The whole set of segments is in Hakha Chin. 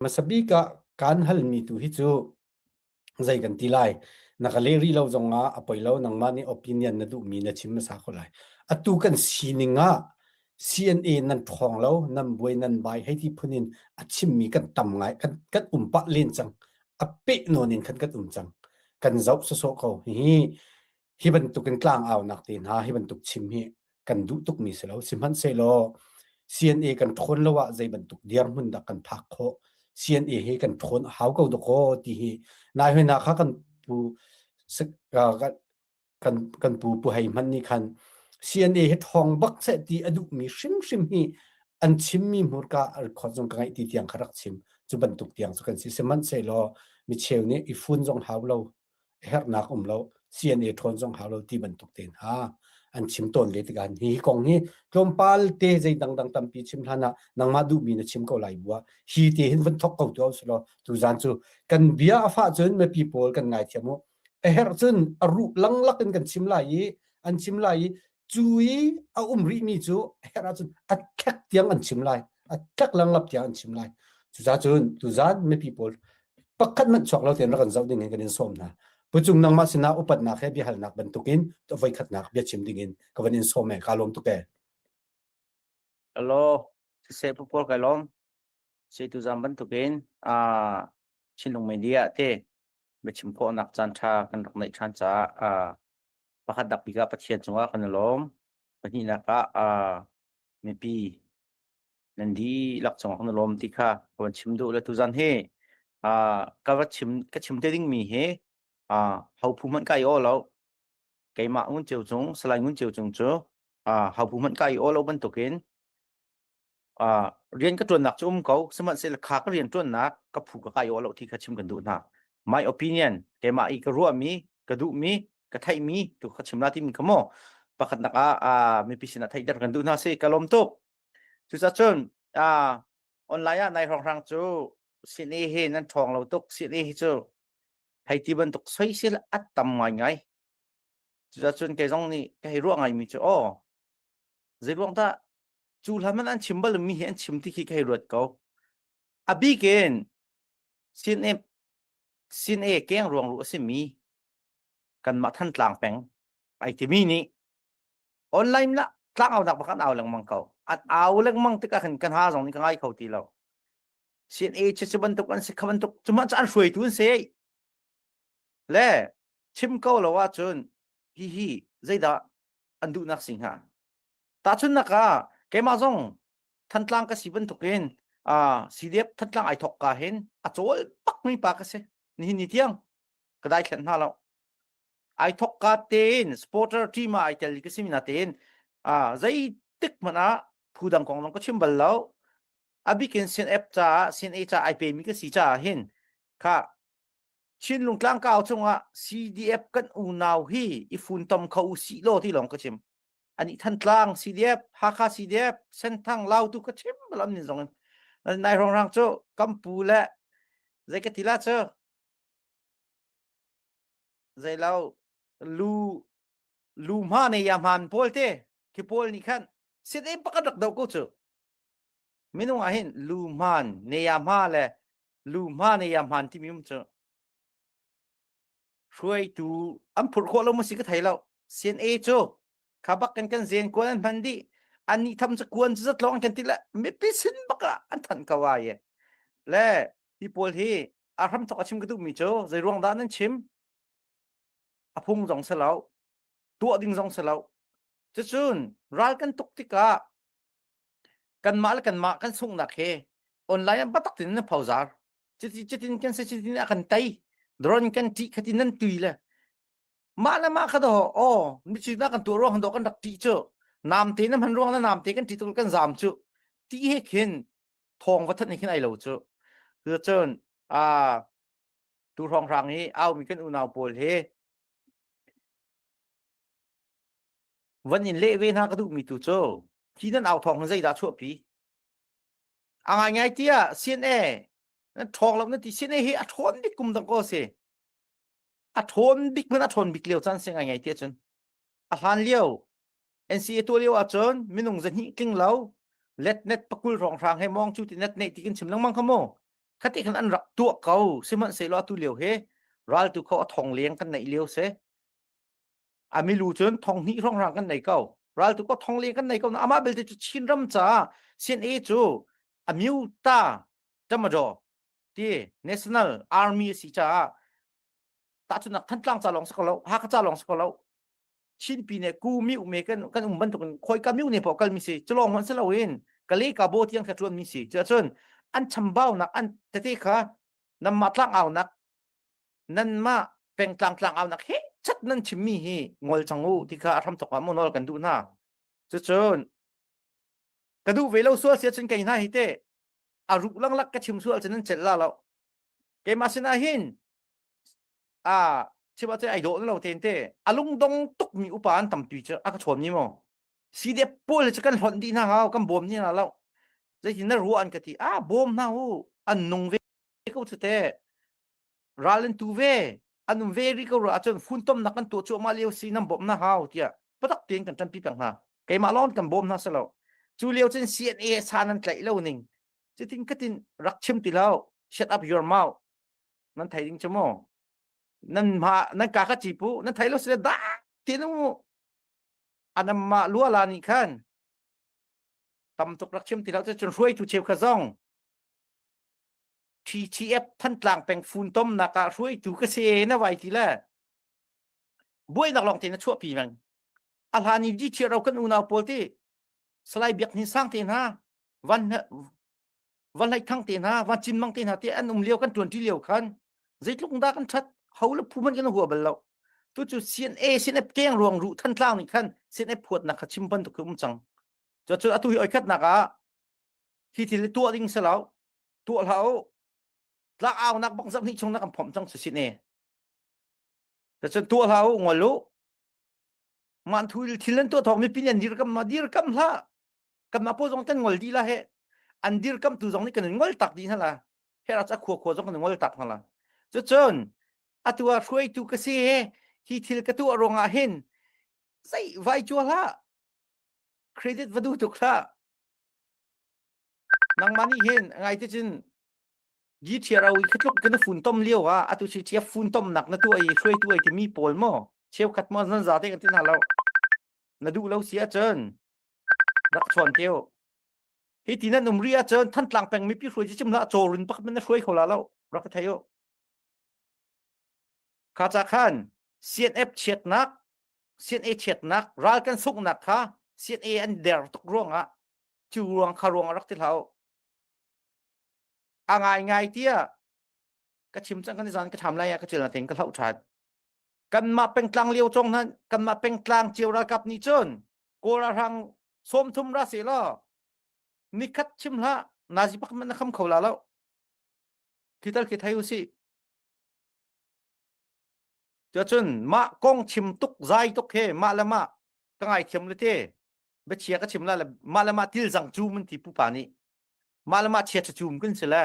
Hmasa bik ah kaan halmi tu hi cu zei kan ti lai. Na ka leh rih lo zongah a poi lo nangmah nih opinion na duhmi na chim hmasa ko lai. Atu kan sining ah CNA nan ṭhawng lo, nan buai nan bai hei ti phun in a chimmi kan tam ngai, kan, kan um pah len cang. A peh nawn in khan kan um cang. Kan zoh sawsawh ko. Hihi hi bantukin tlang aunak te hna hi bantuk chim hi kan duh tukmi si lo sihmanhsehlaw CNA kan ṭhawn lo ah zei bantuk dirhmun dah kan phak khawh CNA hi kan ṭhawn a hau ko dakaw ti hi nai hoi na kha kan pu kan kan pu pu hei hman nih khan CNA hi ṭhawng bak seh ti a duhmi hrimhrim hi an chimmi hmurka record zong ka ngaih ti tiang kha rak chim cu bantuk tiang cu kan si sihmanhsehlaw micheu nih i fun zong hau lo herhnak um lo CNA ṭhawn zong hau lo ti bantuk te hna an chim tawn ve tikah hi kong hi tlawmpal te zei dangdang tampi chim hlan ah nangmah duhmi na chim ko lai bua hi te hin vun thok ko tu silo tuzan cu kan bia a fah cun mipi pawl kan ngaithiam u a herh cun a ruh langlak in kan chim lai i an chim lai i cu i a um rihmi cu a herh ahcun a tlek tiang an chim lai a tlek langlap tiang an chim lai cucaah cun tuzan mipi pawl pakhat hmanh chuak lo tein rak kan zoh ding in kan in sawm hna pucung nangmah sinah upatnak he biahalnak bantukin voi khatnak bia chim ding in ka van in sawm e ka lawm tuk e Hello, siseh pu pawl kai lawm. Si tuzan bantukin a Chinlung Media te biachim khawhnak caan ṭha kan rak neih ṭhan caah pakhat dak bik ah Pathian cungah kan i lawm. Pahnihnak ah mipi nan dihlak cungah kan i lawm ti kha ka van chim duh le tuzan hi ka va chim ka chim te dingmi hi ho phu hmanh ka i aw lo. Keimah Ngun Ceu Cung, Salai Ngun Ceu Cung cu ho phu hmanh ka i aw lo bantukin rian ka ṭuannak cu um ko sihmanhsehlaw kha ka rian ṭuannak ka phu ka kai aw lo ti kha chim kan duh hna my opinion keimah i ka ruahmi ka duhmi ka theihmi tu ka chim la timi kha maw pakhatnak ah mipi sinah theihter kan duh hna si ka lawm tuk cucacun online ah nai hrawnghrang cu sini hi nan ṭhawng lo tuk sini hi cu hei ti bantuk soisel a tam ngaingai cucacun kei zong nih ka hei ruah ngaimi cu aw zeiruang dah cu hlan man an chim bal mi hi an chim ti khi ka hei ruat ko a bik in sin e sin e keng ruang ru a si mi kanmah Thantlang peng ai timi nih online la tlang au nak bak an au lengmang ko an au lengmang tikah khan kan ha zong nih ka ngai kho ti lo sin e chu bantuk an si kha bantuk cuma cu an hruaitu an si le chim ko lo ahcun hi hi zeidah an duhnak si hnga Tahchunhnak ah keimah zong Thantlang ka si bantukin uh, CDF Thantlang ai thok ka hin a cawl bak mi pa ka si. Nihin ni tiang ka dai thlen hna lo. Ai thok ka tein supporter team ah ai tel ka si mi na tein uh, zeitik hmanh ah phu dang kong zong ka chim bal lo. A bikin sin app caah sin A ca ai pe mi ka si caah hin kha Chinlung tlangkau cungah CDF kan unau hi i funtom kho u sih law ti lawng ka chim. Ani Thantlang CDF, Hakha CDF, Senthang Lautu ka chim balam nin zong in nai rong rang cu kampu le zei ka ti la cu zei lo lu lu hma ne ya hman pawl te khi pawl nih khan sit em pakhat rak do ko cu minung ah hin lu hman ne ya hma le lu hma ne ya hman timi um cu hruaitu an phurh khawh lo maw si ka thei lo CNA cu kha bak kan kan zen kuan an hman dih an nih tham cu kuan cu zat lawng kan ti le mipi sin bak ah an thanh ko ai le hi pawl hi a hram thok a chim ka duh mi cu zei ruang dah nan chim a phung zong si lo tuah ding zong si lo cucun ral kan tuk tikah kanmah le kanmah kan sunghnak he online an batak tin nan phozar cuti cutin kan si cutin a kan tei drone kan ṭih khatin nan tui le mah le mah kha do aw mici na kan tuah ruang do kan rak ṭih cu namte na hman ruang na namte kan ṭih tuk kan zam cu ti he khin thawng va that ni khin ai lo cu cun a tu hrawng hrang hi au mi kan unau pawl he van in leh ve hna ka duh mi tu cu khi nan au thawng zeidah chuahpi A ngaingai tiah CNA nan ṭhawng lo na ti CNA hi a ṭhawn bik kum dang ko si. A ṭhawn bik man a ṭhawn bik lio caan si ngaingai tiah cun. A hlan lio NCA tuah lio ahcun minung zahnih tling lo let net pakul rong hrang he mong cu ti net neih ti kan chim lengmang kha mu. Khati khan an rak tuah ko. Sihmanhsehlaw atu lio hi ral tu kho a thong leng kan neih lio si. A milu cun thong hnih hrawnghrang kan nei ko. Ral tu ko thong leng kan nei ko. Amah belte cu Chinram caah CNA cu a myuta tamadaw ti National Army a si caah tahchunhnak Thantlang ca lawng si ko lo, Hakha ca lawng si ko lo. Chinpi ne ku mi me kan kan um bantuk in khoi ka miu ne po kal mi si culong hman si loin kale ka bo tiang kha tuan mi si cun an chambau nak an tete kha namma tlang au nak nanmah pengtlang tlang au nak he chat nan chim mi hi ngol chang u ti kha a hram tok ah mo nol kan duh na cucun ka duh ve lo sual sia cun kei hna hi te a ruh lang lak ka chim sual cun nan cel la lo keimah sinah hin a chim ah ai dawh lo ten te a lungdong tuk mi upa an tampi cu a ka chawn mi mo CDF pawl cu kan hlonh dih hna hau kan bawm ni hna lo zeitin na ruah an ka ti a bawm hna u an nung ve ko cu te ral an tu ve an um ve ri ko ru ahcun funtomnak kan tuah cuahmah lio si nan bawmh na hau tiah patak tein kan ṭanpi peng hna keimah lawng kan bawm hna silo cu lio cun CNA sa nan tlaih lo ning cutin katin rak chim ti lo shut up your mouth nan thei ding cu mu nan ma nan ka ka ci pu nan thei lo sile da tin mu anamma luala nih khan tam tuk rak chim ti lo cun hruaitu cheu kha zong TTF Thantlang peng funtomnak ah hruaitu ka si na vai ti le buainak lawng te na chuahpi meng a hlan i GTRO kan unau pawl ti Salai Biak Hnin Sang te hna van van Hlei Thang te hna van Cin Mang te hna te an um lio kan tuan ti lio khan zeitluk dah kan that ho le phu man kan hua bal lo tu cu CNA CNF keng ruang ru Thantlang nih khan CNF phuatnak kha chim bantuk khi um cang cu cu atu hi oi khatnak ah hi thil tuah ding si lo tuah hlah u tlak aunak bak zarh hnih chung na kan phomh cang si ne cun tuah hlah u ngol u man thu thil nan tuah thawk mipi nih an dirkam ma dirkam hlah kan mah paw zong kan ngol dih la he an dirkam tu zong nih kan ngol tak dih hna la he ra cha khua khua zong kan ngol tak hna la cucun atu ah hruaitu ka si he hi thil ka tuah ruangah hin zei vai chua hlah credit va duh tuk hlah Nangmah nih hin ngai te cun GTRO i khatluk kan funtom lio ah atu si chia funtomnak na tuah i hruaitu ai timi pawl maw cheukhat maw nan za te kan ti hna lo na duh lo si ahcun rak chawn te u hi ti nan um ri ahcun Thantlang peng mipi hruai ci chim hlah cawrun pakhat man na hruai kho la lo rak ka thei u kha ca khan CNF chiatnak CNA chiatnak ral kan sunghnak kha CNA an der tuk ruangah cu ruang kha ruang rak ti hlah u a ngai ngai tiah ka chim cang kan zan ka tham lai ah ka cil na teng ka hloh ṭhan kanmah pengtlang lio cong nan kanmah pengtlang cio ralkap nih cun kawl ralhrang sawmthum ra se law nikhat chim hlah nazi pak man na kham kho la lo khi tal khi thai u si cun mah kong chim tuk zai tuk he mah le mah ka ngai thiam le te biachia ka chim la le mah le mah til zang cum an ti pupa nih mah le mah chia cum kan si le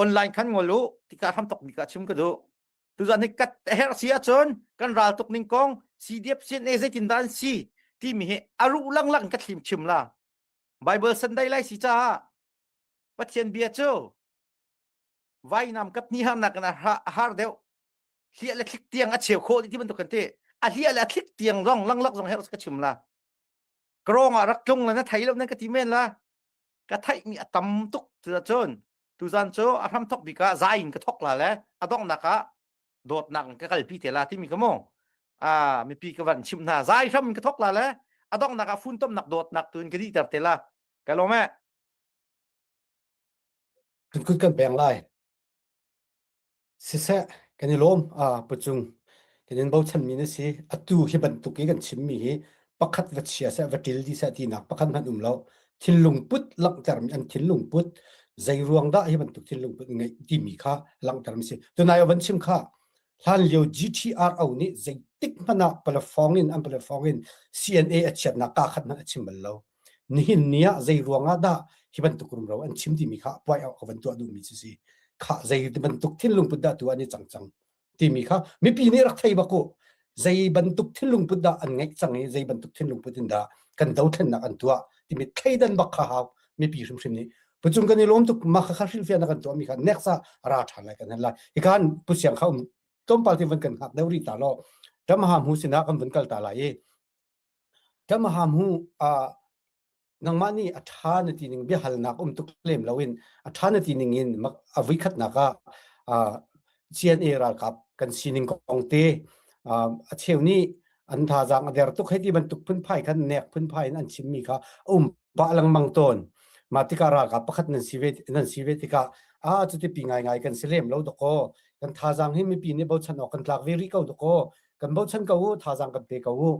online khan ngol u tika hram tok mi ka chim ka duh tuzan hi kat her si ahcun kan ral tuk ning kong CDF CNA zeitin dah an si timi hi aru lang lang ka thlim chim la Bible Sunday lai si caah Pathian bia cu vainam kap ni har nak in a har deuh hliah le thlik tiang a cheu khawh ti bantuk kan ti a hliah le a thlik tiang zong langlak zong her ka chim la krong ah rak tlung la na thei lo nan ka ti men la ka theih mi a tam tuk cun tuzan cu a hram thok bik ah zai in ka thok la le a donghnak ah dawtnak in ka kalpi te la timi ka mu a mipi ka van chim hna zai hram in ka thok la le a donghnak ah funtomnak dawtnak tu in ka dihter te la ka lawm e kan kut kan peng lai Siseh, kan i lawm. Pucung, kan in bochanmi na si. Atu hi bantuk i kan chimmi hi pakhat va chia seh, va ṭil dih seh tinak pakhat hmanh um lo. Thinlung put langhtermi an thinlung put zei ruang dah hi bantuk thinlung put ngeih timi kha langhtermi si. Tunai a van chim kha hlan lio GTRO nih zeitik hmanh ah platform in an platform in CNA a chiatnak kaa khat hmanh a chim bal lo. Nihin ni ah zei ruangah dah hi bantuk rumro an chim timi kha puai ka van tuah duhmi cu si. Kha zei bantuk thinlung put dah tu an i cang cang timi kha mipi nih rak thei bak u. Zei bantuk thinlung put dah an ngeih cang i zei bantuk thinlung put in dah kan dothlennak an tuah timi thleidan bak kha hau mipi hrimhrim nih. Pucung kan i lawm tuk ma kha kha hrilhfiahnak kan tuahmi kha next ah ra ṭhan lai kan han lai. Hi khan pusiang kha um tlawmpal te van kan hngak deuh rih ta law Tamaha hmu sinah kan vun kal ta lai i Tamaha hmu nangmah nih a ṭha na ti ning biahalnak um tuk lem loin a ṭha na ti ning in a voikhatnak ah CNA ralkap kan sining kong te a cheu nih an thazaang a der tuk hei ti bantuk phunphai khan nek phunphai in an chimmi kha a um pah lengmang tawn. Mah tikah ralkap pakhat nan si ve nan si ve tikah a cuti pi ngaingai kan si lem lo dakaw kan thazaang hi mipi nih bochan awk kan tlak ve rih ko dakaw kan bochan ko u thazaang kan pe ko u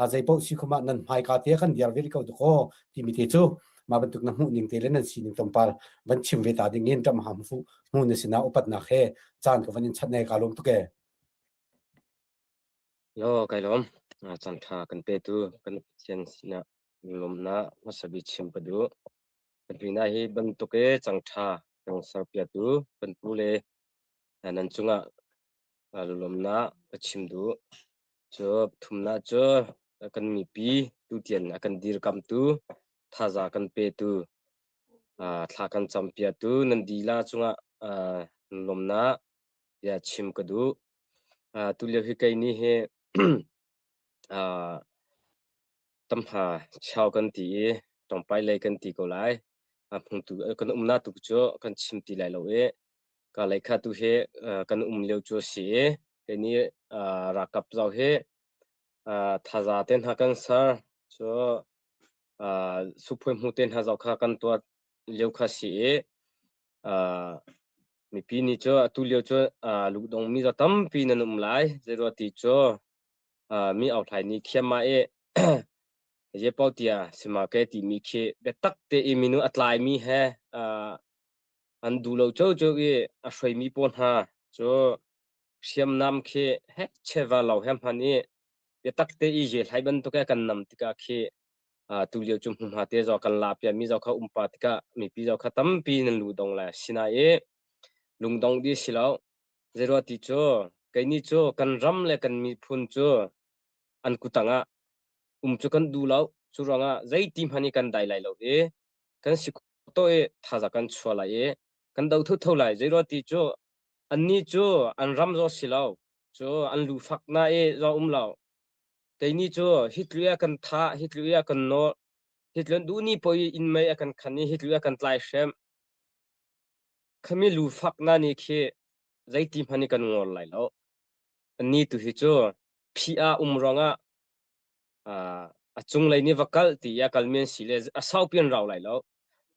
a zeipaoh si khum ah nan hmaika te kan diar ve rih ko dakaw timi te cu mah bantuk na hmuh ning te le nan sining tlawmpal van chim ve ta ding in ṭam ham fu hmu na sinah upatnak he caan ka van in chat ne ka lawm tuk e. Law kai lawm. Caan ṭha kan petu kan Pathian sinah lawmnak hmasa bik chim ka duh. Kan pinah hi bantuk i cang ṭha kan serpiaktu kan pu le nan cungah lawmnak ka chim duh. Cu thumnak cu kan mipi tutian a kan dirkamtu, thazaang kan petu, thla kan campiaktu nan dilah cungah lawmnak bia chim ka duh. Tulio hi kei nih hi tamha chau kan ti i tawngpai lei kan ti ko lai. Hmungtu kan umnak tu cu kan chim ti lai lo i ka lei kha tu hi kan um lio cu a si i kei nih ralkap zau hi thaza te hna kan ser cu suphui hmu te hna zau kha kan tuah lio kha si i Mipi nih cu atu lio cu lungdongmi zaw tampi nan um lai. Zeiruah ti cu mi auhlai nih khiam ah i Zepau tia simake timi khi biatak te i minu a tlaimi he an duh lo ciocio i a hruaimi pawl hna cu hriamnam khi hek cheva lo he hman i biatak te i je hlai bantuk he kan nam tikah khi tulio cu hmunhma te zaw kan la piami zaw kha umpa tikah mipi zaw kha tampi nan lu dong le sina i lungdong di si lo zeirua ti cu keini cu kan ram le kan miphun cu an kutang ah um cu kan duh lo cu ruangah zeiti hmanh i kan dai lai lo i kan si to i thaza kan chua lai i kan do tho tho lai zeirua ti cu anni cu an ram zaw si lo cu an lu fak na i zaw um lo Keini cu hi tlu a kan thah, hi tlu a kan nawh, hi tlu duh ni poi inn mei a kan khan i hi tlu a kan tlai hrem. Khami lu fak na ni khi zeiti hmanh i kan ngor lai lo. Ni tu hi cu phi ah um ruangah a cunglei nih va kal ti a kal men si le a saupi an rau lai lo.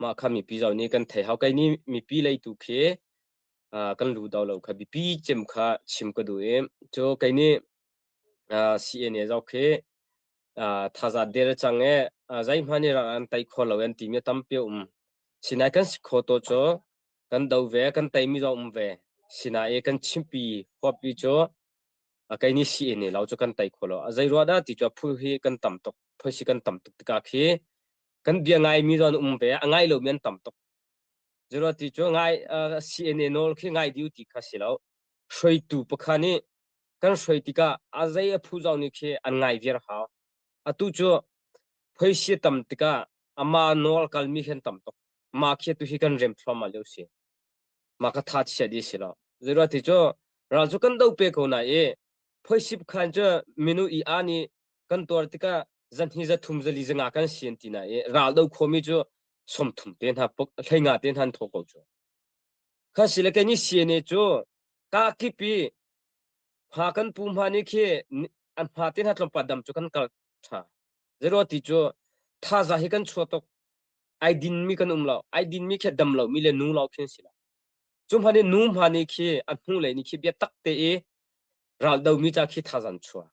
Mah kha mipi zau nih kan thei hau. Kei ni mipi lei tu khi kan lu do lo kha bipi cem kha chim ka duh i cu kei nih CNA zong khi thazaang der cang i zeihmanh nih ral an tei kho lo an timi tampi a um. Sinain kan si kho to cu kan do ve, kan teimi zong um ve. Sinain kan chimpi huapi cu kei nih CNA lo cu kan tei kho lo. Zei ruah dah ti cu phu hi kan tam tuk. Phoisi kan tam tuk tikah khi kan bia ngaimi zong an um ve, a ngai lomi an tam tuk. Zei ti cu ngai CNA nawl khi ngai diu ti kha si lo. Hruaitu pakhat nih kan hruai tikah a zei a phu zong nih khi an ngai viar hau. Atu cu phoisi tam tikah ama nawl kalmi hi an tam tuk. Ma khi tu hi kan rem thluahmah lio si. Ma ka tha chia di si lo. Zeiruah ti cu ral cu kan do pe ko na i phoisi khan cu minu i a nih kan tuar tikah zanhi zathum zali zanga kan si an ti na i ral do khomi cu somthum te hna hleinga te hna an tho ko cu. Kha si le kei ni CNA cu ka kip i Hma kan pu hma nih khi an hma te hna tlawmpal dam cu kan kal ṭha. Zeiruah ti cu thaza hi kan chuah tuk. Ai dinmi kan um lo. Ai dinmi khi dam lomi le nu lo khi an si lo. Cu hma nih nu hma nih khi a hnulei nih khi biatak te i ral domi ca khi thaza an chuah.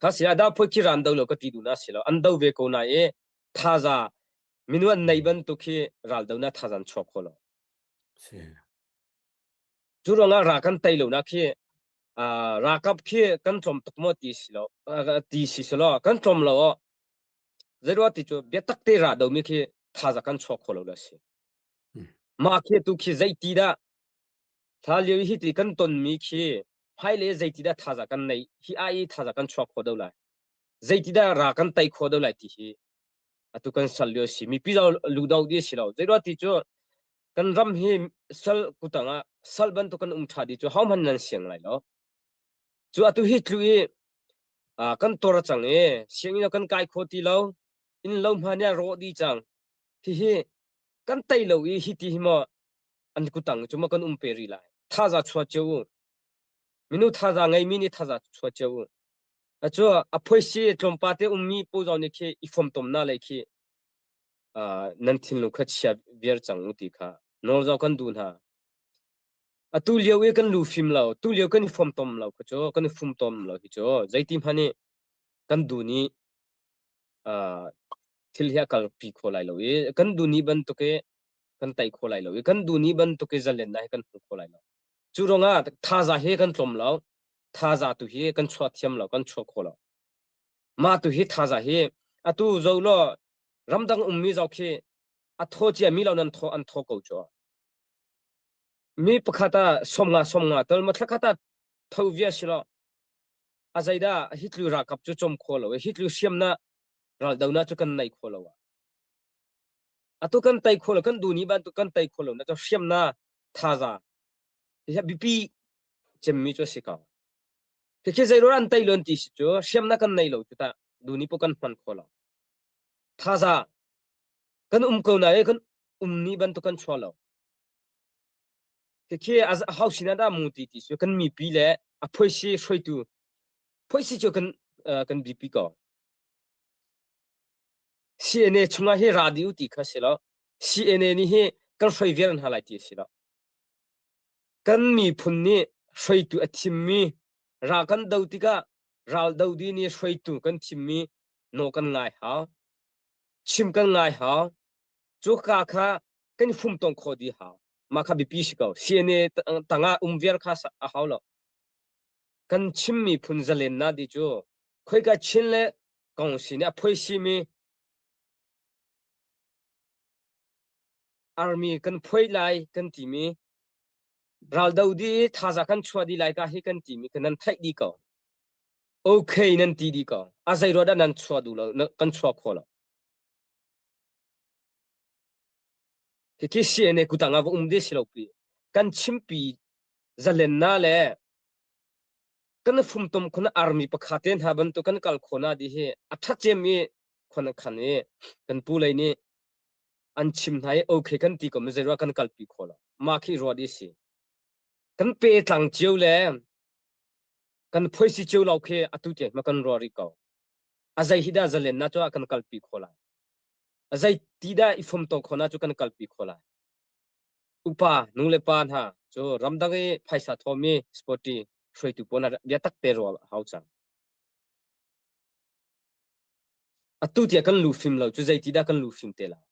Kha si ah dah phoi khi ran do lo ka ti duh na si lo. An do ve ko na i thaza minu an nei bantuk khi ral do na thaza an chuak kho lo. Si. Cu ruangah ra kan tei lo nak khi ralkap khi kan tlawm tuk maw ti si lo ti si selaw kan tlawm lo aw zeiruah ti cu biatak te ra domi khi thaza kan chuak kho lo la si. Mah khi tu khi zeiti dah thla lio hi ti kan tonmi khi hmailei zeiti dah thaza kan nei hi ai thaza kan chuak kho do lai zeiti dah ra kan tei kho do lai ti hi. Atu kan sal lio si. Mipi zau lu do di si lo. Zei ti cu kan ram hi sal kutang ah sal bantuk kan um tha di cu ho hmanh nan siang lai lo. Cu atu hi tlu i kan tor cang i sianginn kan kai kho ti lo. Inn lo hma nih a rawh di cang. Hihi kan tei lo i hi ti hi maw an kutang cu maw kan um pe rih lai. Thaza chuah cio u. Minu thaza ngeimi nih thaza chuah cio u. Acu a phoisi tlawmpa te ummi pu zong nih khi i fomtom na lei khi nan thinlung kha chia viar cang u ti kha nawl zong kan duh hna. Atu lio i kan lu fim lo, tu lio kan i fomtom lo kha cu kan i fumtom lo hi cu zeiti hmanh i kan duh nih thil hi a kalpi kho lai lo i kan duh ni bantuk i kan tai kho lai lo i kan duh ni bantuk i zalennak hi kan hmu kho lai lo. Cu ruangah thaza hi kan tlawm lo. Thaza tu hi kan chuah thiam lo, kan chuah kho lo. Mah tu hi thaza hi atu zo law ramdang ummi zau khi a thaw cia mi lo nan thaw an thaw ko cu. Mi pakhat ah 50 50 tal ma thlakhat ah tho via si lo. A zeidah hi tlu ralkap cu chom kho lo hi tlu hriam na ral do na cu kan nei kho lo. Atu kan tai kho lo kan du ni bantuk kan tai kho lo na cu hriam na thaza hi bipi cemmi cu a si ko. Khi zeiruang an tei lo an ti si cu hriamnak kan nei lo cu tah duni po kan hman kho lo. Thaza kan um ko na i kan um ni bantuk kan chuah lo. Khi a hau sin ah mu ti ti cu kan mipi le a phoisi hruaitu phoisi cu kan kan bipi ko. CNA chungah hi radio ti kha si lo. CNA nih hi kan hruai vial hna lai ti si lo. Kan miphun nih hruaitu a thimmi ral kan do tikah ral do ding nih hruaitu kan thimmi nawl kan ngai hau. Chim kan ngai hau. Cuka kha kan i fumtong khawh dih hau. Mah kha biapi si ko. CNA tangah um viar kha a hau lo. Kan chim miphun zalennak ti cu khoika Chin le kongsi nih a phoisimi army kan phoi lai kan timi raldo dih i thaza kan chuah dih lai ka hi kan timi kan nan theih dih ko. Okay nan ti dih ko. A zei ruah dah nan chuah duh lo kan chuah kho lo. Hiki CNA kutang ah va um de si lo pi. Kan chimpi zalenna le kan fumtom khun army pakhat te hna bantuk kan kal khona di hi a ṭha cem i khon khan i kan pu lei nih an chim hna i okay kan ti ko mi zei kan kalpi kho lo mah khi ruat i si kan pe tlang cio le kan phoisi cio lo khi atu tiang ma kan ruah rih ko a zei hi dah zalen na cu kan kalpi kho lai a zei ti dah i fom to kho na cu kan kalpi kho lai upa nu le pa hna cu ramdang i phaisa thomi sporty hruaitu pawl hna bia tak te rual hau cang Atu tiah kan lu fim lo cu zeiti dah kan lu fim te lai?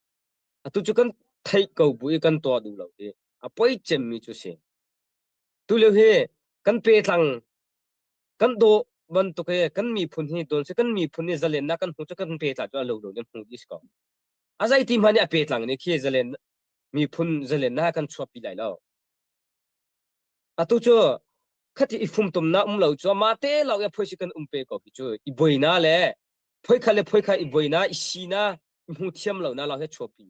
Atu cu kan theih ko bu i kan tuah duh lo hi a poi cemmi cu si. Tu lio hi kan petlang kan dawh bantuk i kan miphun hi don si kan miphun nih zalennak kan hmu cu kan petla cu a lo lo in hmu dih si ko. A zeiti hmanh nih a petlang nih khi zalen miphun zalennak kan chuahpi lai lo. Atu cu khati i fumtumnak um lo cu mah te lo i phoi si kan um pe ko hi cu i buaina le phoi kha le phoi kha i buaina i sina i hmu thiam lo na lo he chuapi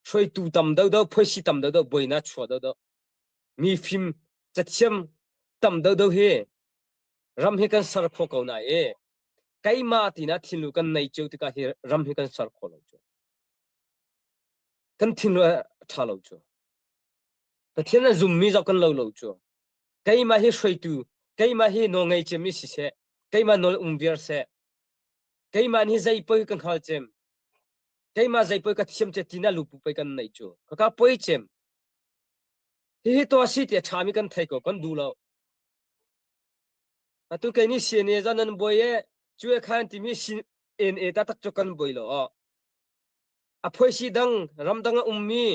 hruaitu tam do do phoi si tam do do buaina chua do do mi fim cathiam tam do do hi ram hi kan ser kho ko na e keimah tina thinlu kan nei cio tikah hi ram hi kan ser kho lo cu kan thinlu a tha lo cu Pathian a zummi zong kan lo lo cu. Keimah hi hruaitu, keimah hi nawlngei cem i siseh, keimah nawl um viar seh. Keimah nih zei poi ka hngal cem. Keimah zei poi ka thiam ce tina lupu poi kan nei cu. Kaka poi cem. Hihi to si ti a ṭhami kan thei ko, kan duh lo. Atu kei nih CNA zan nan buai e, cu e khan timi CNA ta tak cu kan buai lo. A phoisi dang, ramdang a ummi,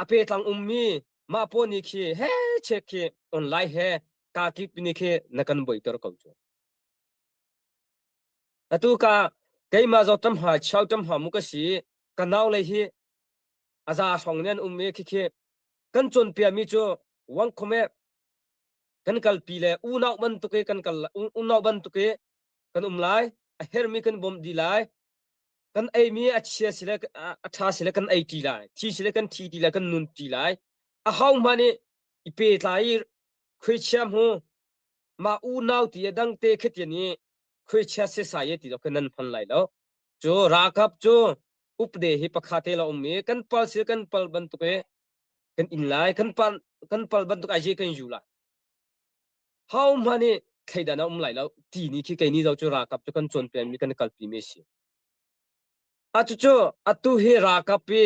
a petlang ummi mah paw nih khi he chek khi online he ka kip ni khi na kan boiter ko cu atu ka keimah zong tam ha chau tam ha mu ka si ka nau lei hi aza hrong nen um i khi khi kan cawn pia mi cu wang khome kan kalpi le unau bantuk i kan kal unau bantuk i kan um lai a hermi kan bawmh di lai. Kan eimi a chia si le a ṭha si le kan ei ṭi lai. Thi si le kan thi ṭi lai, kan nun ṭi lai. A ho hmanh nih i pehtlai i khuaichia hmu mah unau ti a dangte khatian i khuaichia sesai e ti lo kha nan hman lai lo. Cu ralkap cu upde hi pakha te la um i kan pal si kan pal bantuk i kan in lai kan pal kan pal bantuk ai je kan yu lai. Ho hmanh nih thleidan a um lai lo ti ni khi kei ni zo cu ralkap cu kan cawnpiak mi kan kalpi mi a si. A cucu atu hi ralkap i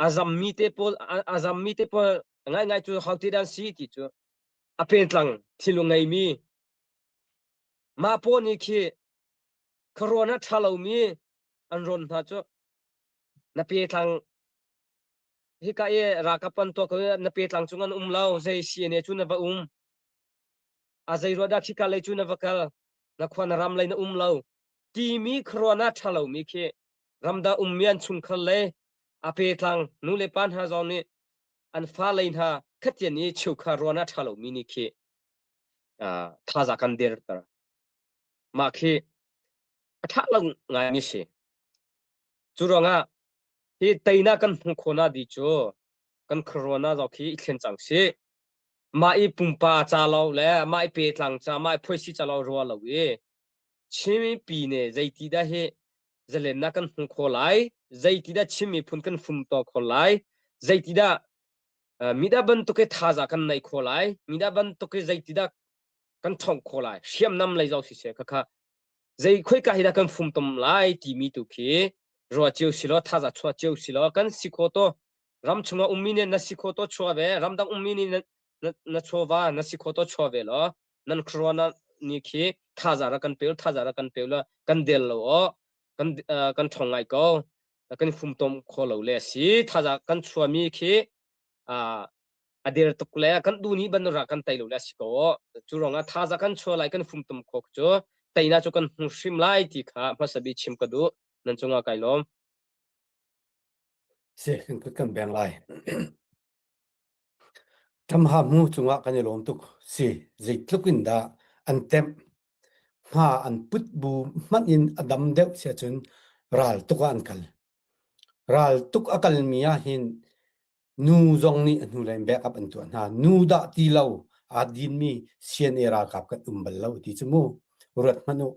a zammi te pawl a zammi te pawl ngaingai cu hauti dan si ti cu a pentlang thilung ngeimi mah pawl nih khi corona ṭha lomi an rawn hna cu na petlang hika i ralkap an tuah ko na petlang cung an um lo zei CNA cu na va um a zei ruah dah khika lei cu na va kal na khua na ram lei na um lo timi corona ṭha lomi khi ramda ummi an chungkhar le a petlang nu le pa hna zong nih an fa lei hna khatian i cheukhar ruan a ṭha lomi nih khi thaza kan derter mah khi a ṭha lo ngaimi si cu ruangah hi teinak kan hmuh khawhnak di cu kan corona zong khi i thlen cang si mah i pumpa ca lo le mah i petlang ca mah i phuaisi ca lo rua lo i Chin pi ne zeiti dah hi zalennak kan hmu kho lai zeiti dah Chin miphun kan fumto kho lai zeiti dah mida bantuk i thaza kan nei kho lai mida bantuk i zeiti dah kan ṭhong kho lai hriamnam lei zong siseh khakha zei khoika hi dah kan fumtom lai timi tu khi ruah cio si law thaza chuah cio si law kan si kho to ram chungah ummi nih na si kho to chuah ve ramdang ummi nih na na chawva na si kho to chuah ve law nan corona ni khi thaza ra kan pe thaza ra kan pe la kan del lo o kan kan ṭhong ngai ko kan fumtom kho lo le si thaza kan chuami khi a der tuk le kan du ni ban ra kan tai lo le si ko cu rong ah thaza kan chua lai kan fumtom kho cu teina cu kan hmu hrim lai ti kha hmasa bi chim ka du nan cungah kai lawm Si kan kut kan beng lai. Ṭamha hmu cungah kan i lawm tuk. Si, zeitluk in dah an temh. Hma an put bu hmanh in a dam deuh si ahcun ral tuk ah an kal. Ral tuk a kalmi ah hin nu zong nih a hnulei in backup an tuah hna. Nu dah ti lo aa dinmi CNA ralkap kan um bal lo ti cu mu. Ruat hmanh u.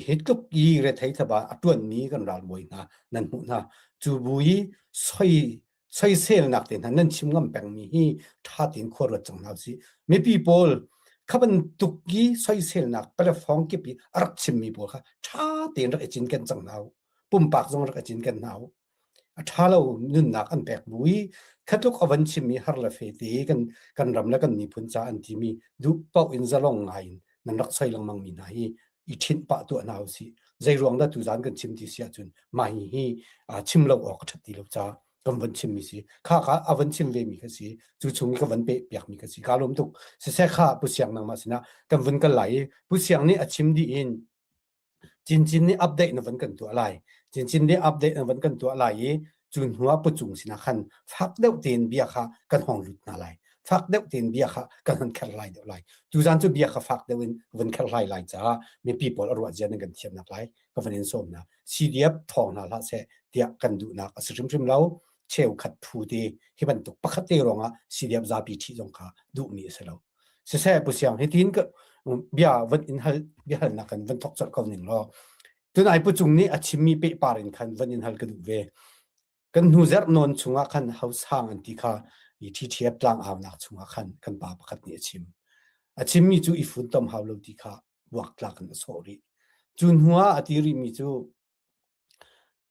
Hi tluk i rethei thaba a ṭuanmi kan ralbawi hna nan hmuh hna. Cu bu i soi soiselnak te hna nan chim ngam pengmi hi ṭha tein khua ruat cang hna usih. Mipi pawl kha bantuk i soiselnak platform kip i a rak chimmi pawl kha ṭha tein rak i cinken cang hna u. Pumpak zong rak i cinken hna u. A ṭha lo nunnak an pek bu i khatluk a van chimmi har le fe te kan kan ram le kan miphun ca an timi duh paoh in zalong ngai in nan rak soi lengmang mi hna hi i ṭhinh pah tuah hna usih. Zei ruang dah tuzaan kan chim ti si ahcun mah hi hi chim lo awk a ṭhat ti lo caah kan van chimmi si. Kha kha a van chim ve mi kha si. Cu chung i ka van peh piak mi kha si. Ka lawm tuk. Siseh kha Pu Siang nangmah sinah kan vun kal lai i Pu Siang nih a chim dih in Cincin nih update na van kan tuah lai. Cincin nih update na van kan tuah lai i cu hnu ah pucung sinah khan fak deuh tein bia kha kan hong lut hna lai. Fak deuh tein bia kha kan hon kherhlai deuh lai. Tuzaan cu bia kha fak deuh in van kherhlai lai caah mipi pawl a ruah zia nan kan thiamnak lai ka van in sawm hna. CDF thawng hna hlah seh tiah kan duhnak a si hrimhrim lo. Cheukhat phu te hi bantuk pakhat te ruangah CDF zapi ṭhih zong kha duhmi a si lo. Siseh Pu Siang hitin ka bia van in hal bia halnak kan van thok colh ko ning law tunai Pu Cung nih a chimmi pehpar in khan van in hal ka duh ve. Kan hnu zerh nawn chungah khan hausang an ti kha i TTF tlang aunak chungah khan kan pa pakhat nih a chim. A chimmi cu i funtom hau lo ti kha buaktlak in a sawh rih. Cu hnu ah a ti rihmi cu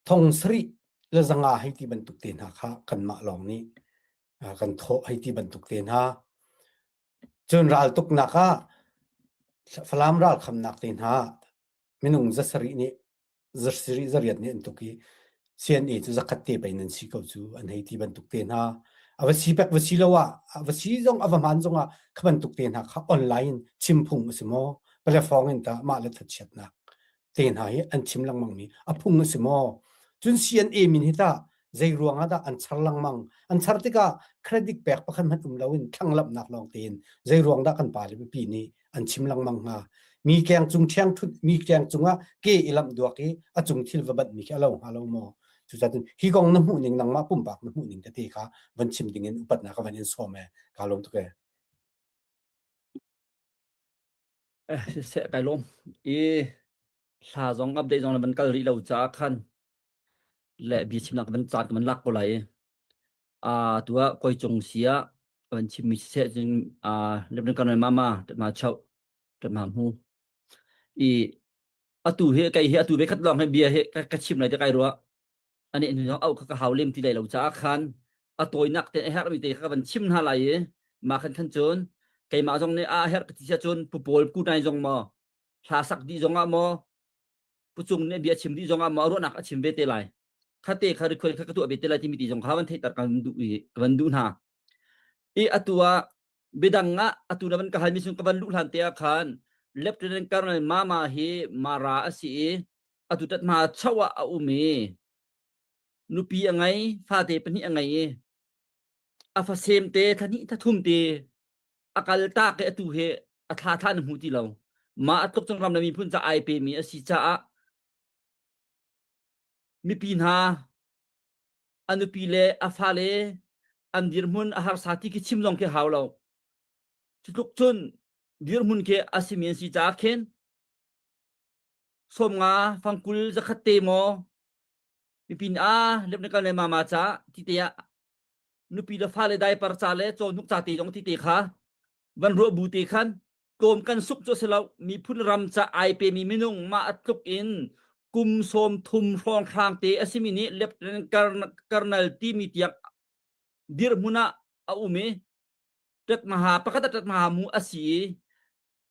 thong sarih le zanga hei ti bantuk te hna kha kanmah lawng nih kan thawh hei ti bantuk te hna. Cun raltuknak ah Falam ralkhamnak te hna minung zasarih nih zasarih zariat nih an tuk i CNA cu zakhat te pei nan si ko cu an hei ti bantuk te hna. A va si pek va si lo ah a va si zong a va hmaan zong ah kha bantuk te hna kha online chim phung a si maw? Platform in tah mah le thachiatnak te hna hi an chim lengmang mi a phung a si maw? Cun CNA min hi tah zei ruang ah dah an char lengmang? An char tikah credit pek pakhat hmanh um loin thlanglamhnak lawng tein zei ruang dah kan pa le mipi nih an chim lengmang hnga? Mi keng cung ṭhiang ṭhut mi keng cungah ke i lamh duak i a cung thil va banh mi khi a lo hnga lo maw? Cucaah hi kong na hmuh ning nangmah pumpak na hmuh ning tete kha van chim ding in upatnak ka van in sawm e ka lawm tuk e. Eh, siseh kai lawm. I hla zong update zong na van kal rih lo caah khan le bia chimnak van caan ka van lak ko lai i a tu ah koi cung si ah van chimmi siseh cun a Lieutenant Colonel Mama ma chau ma hmu i atu hi kei hi atu ve khat lawng hi bia hi ka chim lai te kai ruah ani nu zong au kha ka hau lem ti lai lo caah khan a tawinak te a herhmi te kha van chim hna lai i ma khan khan cun keimah zong nih a herh ka ti sia cun pu pawl ku nai zong maw hla sak dih zong ah maw pu cung nih bia chim dih zong ah maw ruahnak a chim ve te lai khate kha request kha ka tuah ve te lai timi ti zong kha van theihter kan duh i ka van duh hna i atu ah Bidang ah atu na van ka halmi chung ka van luh hlan te ah khan Lieutenant Colonel Mama hi Mara a si i atu tat hma chau ah a um i nupi a ngei fate pahnih a ngei i a fasem te thla thla thum te a kal tak i atu hi a thla thla na hmu ti lo mah a tluk cung ram le miphun ca ai pe mi a si caah mipi hna a nupi le a fale an dirhmun a harsa ti khi chim zong khi hau lo. Cutluk cun dirhmun khi a simi an si caah khin 50 fangkul zakhat te maw mipi nih a lepnikal le mama ca ti te ah nupi le fale diaper ca le cawhnuk ca te zong ti te kha van ruah bu te khan tlawm kan suk cu si lo miphun ram ca ai pemi minung mah a tluk in kum 30 hrawnghrang te a simi nih lieutenant colonel timi tiang dirhmun ah a um i ṭetmaha pakhat a ṭetmaha mu a si i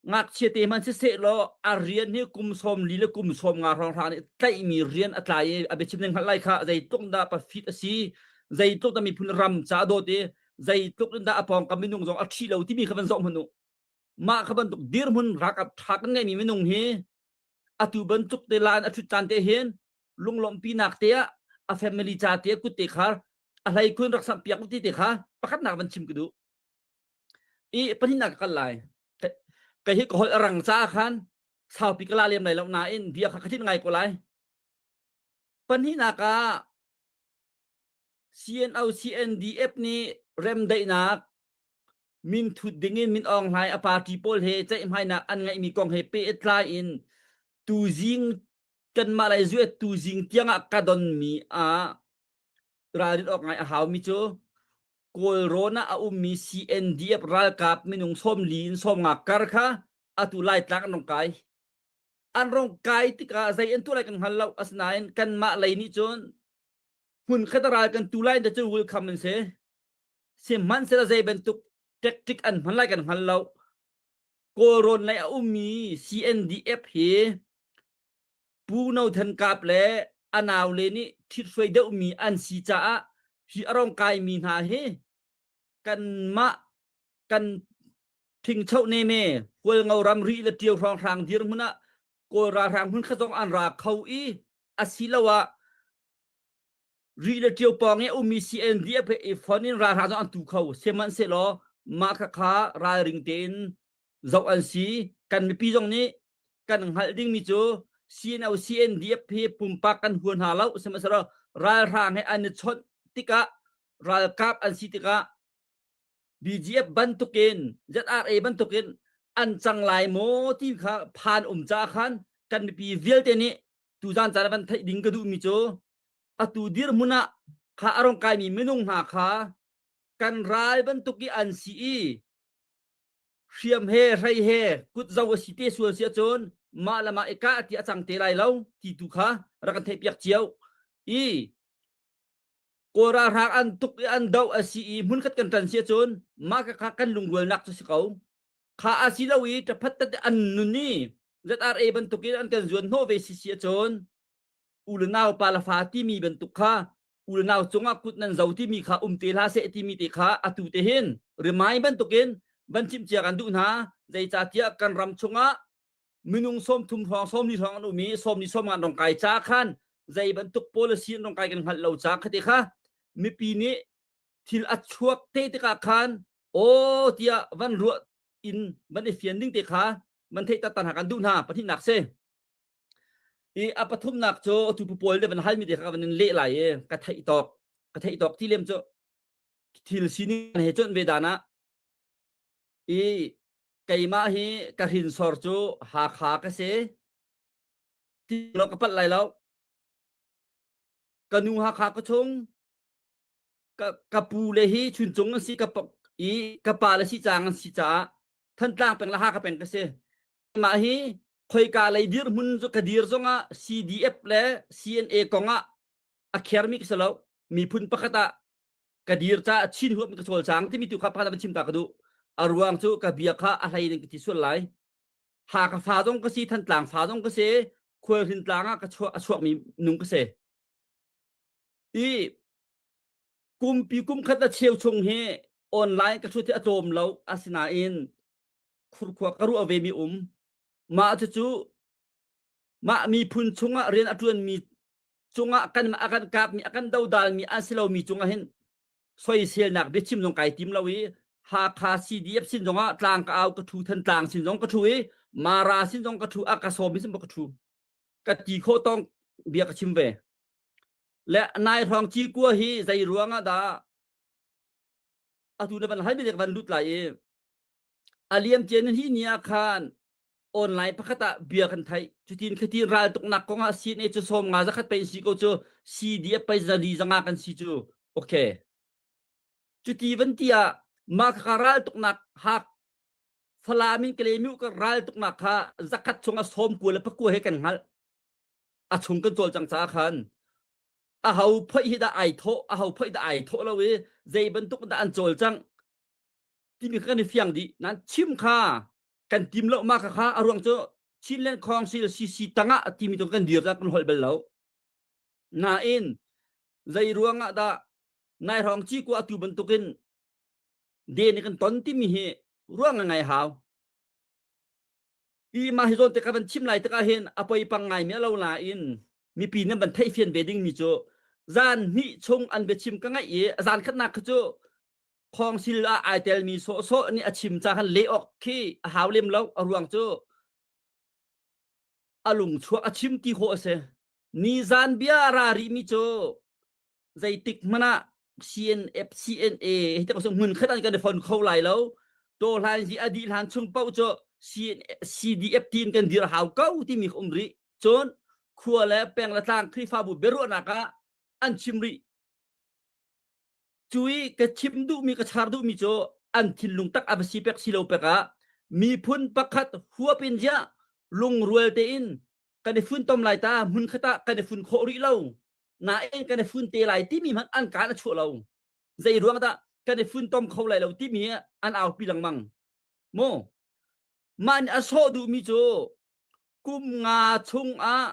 ngakchia te hmanh siseh law a rian hi kum 40 le kum 50 hrawnghrang nih tlaihmi rian a tlai i a biachim ning hngalh lai kha zeitluk dah pafit a si zeitluk dah miphun ram ca a dawt i zeitluk in dah a pawngkam minung zong a ṭhi lo timi kha van zoh hmanh u mah kha bantuk dirhmun ralkap ṭha kan ngeihmi minung hi atu bantuk te lan a ṭhut caan te hin lunglawmhpinak te ah a family ca te kut te kha a hlei khun rak samh piak ti te kha pakhatnak van chim ka duh i pahnihnak ka kal lai ka hi ka holh a rang ca khan saupi ka la lem lai lo nain bia kha ka thin ngai ko lai pahnihnak ah CNO CNDF nih remdaihnak minthut dingin Min Aung Hlaing a party pawl he ceihmainak an ngeihmi kong he pehtlai in tuzing kanmah lei zuet tuzing tiangah ka donmi ah ralrin awk ngai a haumi cu Kawlrawn ah a ummi CNDF ralkap minung 40 in 50 kar kha atu Laitlang an rong kai. An rong kai tikah zei an tuah lai kan hngal lo. Asinain kanmah lei nih cun hmun khat ral kan tu lai te cu welcome an si. Sihmanhsehlaw zei bantuk tactic an hman lai kan hngal lo. Kawlrawn lei a ummi CNDF hi Pu No Than Kap le a naule nih ṭhithruai deuhmi an si caah hi a rong kaimi hna hi kanmah kan ṭhingcho neme Hualngo ramri le Ṭio hrawnghrang dirhmun ah Kawl ralhrang hmun kha zong an ra kho i asiloah Rih le Ṭio pawng i a ummi CNDF he i fon in ralhrang zong an tu kho. Sihmanhsehlaw mah khakha ralring tein zoh an si. Kan mipi zong nih kan hngalh dingmi cu CNO CNDF hi pumpak kan hua hna lo. Sihmanhsehlaw ralhrang he an i chawnh tikah ralkap an si tikah BGF bantukin ZRA bantukin an cang lai maw ti kha phan um ca khan kan mipi vialte nih tuzan caan van theih ding ka duhmi cu atu dirhmun ah kha a rong kaimi minung hna kha kan ral bantuk i an si i hriam he hrei he kut zo a si te sual si ahcun mah le mah i kah ti a cang te lai lo ti tu kha rak kan theihpiak cio i Kawl ralhrang an tuk i an doh a si i hmunkhat kan ṭan si ahcun mah kha kan lungrualnak cu si ko. Kha a si lo i ṭaphat tat an nun i ZRA bantukin an kan zuan hnawh ve si si ahcun u le nau pa le fa timi bantuk kha u le nau cungah kut nan zo timi kha um te hlah seh timi te kha atu te hin rimai bantukin van chimh cia kan duh hna zeicahtiah kan ram chungah minung 30 hrawng 40 hrawng an um i 40 sawm an rong kai ca khan zei bantuk policy an rong kai kan hngalh lo ca kha te kha mipi nih thil a chuak te tikah khan aw tiah van ruah in van i fian ding te kha. Man theih tat hna kan duh hna pahnihnak si. I a pathumnak cu tu pawl le van halmi te kha van in leh lai i ka theih tawk ka theih tawk ti lem cu thil sining he cuan ve dan ah i keimah hi ka hrinsor cu Hakha ka si ti lo ka palh lai lo ka nu Hakha ka chung ka, ka pu le hi Chuncung an si ka i ka pa le si cang an si caah Thantlang peng le Hakha peng ka si mah hi khoika lei dirhmun cu ka dir zongah CDF le CNA kong ah a khermi ka si lo miphun pakhat ah ka dir caah Chin huap ka cawlcang timi tu kha pakhat van chim ta ka duh a ruang cu ka bia kha a hlei in ka ti sual lai Hakha fa zong ka si Thantlang fa zong ka si Khualhrin tlang ah ka chuak a chuakmi nung ka si i kumpi kum khat a cheu chung hi online ka thut hi a tlawm lo asinain khurkhua ka ruah ve mi um mah cucu mah miphun chungah rian a ṭuanmi cungah kan a kan kapmi a kan dodalmi an si lomi cungah hin soiselnak biachim zong kai tim lo i Hakha CDF sin zongah tlang ka au ka thu Thantlang sin zong ka thu i Mara sin zong ka thu a ka sawm sin ka thu ka ti khawh tong bia ka chim ve le nai hrawng ci kua hi zei ruang ah dah atu na van hai mi van lut lai i a liam cian hi ni ah khan online pakhat ah bia kan theih cutin khatin ral tuknak kong ah CNA cu sawm nga zakhat pe si ko cu CDF pe zali zanga kan si cu okay cuti van ti ah mah kha ral tuknak hak Falam in Kalemiu ka ral tuknak kha zakhat chung a sawm kua le pakua he kan hngalh a chung kan cawlcang caah khan a ho phoih hi dah ai thawh a ho phoih dah ai thawh lo i zei bantuk dah an cawlcang timi kha kan i fiang dih nan chim kha kan tim lo ma kha kha a ruang cu Chinland Council CC tangah timi tu kan dir kan holh bal lo nain zei ruangah dah nai hrawng ci ku atu bantukin den kan ton timi hi ruang ngai hau i mah hi zawn te ka van chim lai tikah hin a poi pang ngai mi lo nain mipi nan van theih fian ve ding mi cu zan hnih chung an biachim ka ngaih i zan khatnak kha cu khawngsil ah ai telmi sawhsawh nih a chim ca khan leh awk khi a hau lem lo a ruang cu a lung chuak a chim ti khawh a si ni zan bia ra rih mi cu zeitik hmanh ah CNF CNA hi te hmun khat an kan i fon kho lai lo to hlan hi a dih hlan chung paoh cu CDF tin kan dir hau ko timi um rih cun khua le peng le tlang Khrihfabu biaruahnak ah an chim rih cu i ka chim duhmi ka char duhmi cu an thinlung tak a va si pek si lo pek ah miphun pakhat huap in ziah lungrual tein kan i funtom lai ta hmun khat ah kan i fun khawh rih lo nain kan i fun te lai timi hmanh an kaan a chuah lo zei ruang dah kan i funtom kho lai lo timi an aupi lengmang mu mah nih a sawh duhmi cu kum nga chung ah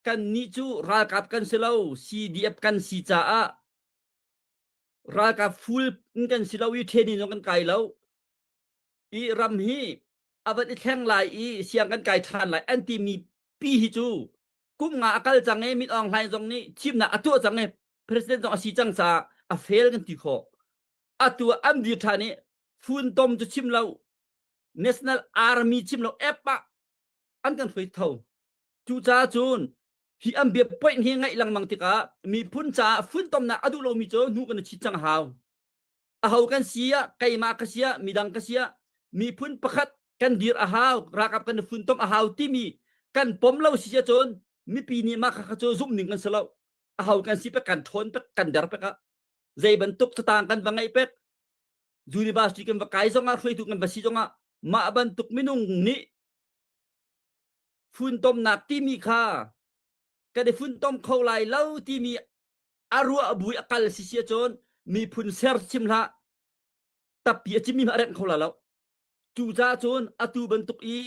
kan nih cu ralkap kan si lo CDF kan si caah ralkap full in kan si lo i training zong kan kai lo i ram hi a van i thleng lai i siang kan kai ṭhan lai an timi pi hi cu kum nga a kal cang i Min Aung Hlaing zong nih thimnak a tuah cang i president zong a si cang caah a fail kan ti khawh atu an dir ṭhan i funtom cu chim lo national army chim lo app ah an kan hruai tho cucaah cun hi an bia point hi ngaih lengmang tikah miphun caah funtomnak a duh lomi cu hnu kan i chit cang a hau aho kan si ah keimah ka si ah midang ka si ah miphun pakhat kan dir a hau ralkap kan i funtom a hau timi kan pom lo si ahcun mipi nih mah kha cu zumh ning kan si lo aho kan si pek kan ṭhawn pek kan der pek ah zei bantuk catang kan va ngeih pek university kan va kai zongah hruaitu kan va si zongah mah bantuk minung nih funtomnak timi kha kan i funtom kho lai lo timi a ruah bui a kal si si ahcun miphun ser chim hlah tappi a cimmi a rengh kho la lo cucaah cun atu bantuk i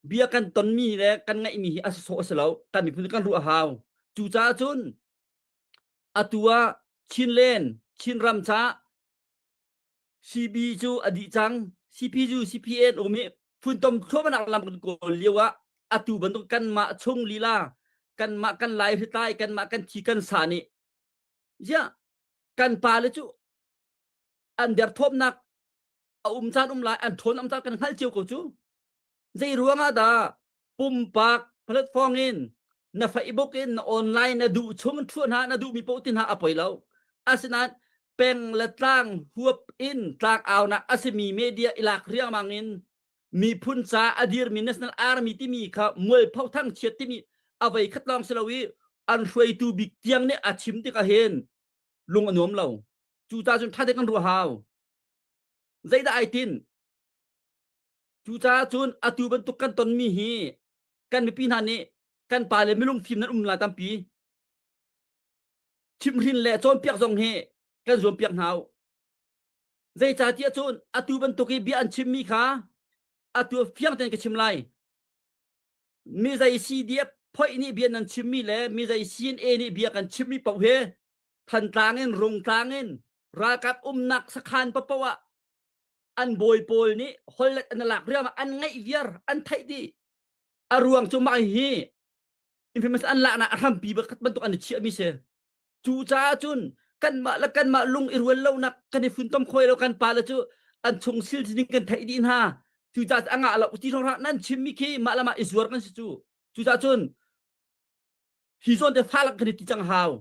bia kan tonmi le kan ngaihmi hi a sawh a si lo kan miphun kan ruah hau cucaah cun atu ah Chinland Chinram ca CB cu a dih cang CPU CPN um i funtom thluahnak lam kan kawl lio ah atu bantuk kanmah chung lila kanmah kan lai hritlai kanmah kan thi kan sa nih ziah kan pa le cu an derthawmnak a um caan um lai an ṭhawn um caan kan hngalh cio ko cu. Zei ruangah dah pumpak platform in na Facebook in na online na duh chung thuah hna na duhmi paoh ti hna a poi lo. Asinain peng le tlang huap in tlang aunak a simi media i lak riangmang in miphun ca a dirmi National Army timi kha mualpho thangchiat timi a vei khat lawng si lo i an hruaitu bik tiang nih a chim tikah hin lung a nuam lo. Cucaah cun ṭha te kan ruah hau. Zeidah ai tin? Cucaah cun atu bantuk kan tonmi hi kan mipi hna nih kan pa le milung fim nan um lai tampi. Chimhrin le cawnpiak zong hi kan zuampiak hna u. Zeicahtiah cun atu bantuk i bia an chimmi kha atu fiang tein ka chim lai. Mi zei CDF phoih nih bia nan chimmi le mi zei CNA nih bia kan chimmi paoh hi Thantlang in Rungtlang in ralkap umnak sakhan paoh ah an bawi pawl nih hollet an lak riam an ngaih viar an theih dih a ruang cu mah hi information an laknak a hrampi bantuk an i chiahmi si cu caah cun kanmah le kanmah lung i rual lonak kan i funtom khoi lo kan pa le cu an chung sil ding kan theih dih hna cu caah a ngah lo ti hrawng nan chimmi khi mah le mah i zuar kan si cu cu caah cun hi zawn te fa lak kan i ti cang hau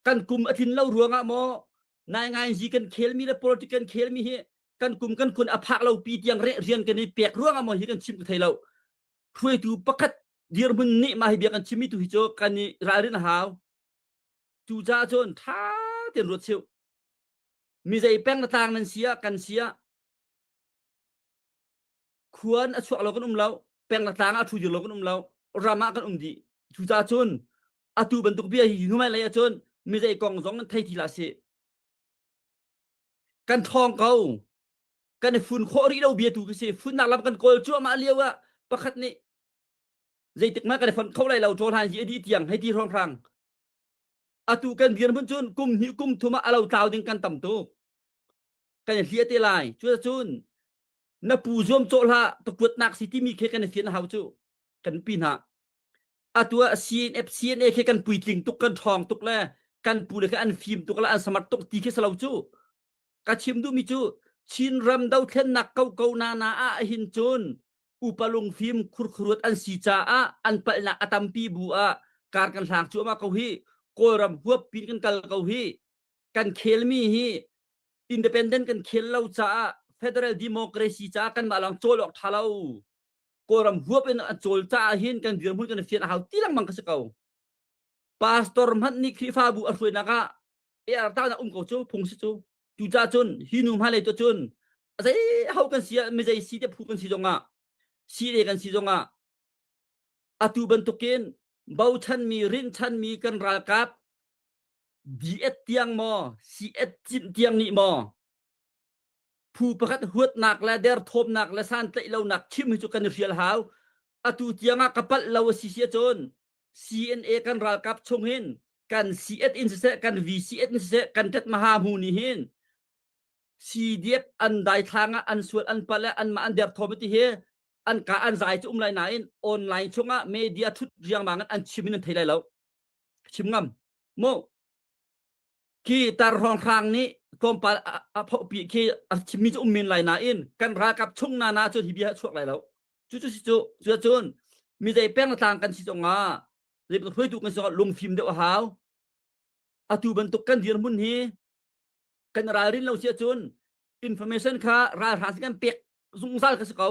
kan kum a tlin lo ruangah maw nai ngai zi kan khelmi le politic kan khelmi hi kan kum kan kun a phak lo pi tiang re rian kan i pek ruangah maw hi kan chim ka thei lo hruaitu pakhat dirhmun nih mah hi bia kan chimmi tu hi cu kan i ralrin a hau cu caah cun tha tein ruat cheu mi zei peng na tlang nan si ah kan si ah khuan a chuak lo kan um lo peng le tlang ah thu dir lo kan um lo ram ah kan um dih cucaah cun atu bantuk bia hi hnumai lei ahcun mi zei kong zong thei ti la si kan thawng ko kan i fun khawh rih lo bia tu khi si funnak lam kan kawl cuahmah lio ah pakhat nih zeitik mah kan i fon kho lai lo ṭawl han hi a dih tiang hei ti hrawnghrang atu kan dirhmun cun kum hnih kum thum ah a lo tlau ding kan tam tuk kan i hliah te lai cucun na pu zuam cawh hlah takuatnak si timi khi kan i fian hau cu kan pi hna atu ah CNF CNA khi kan puitling tuk kan ṭhawng tuk le kan pu le khi an fim tuk le an smart tuk ti khi salo cu ka chim duhmi cu Chin ram dothlennak ko ko na na ah hin cun upa lungfim khurkhuruat an si caah an palhnak a tampi bu ah kar kan hlang cuahmah ko hi Kawlram huap pin kan kal ko hi kan khelmi hi independent kan khel lo caah federal democracy caah kanmah lawng cawl awk ṭha lo Kawlram huap in a cawl caah hin kan dirhmun kan fian a hau ti lengmang ka si ko pastor hmanh nih Khrihfabu a hruainak ah AR ta na um ko cu phung si cu cucaah cun hi nu hmailei tu cun zei ho kan si ah mi zei si te phu kan si zongah si le kan si zongah atu bantukin bochanmi rinhchanmi kan ralkap DEd tiang maw CEd cinh tiang nih maw phu pakhat huatnak le derthawmnak le santlaih lonak chim hi cu kan i hrial hau atu tiang ah ka palh lo a si si ahcun CNA kan ralkap chung hin kan CEd in siseh kan VCEd in siseh kan tet maha mu nih hin CDF an daithlang ah an sual an palh le anmah an derthawm ti hi an ka an zai cu um lai nain online chungah media thut riangmang in an chim in an thei lai lo chim ngam mu khi tar hrawnghrang nih tlawmpal a phohpi khi a chimmi cu um men lai nain kan ralkap chung na na cu hi bia chuak lai lo cu cu si cu cu cun mi zei peng tlang kan si zongah zei hruaitu kan si zongah lungfim deuh a hau atu bantuk kan dirhmun hi kan ralrin lo si ahcun information kha ralhrang kan pek zungzal ka si ko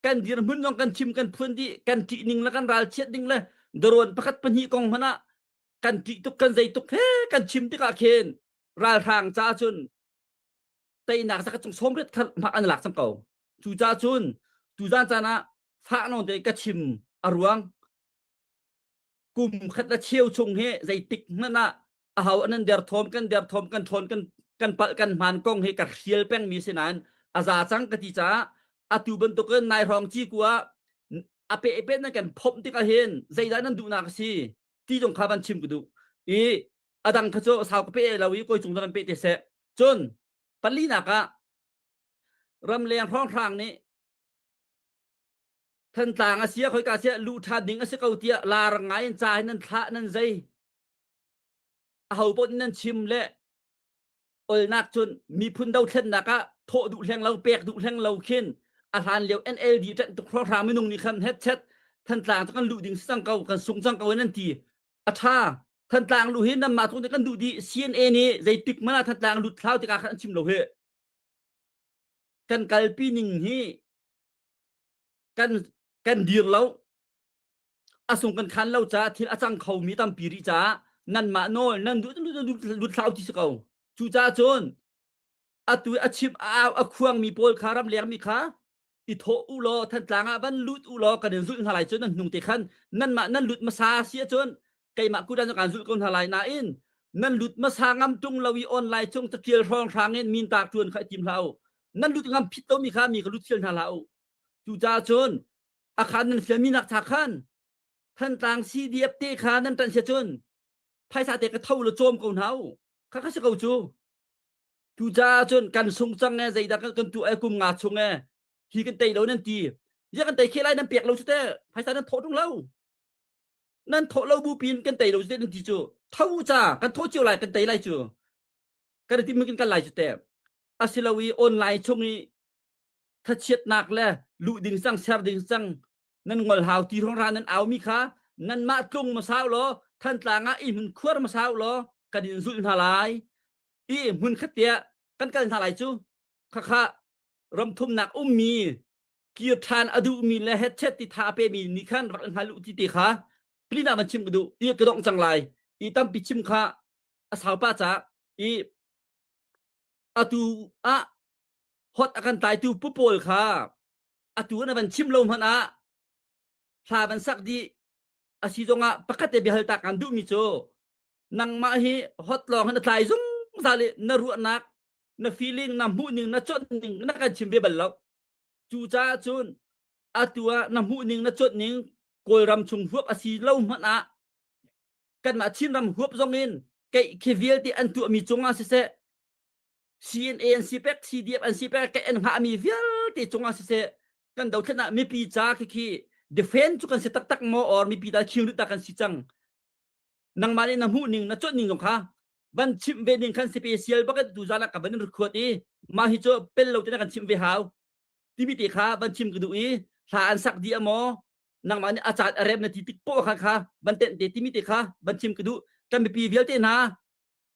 kan dirhmun zong kan chim kan phuan dih kan ṭih ning le kan ralchiat ding le darawn pakhat pahnih kong hmanh ah kan ṭih tuk kan zei tuk he kan chim tikah khin ralhrang ca cun teinak zaka cung sawmriat kha hmak an lak cang ko cu ca cun tuzan caan ah fah nawn te ka chim a ruang kum khat le cheu chung hi zeitik hmanh ah aho an an derthawm kan derthawm kan ṭhawn kan kan palh kan hmaan kong hi ka hrial pengmi si nain a za cang ka ti caah atu bantukin nai hrawng ci ku ah a pe pe nan kan phomh tikah hin zeidah nan duhnak a si ti zong kha van chim ka duh i a dang kha cu sau ka pe lo i koi cung van pe te seh cun palinak ah ramleng hrawnghrang nih Thantlang a sia khoika sia luh ṭhan ding a si ko tiah lar ngai in ca hin nan thlah nan zei aho paoh nih nan chim le olnak cun miphun dothlennak ah thawh duh hleng lo pek duh hleng lo khin. A hlan lio NLD ṭanh tuk hrawhhrang minung nih khan hetchet Thantlang cu kan luh ding si cang ko kan sung cang ko in an ti. A ṭha. Thantlang luh hi nanmah tung nih kan duh dih. CNA nih zeitik hmanh ah Thantlang lut thlau tikah khan an chim lo hi. Kan kalpi ning hi kan kan dir lo. A sung kan khan lo caah thil a cang khomi tampi rih caah nanmah nawl nan duh lut thlau ti si ko. Cucaah cun atu a chim a au a khuangmi pawl kha ramlengmi kha i thawh u law Thantlang ah van lut u law kan in zulh hna lai cun nan hnung te khan nanmah nan lut hmasa si ahcun keimah kudan cu kaan zulh ko hna lai nain nan lut hmasa ngam ṭung lo i online chung catial hrawnghrang in min taak ṭuan kha i tim hlah u nan lut ngam phit lomi kha mi kha lut fial hna hlah u cucaah cun a khan nan fialmi nak cha khan Thantlang CDF te kha nan ṭanh sia cun phaisa te ka tho law cawm ko hna u kha kha si ko cu Cucaah cun kan sung cang e zeidah kan kan tuah e kum nga chung e hi kan tei lo nan ti. Ya kan tei khe lai nan pek lo cu te phaisa nan thawh ṭung lo. Nan thawh lo bu pin kan tei lo cu te nan ti cu. Tho ca kan thawh cio lai kan tei lai cu. Kan ti mi kan kal lai cu te. Asilo i online chung i thachiatnak le luh ding cang ser ding cang nan ngol hau ti rong ra nan au mi kha nanmah tlung masau law Thantlang ah i hmun khuar masau law kan in zulh hna lai. I hmun khat tiah kan kal hna lai cu khakha ramthumnak ummi kir ṭhan a duhmi le hetchet ti tha a pemi nih khan rak in hngal u ti te kha plina van chim ka duh i ka dongh cang lai i tampi chim kha a sau pa ca i atu ah hot a kan tlaitu pu pawl kha atu na van chim lo hmanh ah hla van sak dih asi zongah pakhat te biahal ta kan duhmi cu nangmah hi hot lawng na tlai zungzal i na ruahnak na feeling na hmuhning na chawnh na kan chim ve bal lo cucaah cun atu ah na hmuhning na chawnh ning kawlram chung huap a si lo hmanh ah kanmah Chinram huap zong in keih khi vialte an tuahmi cungah siseh CNA an si pek CDF an si pek keih an hngahmi vialte cungah siseh kan dothlen ah mipi ca khi khi defend cu kan si taktak maw or mipi ta khiu ta kan si cang nangmah nih na hmuh ning na cuanh ning zong kha van chimh ve ning khan special bak tu zan ah ka van in record i mah hi cu pel lo te na kan chimh ve hau timi te kha van chim ka duh i hla an sak di amaw nangmah nih a caan a rem na ti tik poh kha kha van tenh te timi te kha van chim ka duh kan mipi vialte hna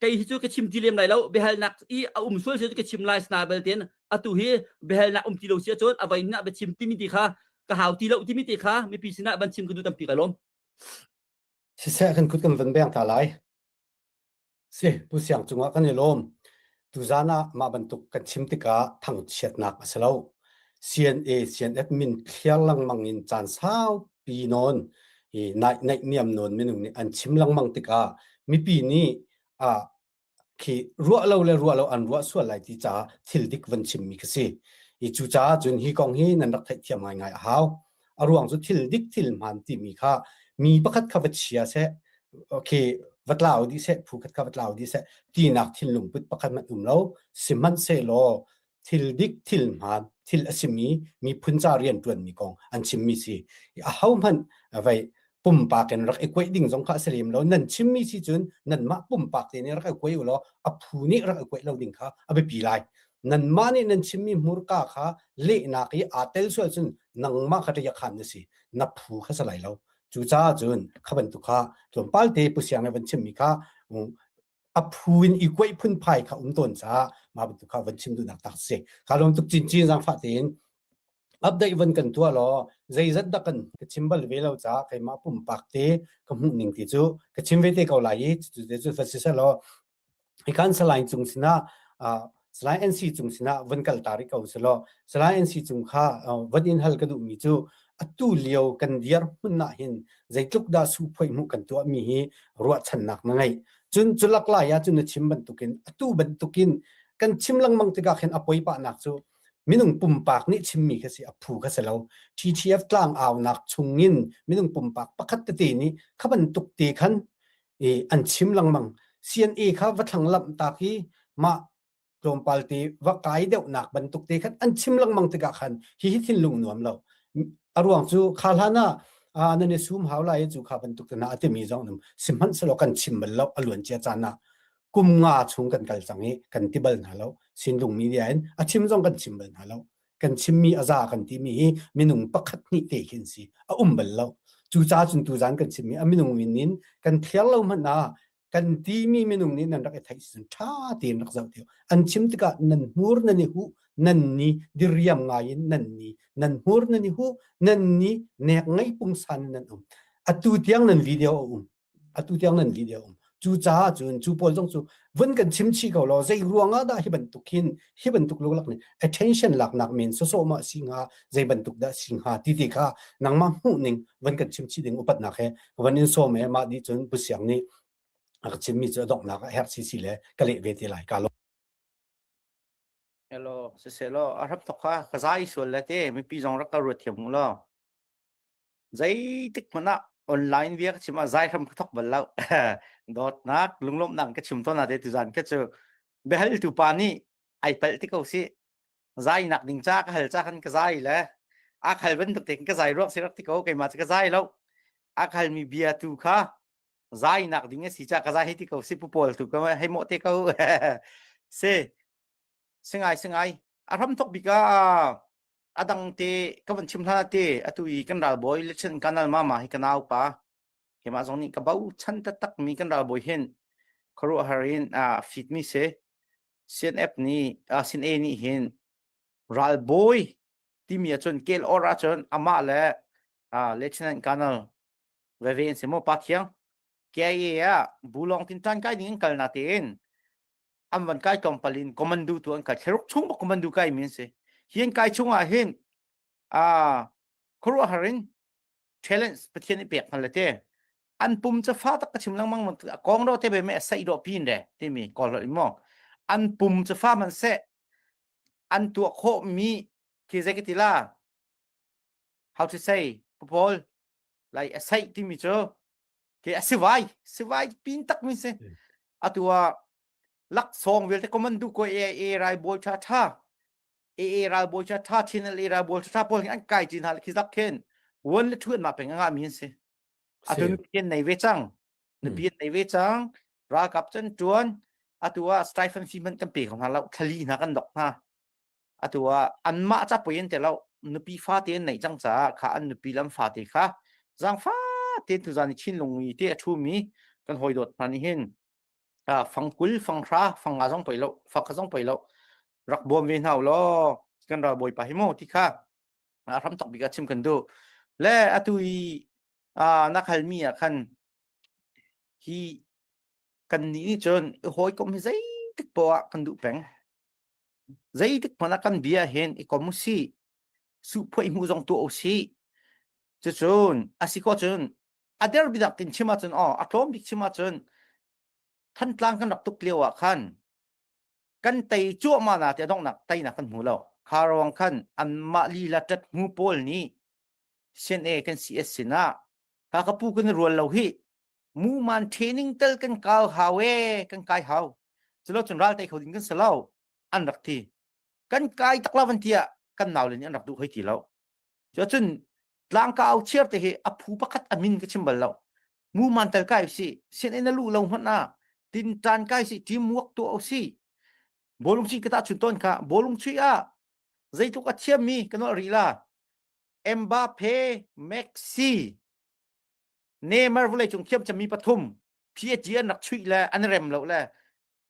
kei hi cu ka chim ti lem lai lo biahalnak i a um sual si cu ka chim lai sna bel ten atu hi biahalnak um ti lo si ahcun a voi na ba chim timi ti kha ka hau ti lo timi te kha mipi sinah van chim ka duh tampi ka lawm Siseh kan kut kan van beng ta lai. Si, Pu Siang cungah kan i lawm. Tuzan ah mah bantuk kan chim tikah thangchiatnak a si lo. CNA, CNF min thliar lengmang in caan saupi nawn i naih naihniam nawn minung nih an chim lengmang tikah mipi nih ah khi ruah lo le ruah lo an ruah sual lai ti caah thil dik van chimmi ka si. I cucaah cun hi kong hi nan rak theihthiam ngaingai a hau. A ruang cu thil dik thil hmaan timi kha mi pakhat kha va chia seh, okay, va tlau dih seh, phu khat kha va tlau dih seh tinak thinlung put pakhat hmanh um lo. Sihmanhsehlaw thil dik thil hmaan thil a simi miphun ca rianṭuanmi kong an chimmi si ahohmanh vei pumpak in rak i kuaih ding zong kha a si lem lo nan chimmi si cun nanmah pumpak te nih rak i kuai u law a phu nih rak i kuaih lo ding kha a biapi lai nanmah nih nan chimmi hmurka kha lehnak i aa tel sual cun nangmah kha ṭiak khan na si na phu kha si lai lo cucaah cun kha bantuk kha tlawmpal te pu siang nih van chimmi kha a phu in i kuaih phunphai kha um tawn caah mah bantuk kha van chim duhnak tak si kha lawm tuk cincin zaangfah tein update van kan tuah law zeizat dah kan ka chim bal ve lo caah keimah pumpak te ka hmuh ning ti cu ka chim ve te ko lai i cu te cu va si selaw hikan Salai cung sinah Salai NC cung sinah van kal ta rih ko selaw Salai NC cung kha van in hal ka duhmi cu atu lio kan dir hmun ah hin zeitluk dah suphoih hmuh kan tuahmi hi ruahchannak na ngeih cun culak lai ah cun na chim bantukin atu bantukin kan chim lengmang tikah khin a poi pahnak cu minung pumpak nih chimmi kha si a phu kha si lo TTF tlang aunak chungin minung pumpak pakhat tete nih kha bantuk te khan i an chim lengmang CNA kha va thlang lamh tak i mah tlawmpal te va kai deuhnak bantuk te khan an chim lengmang tikah khan hihi thinlung nuam lo a ruang cu kha hlan ah nan i sum hau lai cu kha bantuk te hna a timi zong um sihmanhsehlaw kan chim bal lo a luan cia caan ah kum nga chung kan kal cang i kan ti bal hna lo sinlung media in a chim zong kan chim bal hna lo. Kan chimmi a za kan timi hi minung pakhat hnih te khi an si. A um bal lo. Cucaah cun tuzan kan chimmi a minung min in kan thliar lo hmanh ah kan timi minung nih nan rak i theih cun ṭha tein rak zoh te an chim tikah nan hmur nan i huh nan ni diriam ngai in nan ni nan hmur nan i huh nan ni nek ngei pungsan nan um atu tiang nan video a um atu tiang nan video um cucaah cun cu pawl zong cu vun kan chim chih ko law zei ruang ah dah hi bantuk hin hi bantuk luklak nih attention laknak men sawsawh ma si hnga zei bantuk dah si hnga ti ti kha nangmah hmuh ning van kan chim chih ding upatnak he van in sawm e mah dih cun Pu Siang nih a ka chimmi cu a donghnak ah herh si si le ka leh ve te lai ka lo Hello, siselaw a hrap thok kha ka zai sual le te mipi zong rak ka ruat thiam mu law. Zeitik hmanh ah online bia ka chim ah zai hram ka thok bal lo. Dawtnak lunglawmhnak ka chim tawn te tuzan ka cu biahal tu pa nih ai palh ti ko si. Zai nak ding ca ka hal ca khan ka zai le a khal bantuk te ka zai ruak si rak ti ko keimah cu ka zai lo. A khal mi bia tu kha zai nak ding a si ca ka zai hei ti ko si pu pawl tu ka hei mawh te ko. Si singai singai a hram thok bik ah a dang te ka van chim hlan te atu i kan ralbawi Lichen Kanal mama hi ka nau pa keimah zong nih ka bochan taktak mi kan ralbawi hin khuaruahhar in a fit mi si CNF nih CNA nih hin ralbawi timi ahcun kel or ahcun amah le Lieutenant Colonel veve in si mu pa thiang KIA ah bulong tin tan kai ding in kal na tein an van kai tlawmpal in commando tu an kai thlaruk chung bak commando kai mi an si hi an kai chung ah hin a khuaruahhar in challenge pathian i pek hna le te an pum ca fa tak ka chim lengmang a kong ro te be me sai do pin re timi kol ro mo an pum ca fa man se an tuah khawh mi khi zei ka ti la how to say paul like a sai timi cu ke a sivai sivai pin tak mi si atu ah laksawng vialte commando ko AA ralbawi tha tha AA ralbawi tha tha Channel A ralbawi tha tha pawl hi an kai chin hna khi zak khin one le two an ma peng nga mi an si atu nu nei ve cang nupi nei ve cang ralkap cun tuan atu ah stipend fee man kan pe ko hna lo thlali hna kan dok hna atu ah anmah ca poi an te lo nupi fa te an neih cang caah kha an nupi lam fa te kha zangfa te tuzan i Chinlung i te a thu mi kan hawi dawt hna nih hin fangkul fanghra fanga zong poi lo fakha zong poi lo rak bawm ve hna law kan ral bawipa hi mu ti kha ram tok bik ah chim kan duh le atu i na khal mi ah khan hi kan nih nih cun hawikom hi zeitik poah ah kan duh peng Zeitik hmanh ah kan bia hin i kom usih. Suhphuaih hmuh zong tuah usih. Cucun a si ko cun a der bidak in chim ahcun aw a tlawm bik chim ahcun Thantlang kan rak tuk lio ah khan kan tei cuahmah na ti a donghnak teinak kan hmu lo. Kha ruang khan anmah lila ṭat hmu pawl nih CNA kan CS sinah ka ka pu kan i rual lo hi muman training tel kan kal hau e kan kai hau culo cun ral tei kho ding kan si lo an rak ti kan kai tak lo van tiah kan nau le nih an rak duh hoi ti lo cun tlangkau chiar te hi a phu pakhat a min ka chim bal lo muman tel kai si sin in a lu lo hmanh ah tin tan kai si team work tu o si bolung chi ka ta chun ton kha bolung chui a zeitluk a thiam mi kan ri la Mbappe Messi Neymar vawleicung thiam cemmi pathum PSG an rak chuih le an rem lo le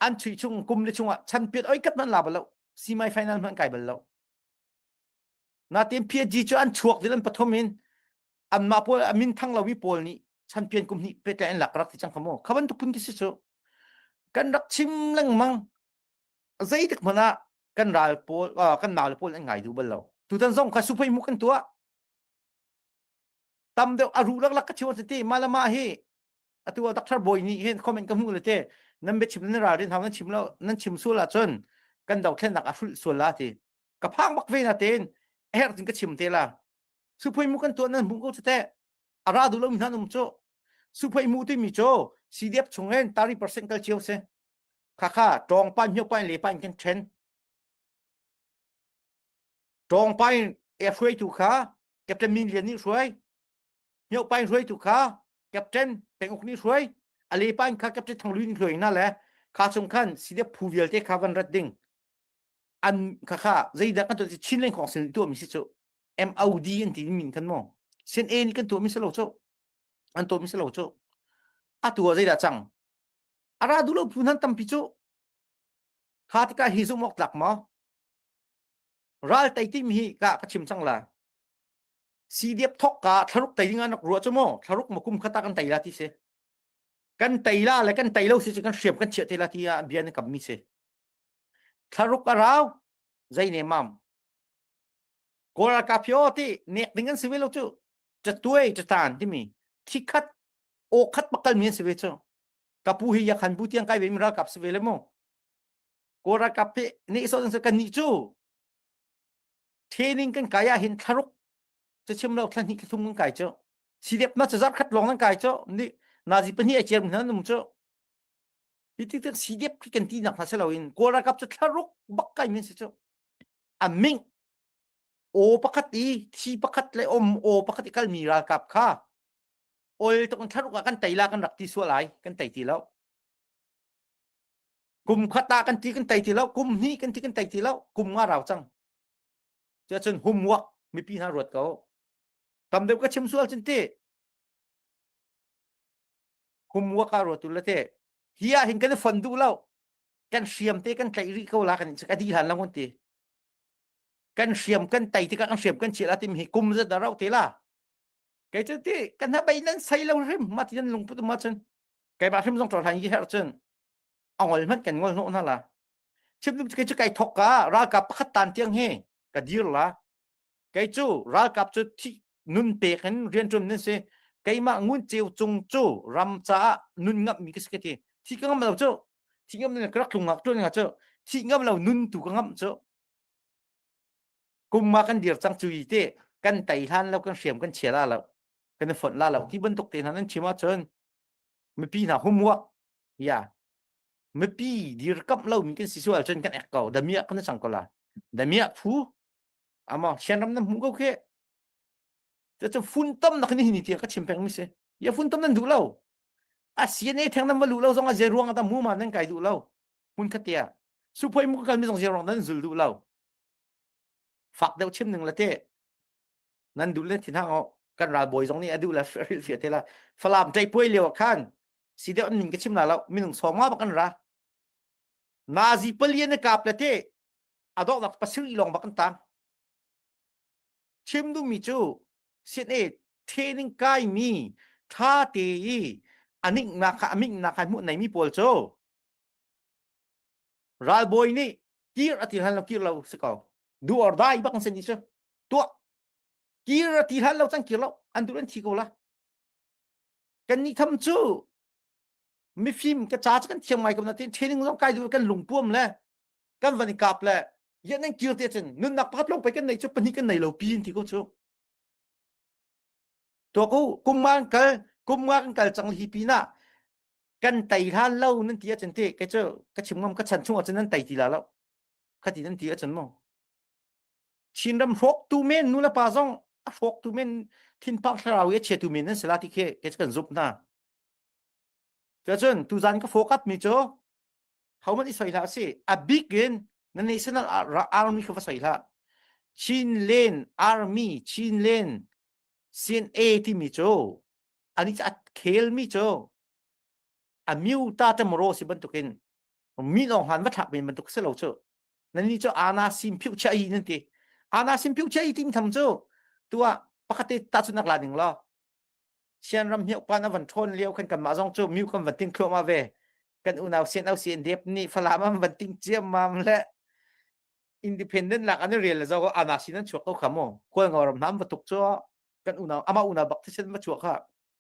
an chuih chung kum le chungah champion oi kat man la bal lo semi final hmanh kai bal lo natin PSG cu an chuak dil an pathum in anmah pawl a min thang lomi pawl nih champion kum hnih petlai an lak rak ti cang kha mu kha bantuk phun khi si cu kan rak chim lengmang zeitik hmanh ah kan ral pawl kan nau le pawl an ngai duh bal lo tutan zong kha suphei mu kan tuah tam deuh a ruh laklak ka chim ti mah le mah hi atu ah doctor bawi nih hin comment ka hmuh le te nan biachim nan ralrin hau nan chim lo nan chim sual ahcun kan dothlennak a hrulh sual la ti ka phang bak ve na tein a herh tin ka chim te la suphoi mu kan tuah nan hmuh ko te a ra duh lo mi hna um cu suphoi mu ti mi cu CDF chung in 30% kal cio si kha kha tawng pan hio pan le pan kan then tawng pan e hruaitu kha Captain Min Lian nih hruai Myohpaing hruaitu kha Captain Penguk nih hruai a lepaing kha Captain Thang Lui nih hruai na le kha chung khan CDF phu vialte kha van rat ding. An khakha zeidah kan tuah Chin Leng Khong sin tuah mi si cu MOD an ti min kan mo. Sin A nih kan tuah mi si lo cu. An tuah mi si lo cu. Atu ah zeidah cang? Ara duh lo phu nan tampi cu. Kha tikah hi zumh awk tlak maw? Ral tei timi hi ka ka chim cang la. CDF thok ka thlaruk tei ding an rak ruah cu maw? Thlaruk ma kum khata kan tei la ti si. Kan tei la le kan tei lo si cu kan hriam kan chiah te la ti ah bia na kam mi si. Thlaruk a rau zei ne mam. Kawl ralkap hi aw ti nek ding an si ve lo cu. Catuai catan timi thi khat aw khat bakal mi an si ve cu. Ka pu hi yakhan bu tiang kai ve mi ralkap si ve le mu. Kawl ralkap hi nih so kan nih cu training kan kai ah hin thlaruk cu chim lo thla hnih thla thum kan kai cu sidep na cu zarh khat lawng nan kai cu ni nazi pahnih a ciar mi hna num cu hi tik tik sidep khi kan ti nak hna si loin kawl ralkap cu thlaruk bak kai min si cu a ming aw pakhat i thi pakhat le om aw pakhat i kalmi ralkap kha ol tuk in thlaruk ah kan tei la kan rak ti sual ai kan tei ti lo Kum khat ah kan ti kan tei ti lo, kum hnih kan ti kan tei ti lo, kum nga rau cang. Cuacun homework mipi hna ruat ko. Tam deuh ka chim sual cun ti. Homework ah ruat u la te. Hi ah hin kan i fon duh lo. Kan hriam te kan tlaih rih ko la kan ka di hlan lo kan ti. Kan hriam kan tei tikah kan hriam kan chiah la tim hi kum zat dah rau te la. Kei cu ti kan ha bei nan sei lo hrim ma ti nan lungput ma cun. Keimah hrim zong ṭol hi herh cun a ngol hmanh kan ngol hnawh hna la chim kei cu kai thok ka ralkap pakhat tan tiang hi ka dir la kei cu ralkap cu thi nun pek in rianṭuan nan si keimah ngun ceu cung cu ram caah nun ngam mi ka si ka ti thi ka ngam lo cu thi ngam lo ka rak tlung ngak ṭuan nga cu thi ngam lo nun tu ka ngam cu kum ma kan dir cang cu i te kan tei hlan lo kan hriam kan chia la lo kan i fonh la lo ti bantuk te hna nan chim ahcun mipi hna homework ya mipi dirkamh lo mi kan si sual cun kan ek ko damiah kan cang ko la damiah phu amo sianram nan hmu ko khi cu funtom nak ni ni tiang ka chim peng mi si ya funtom nan duh lo a CNA theng nan va lu lo zong a zei ruang da mu ma nan kai duh lo hun khat tia suphoi mu kal mi zong zei ruang nan zul duh lo fak deuh chim ning la te nan duh le thin hang kan ralbawi zong nih a duh le hril fia te la falam ṭei puai lio ah khan si deuh ning ka chim la lo minung sawm nga bak an ra nazi palian na kap le te a dawh nak pasir i long bak an tang chim duh mi cu sin e training kai mi tha te i anik na kha amik na kha hmuh nei mi pawl cu ralbawi nih kir ati hlan lo kir lo si ko do or die bak an ni cu tuah kir a ti hlan lo cang kir lo an duh an thi ko la kan nih tham cu mifim ka ca cu kan thiam ngai ko na tin training zong kai duh kan lungpuam le kan van i kap le yan nan kir te cun nunnak pakhat lawng pei kan nei cu pahnih kan nei lo pi in ti ko cu to ko kum nga kan kal kum nga kan kal cang hi pinah kan tei hlan lo nan ti ahcun te ke cu ka chim ngam ka chan chung ahcun nan tei ti la lo khati nan ti ahcun mu Chinram hrawktu men nu le pa zong a hrawktu men thinpang thlarau i a chiatu men nan si la ti khi kei cu kan zumh hna. Cuacun tuzan ka focus mi cu hohmanh i soi hlah si a bik in na national army kha va soi hlah. Chinland Army Chinland CNA timi cu ani cu a khel mi cu a myu ta te moro si bantukin mi lawng han va thlak men bantuk si lo cu nan ni cu ana sim phiu chia yi nan ti ana sim phiu chia yi tim tham cu tua pakhat te ta chu nak la ding lo sian ram hiau pan avan thon lio khan kan ma zong chu miu kan van ting thluam ma ve kan unau sian au sian dep ni falam am van ting chiam mam le independent lak an real le zo ana sin an chuak ko khamo kwal ngoram nam va tuk chu kan unau ama unau bak thisen ma chuak kha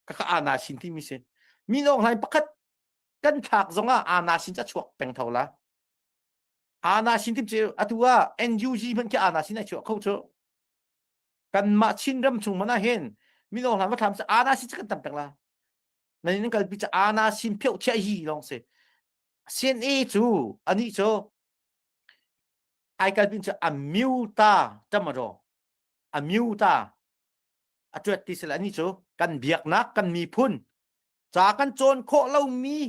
ka ka ana sin ti mi sin mi nong hlain pakhat kan thlak zong ah ana sin cha chuak peng tho la Ana sin tim cu atu ah NUG hmanh khi ana sin ai chuah kho cu. Kanmah Chinram chung man ah hin mino hlan va thlam cu ana sin cu kan tam peng la. Nan in kalpi cu ana sin pheuh chia hi lawng si. CNA cu ani cu ai kalpi cu a miu ta tamaro a miu ta a tuat ti sila ani cu kan biaknak kan miphun ca kan cawn khawh lomi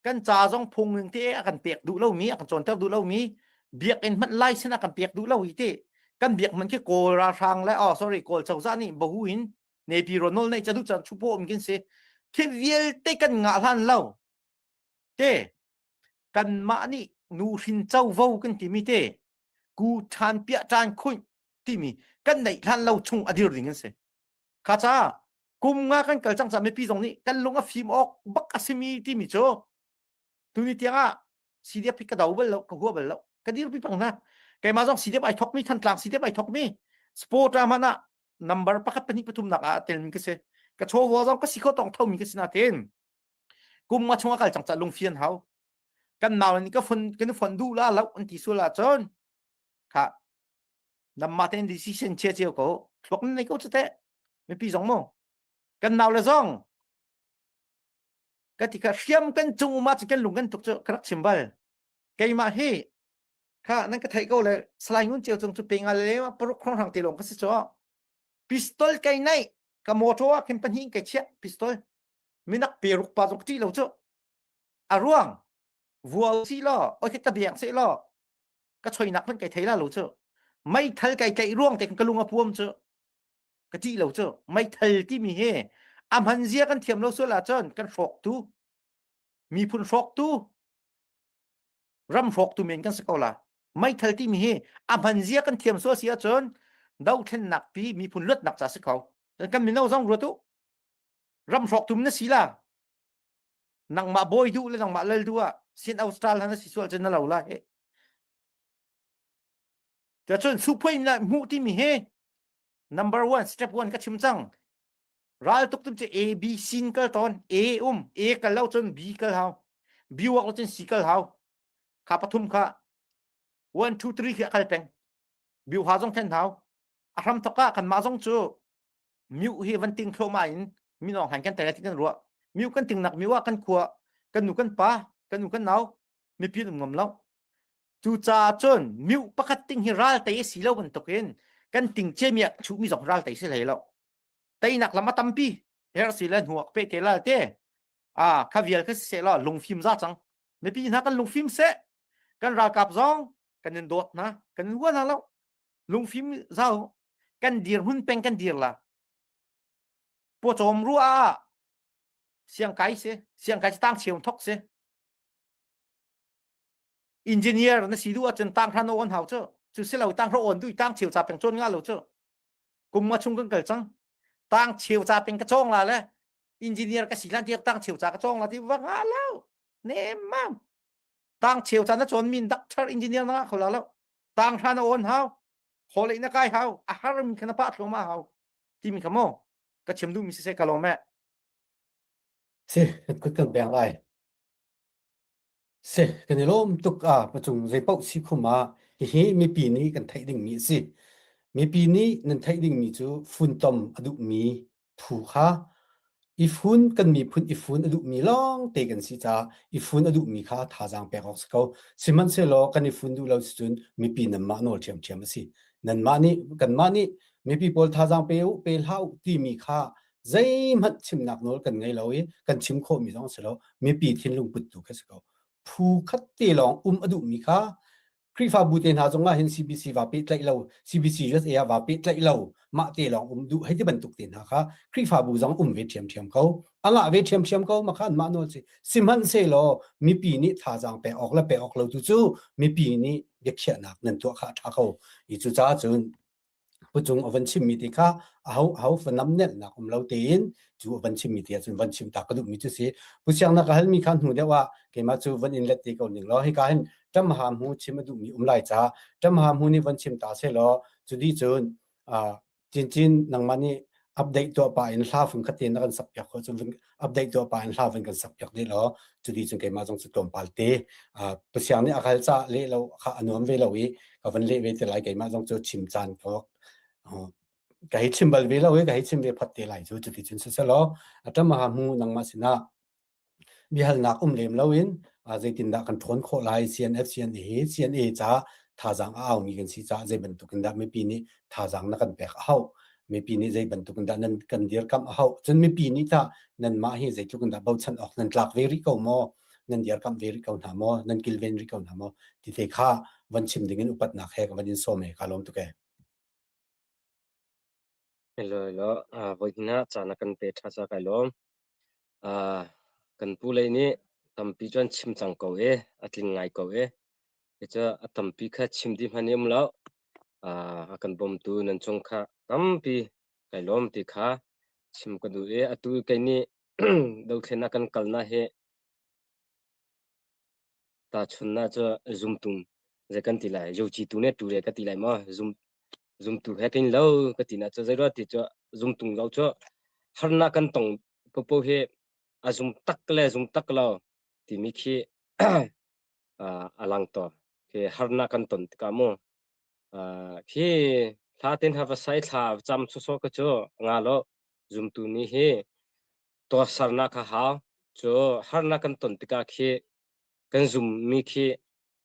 kan ca zong phung ning te a kan pek duh lomi a kan cawnter duh lomi. Biakinn hmanh license a kan pek duh lo hi ti. Kan biak man khi Kawl ralhrang le oh sorry Kawl cozah nih bahu in nepi ro nawl nei cadu chan chupo um kin si. Khi vialte kan ngah hlan lo. Te kanmah nih nuhrin covo kan timi te ku ṭhan piah ṭan khunh timi kan neih hlan lo chung a dir ding an si. Kha ca kum nga kan kal cang ca mipi zong nih kan lung a fim awk bak a simi timi cu tuni tiang ah CDF hi ka do bal lo ka hua bal lo ka dirpi pang hna keimah zong CDF ai thokmi Thantlang CDF ai thokmi sport ah hmanh ah number pakhat pahnih pathum nak ah telmi ka si ka chawva zong ka si kho tong thomi ka si natin kum nga chung a kal cang ca lungfian hau kan nau nih ka fon kan fon duh la lo an ti sul ahcun kha namma ten decision chia cio ko thluak nei ko chate mipi zong mo kan nau le zong ka ti kha hriam kan cung uma chu kan lung kan tuk chu ka rak chim bal keimah hi kha nan ka theih ko le salai ngun cheu chung chu pe nga le paruk khrong hrang te long ka si cho pistol kai nei ka motor ah khin pahnih kai chiah pistol minak peruk pa zong ti lo chu a ruang vual si law oi ka biang se law ka choinak hmanh kai thei la lo chu meithal kai tlaih ruang te ka lung a puam chu ka ṭih lo cu meithal timi hi a hman zia kan thiam lo sual ahcun kan hrawktu miphun hrawktu ram hrawktu men kan si ko la meithal timi hi a hman zia kan thiam sual si ahcun dothlennak pi miphun luatnak ca si ko kan mino zong ruat u ram hrawktu na si la nangmah bawi duh le nangmah lal duh ah sin Australia na si sual cun na lo la he cun suphoi na hmuh timi hi number one step one ka chim cang ral tuk tum cu A B C kal tawn A um A kal lo cun B kal hau B wak lo cun C kal hau kha pathum kha 1 2 3 khi kal peng biu ha zong then hau a hram thok ah kan mah zong cu miu hi van ting thluahmah in minong han kan tel ti kan ruah miu kan ting nak miu ah kan khua kan nu kan pa kan nu kan nau mipi um ngam lo cu caah cun miu pakhat ting hi ral tei si lo bantukin kan ting cia mi ah chuh mi zong ral tei si hlei lo teinak lam a tampi her si le hnuak pe te lal te a kha vial kha se lo lungfim za cang mipi hna kan lungfim se kan ralkap zong kan in dawt hna kan in hua hna lo lungfim zau kan dir hun peng kan dir la pawcawm ruah ah siangkai si siangkai tang cheu thok si engineer na si du ahcun tang hran on hau cu cu si lo tang hra on du tang cheu cha peng chon nga lo cu kum ma chung kan kal cang tang cheu cha peng ka chong la le engineer ka si lan tiak tang cheu cha ka chong la ti wa nga lo ne mam tang cheu cha na chon min doctor engineer na kho la lo tang hra na on hau hole na kai hau a har mi khana pa thloma hau ti mi kha mo ka chim du mi se ka lo me Si, kan kan beng lai. Si, kan i lawm tuk a pacung zeipaoh si khum ah hihi mipi nih kan theih dingmi a si. Mipi nih nan theih dingmi cu funtom a duhmi phu kha i fun kan miphun i fun a duhmi lawngte kan si caah i fun a duhmi kha thazaang pek awk si ko. Sihmanhsehlaw kan i fun duh lo si cun mipi nanmah nawl ṭhiamṭhiam a si. Nanmah nih kanmah nih mipi pawl thazaang pe u pe hlah u timi kha zeihmanh chimnak nawl kan ngei lo i kan chim khawhmi zong a si lo. Mipi thinlung put tu kha si ko. Phu khat te lawng um a duhmi kha Khrihfabu te hna zong ah hin CBC va pehtlaih lo, CBC USA ah va pehtlaih lo, mah te lawng um duh hei ti bantuk te hna kha Khrihfabu zong um ve ṭhiamṭhiam ko. A ngah ve ṭhiamṭhiam ko ma kha anmah nawl si. Sihmanhsehlaw mipi nih thazaang pek awk le pek awk lo tu cu mipi nih biakhiahnak nan tuah kha a ṭha ko. I cucaah cun Pucung a van chimmi te kha aho aho fanam nelnak um lo tein cu a van chimmi te ahcun van chim ta ka duhmi cu si. Pu Siang na ka halmi kha hnu deuh ah keimah cu van in let te ko ning law hika hin ṭam ha hmu chim a duhmi um lai ca ṭam ha hmu nih van chim ta se law cu dih cun cincin nangmah nih update tuah pah in hla fung khat te na kan sak piak khawh cun update tuah pah in hla van kan sak piak dih law cu dih cun keimah zong cu tlawmpal te Pasiang nih a hal ca leh lo kha a nuam ve lo i ka van leh ve te lai keimah zong cu chim caan ka ka hei chim bal ve lo i ka hei chim ve phot te lai cu cuti cun siselaw aṭam ha mu nangmah sinah biahalnak um lem loin zeitindah kan ṭhawn khawh lai CNF CNA hi CNA ca thazaang a aumi kan si caah zei bantuk in dah mipi nih thazaang na kan pek a hau mipi nih zei bantuk in dah nan kan dirkamh a hau cun mipi nih tah nanmah hi zeitluk in dah bochan awk nan tlak ve rih ko maw? Nan dirkamh ve rih ko hna maw? Nan kilven rih ko hna maw? Ti te kha van chim ding in upatnak he ka van in sawm e ka lawm tuk e. Hello, hello. Voi hna caan a kan pe ṭha ca kai lawm. Kan pu lei nih tampi cu an chim cang ko i a tling ngai ko i cucu a tampi kha chim dih hmanh i um lo. A kan bawmtu nan cung kha tampi kai lawm ti kha chim ka duh i atu kei nih dothlennak kan kalnak hi Tahchunhnak cu zumtu zei kan ti lai, yoci tu nih tu le ka ti lai maw? Zum zumtu he kan lo ka ti nak cu zeiruah ti cu zumtu lo cu harnak kan tong popo hi a zum tak le zum tak lo timi khi a lang to. Khi harnak kan ton tikah mu khi thla ten ha va sai thla cam sawsawh ka cu nga lo zumtu nih hi tuahsernak kha hau. Cu harnak kan ton tikah khi kan zummi khi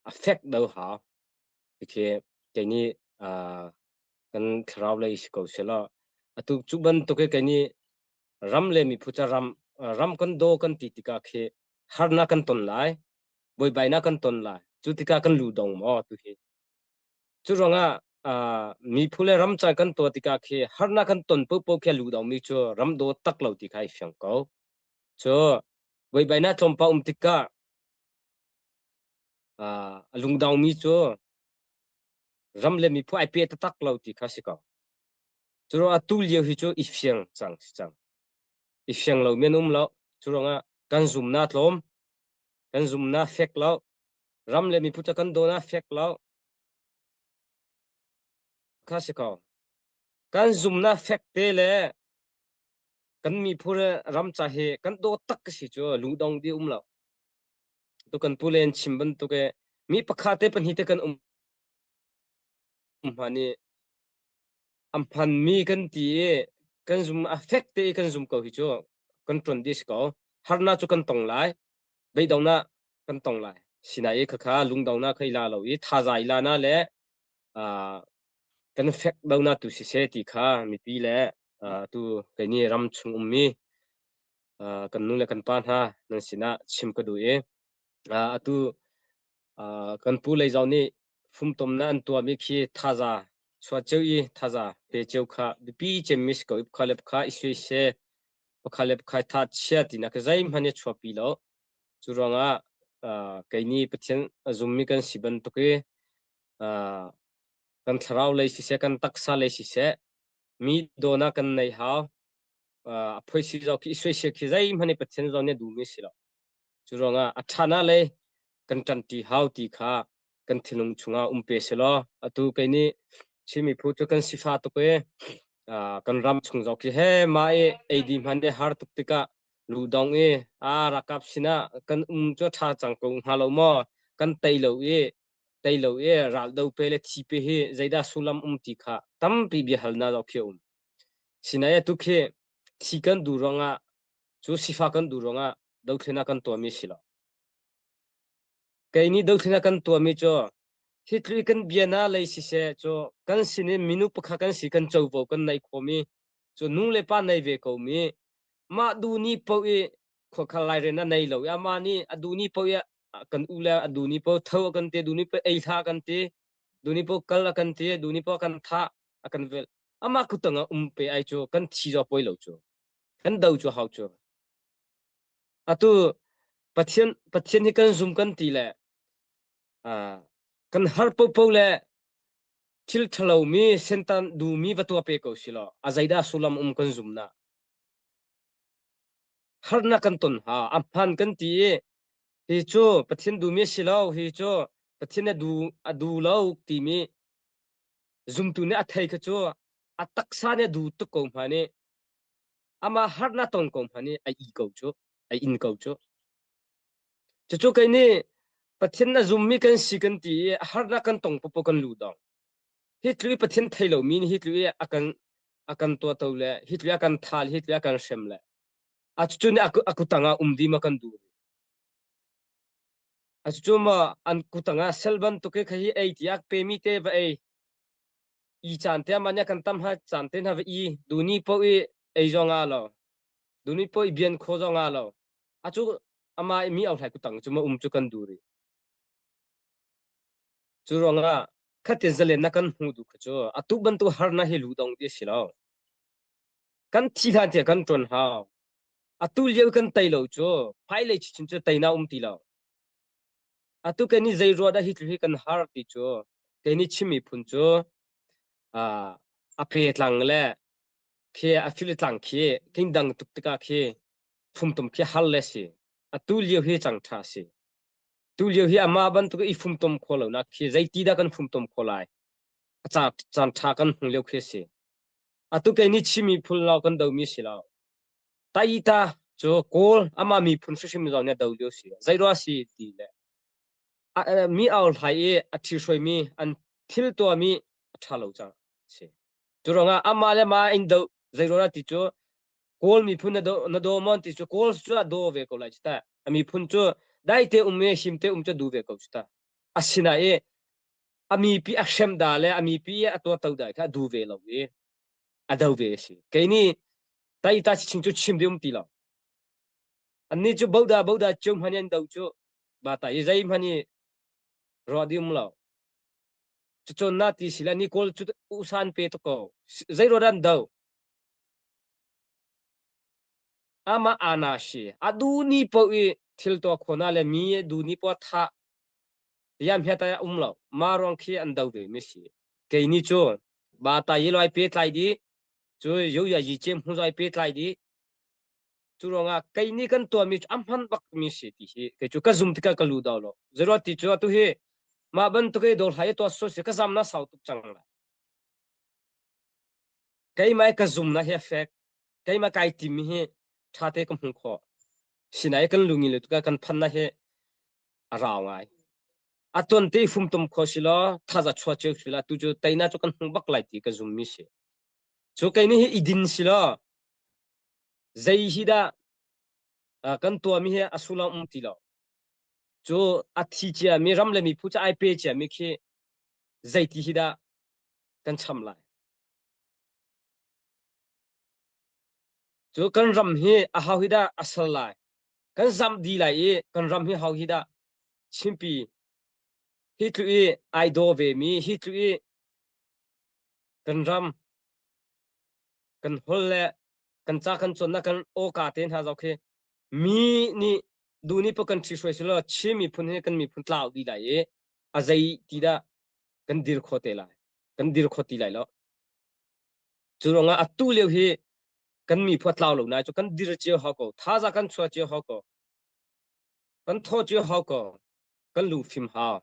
a fek do hau. Khi kei nih kan thlarau lei si ko selaw atu cu bantuk hi kei nih ram le miphun ca ram ram kan daw kan ti tikah khi harnak kan ton lai, buaibainak kan ton lai. Cu tikah kan lu dong maw tu hi. Cu ruangah miphun le ram ca kan tuah tikah khi harnak kan ton popo khi lu dongmi cu ram daw tak lo ti kha i fiang ko. Cu buaibainak tlawmpal um tikah a lungdongmi cu ram le miphun ai pe taktak lo ti kha si ko. Cu ruangah tu lio hi cu i fiang cang si cang. I fiang lo men um lo. Cu ruangah kan zumnak tlawm, kan zumnak fek lo, ram le miphun ca kan dawnak fek lo. Kha si ko. Kan zumnak fek te le kan miphun ram ca hi kan daw tak ka si cu lungdong di um lo. Tu kan pu le an chim bantuk e mi pakhat te pahnih te kan um hma nih an phan mi kan ti i kan zum a fek te i kan zum ko hi cu kan ṭuan di si ko. Harnak cu kan tong lai. Beidongnak kan tong lai. Sinai i khakha lungdongnak kha i la lo i thaza i la na le kan fek do na tu siseh ti kha mipi le tu kei nih ram chung ummi kan nu le kan pa hna nan sinah chim ka duh i atu kan pu lei zong nih fumtomnak an tuahmi khi thaza chuah cio i thaza pe cio kha biapi cemmi si ko i pakhat le pakhat i suai pakhat le pakhat tha chia tinak zeihmanh i chuahpi lo. Cu ruangah kei nih Pathian a zummi kan si bantuk i kan thlarau lei siseh kan taksa lei siseh mi dawnak kan nei hau. A phoisi zau khi i suaisel khi zeihmanh i Pathian zong nih a duhmi si lo. Cu ruangah a ṭhana lei kan ṭanṭi hau ti kha kan thinlung chungah um pe selaw atu kei nih Chin miphun cu kan sifa tuk i kan ram chung zong khi he mah i eidi hman i har tuk tikah ludong i a ralkap sinah kan um cu ṭha cang ko hnga lo maw kan tei lo i tei lo i ral do pe le thi pe hi zeidah sullam um ti kha tampi biahalnak zong khi a um. Sinai atu khi thi kan duh ruangah cu sifa kan duh ruangah dothlennak kan tuahmi si lo. Kei nih dothlennak kan tuahmi cu hi tluk i kan bia na lei siseh cu kan sin in minu pakhat kan si kan covo kan neih khawhmi cu nu le pa nei ve komi mah duh ni paoh i khuakhal lairel a nei lo i amah nih a duh ni paoh i kan u le a duh ni paoh tho a kan ti duh ni paoh ei hlah a kan ti duh ni paoh kal a kan ti duh ni paoh kan thah a kan velh amah kutang ah um pe ai cu kan thi zaw poi lo cu kan do cu hau cu Atu Pathian Pathian hi kan zum kan ti le kan har popo le thil ṭhalo mi sentan duhmi va tuah pe ko si law a zeidah sullam um kan zum na harnak kan ton ha a hman kan ti i hi cu Pathian duhmi a si lo hi cu Pathian a du a du lo timi zumtu nih a thei kha cu a taksa nih a du tuk ko hma nih amah harnak ton ko hmanh i a i ko cu a in ko cu cucu kei nih Pathian na zummi kan si kan ti i harnak kan tong popo kan lu dong hi tlu i Pathian thei lomi nih hi tlu i a kan a kan tuahto le hi tlu i a kan thal hi tlu i a kan hrem le a cucu nih a kutang ah um dih ma kan duh a cucu ma an kutang ah sel bantuk i kha hi ei tiah pemi te va ei i caan te mah nih kan tam ha caan te hna va i duni po i ei zong a lo duni po i bian kho zong a lo a cu. Ama i mi au hlai kutang cu ma um cu kan duh rih. Cu ruangah khatin zalen na kan hmu duh kha cu atu bantuk harnak hi lu dong ti si lo. Kan thi hlan tiah kan ṭuan hau. Atu lio kan tei lo cu hmailei chinchin cu teina um ti lo. Atu kan i zei ruah dah hi thil hi kan har ti cu kei nih Chin miphun cu a pe tlang le khi a fil tlang khi king dang tuk tikah khi fumtum khi har le si. Atu lio hi cang ṭha si. Tu lio hi amah bantuk i fumtom kho lo nak khi zeiti dah kan fumtom kho lai? A caan ṭha kan hmu lio khi si. Atu kei nih Chin miphun lo kan domi si lo. Taita cu Kawl amah miphun hrimhrim zong nih a do lio si. Zeiruah si ti le mi au hlai i a ṭhihruaimi an thil tuahmi a ṭha lo cang si. Cu ruangah amah le mah in do zeiruah ti cu Kawl miphun na do na daw maw ti cu Kawl cu a daw ve ko lai cu ta. A miphun cu daite um i himte um cu a duh ve ko cu ta. Asinain i a mipi a hrem da le a mipi a tuahto da kha a duh ve lo i a do ve a si. Kei nih taita ching cu chim ding um ti lo. Annih cu boda boda cio hman an do cu ba ta i zei hman i ruah ding um lo. Cucun na ti sila ni kawl cu usan pe to ko. Zei ruah dan do. Ama ana shi. Adu ni po i thil to khona le mi du ni po tha yam hia ta um lo. Ma ruang khi an do ve mi si. Kei ni cu ba ta yi loi pe tlai di cu yo ya yi cem hu zoi pe tlai di cu ruangah kei nih kan tuahmi cu a hman bak mi si ti hi kei cu ka zum tikah ka lu dau lo zero ti cu atu hi mah bantuk i dawr hlai tuah so si ka zam na sau tuk cang lai keimah ka zum na hi a fek keimah kai tim hi tha te ka hmu khawh sinai kan lungi le tuka kan phan na hi a rau ngai a ton te fumtum kho si law thaza chua cheu si la tu cu teina cu kan hmu bak lai ti ka zum mi si cu kei nih hi i din si law zei hi dah kan tuahmi hi a sullam um ti lo cu a thi cia mi ram le mi phu cu ai pe cia mi khi zei ti hi dah kan cham lai cu kan ram hi a hau hi dah a sal lai kan zam di lai i kan ram hi hau hi dah chimpi hi tlu i ai daw ve mi hi tlu i kan ram kan hol le kan ca kan cawnnak kan awka te hna zok hi mi nih du nih pa kan ṭhi hruai silo Chin miphun hi kan miphun tlau dih lai i a zei ti dah kan dir kho te lai kan dir kho ti lai lo cu ruangah atu lio hi kan miphun tlau lo nai cu kan dir cio hau ko thaza kan chuah cio hau ko kan thaw cio hau ko kan lungfim hau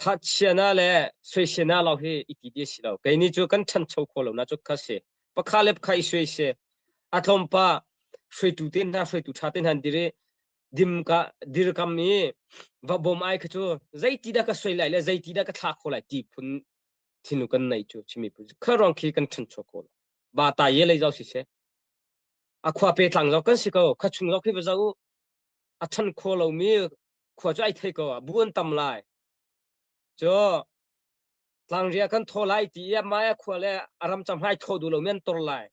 Thachiana le soisena lo hi i ti ti si lo. Kei ni cu kan ṭhancho kho lo na cu kha si. Pakha le pakha i suai si. A tlawmpa hruaitu te hna hruaitu ṭha te hna dir i dim ka dirkam i va bawm ai kha cu zeiti dah ka soi lai le zeiti dah ka thla kho lai ti phun thinu kan nei cu chimi phun kha rong khi kan ṭhancho kho lo. Ba ta ye lei zau si se. A khua pe tlang zau kan si ko. Kha chung zau khi va zau a ṭhan kho lomi khua cu ai thei ko ah bu an tam lai cu tlangria kan thaw lai ti i mah a khua le a ram cam hai thaw duh lo mi an tor lai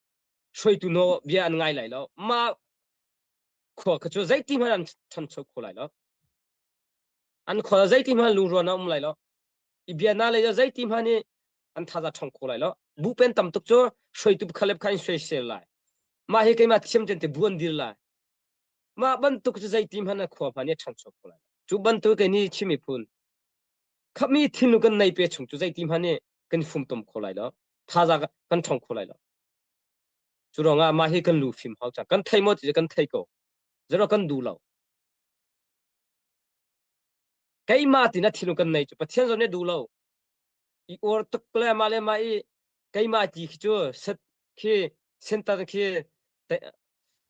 hruaitu no bia an ngai lai lo mah khua kha cu zeiti hmanh an ṭhancho kho lai lo an khua zeiti hmanh lungruan a um lai lo i bia na lei zeiti hmanh i an thaza ṭhong kho lai lo bu pen tam tuk cu hruaitu khalep kha in soisel lai mah hi keimah thiam chen te bu an dir lai Mah bantuk cu zeiti hmanh a khua hmanh nih a ṭhangcho kho lai lo. Cu bantuk kei nih Chin miphun khami thinlung kan nei pe chung cu zeiti hmanh nih kan fumtom kho lai lo. Thazaang kan ṭhong kho lai lo. Cu ruangah mah hi kan lu fim hau cang. Kan thei maw ti kan thei ko. Zero kan duh lo. Keimah ti na thinlung kan nei cu Pathian zong nih duh lo. I uar tuk le mah le mah i keimah ti khi cu set khi center khi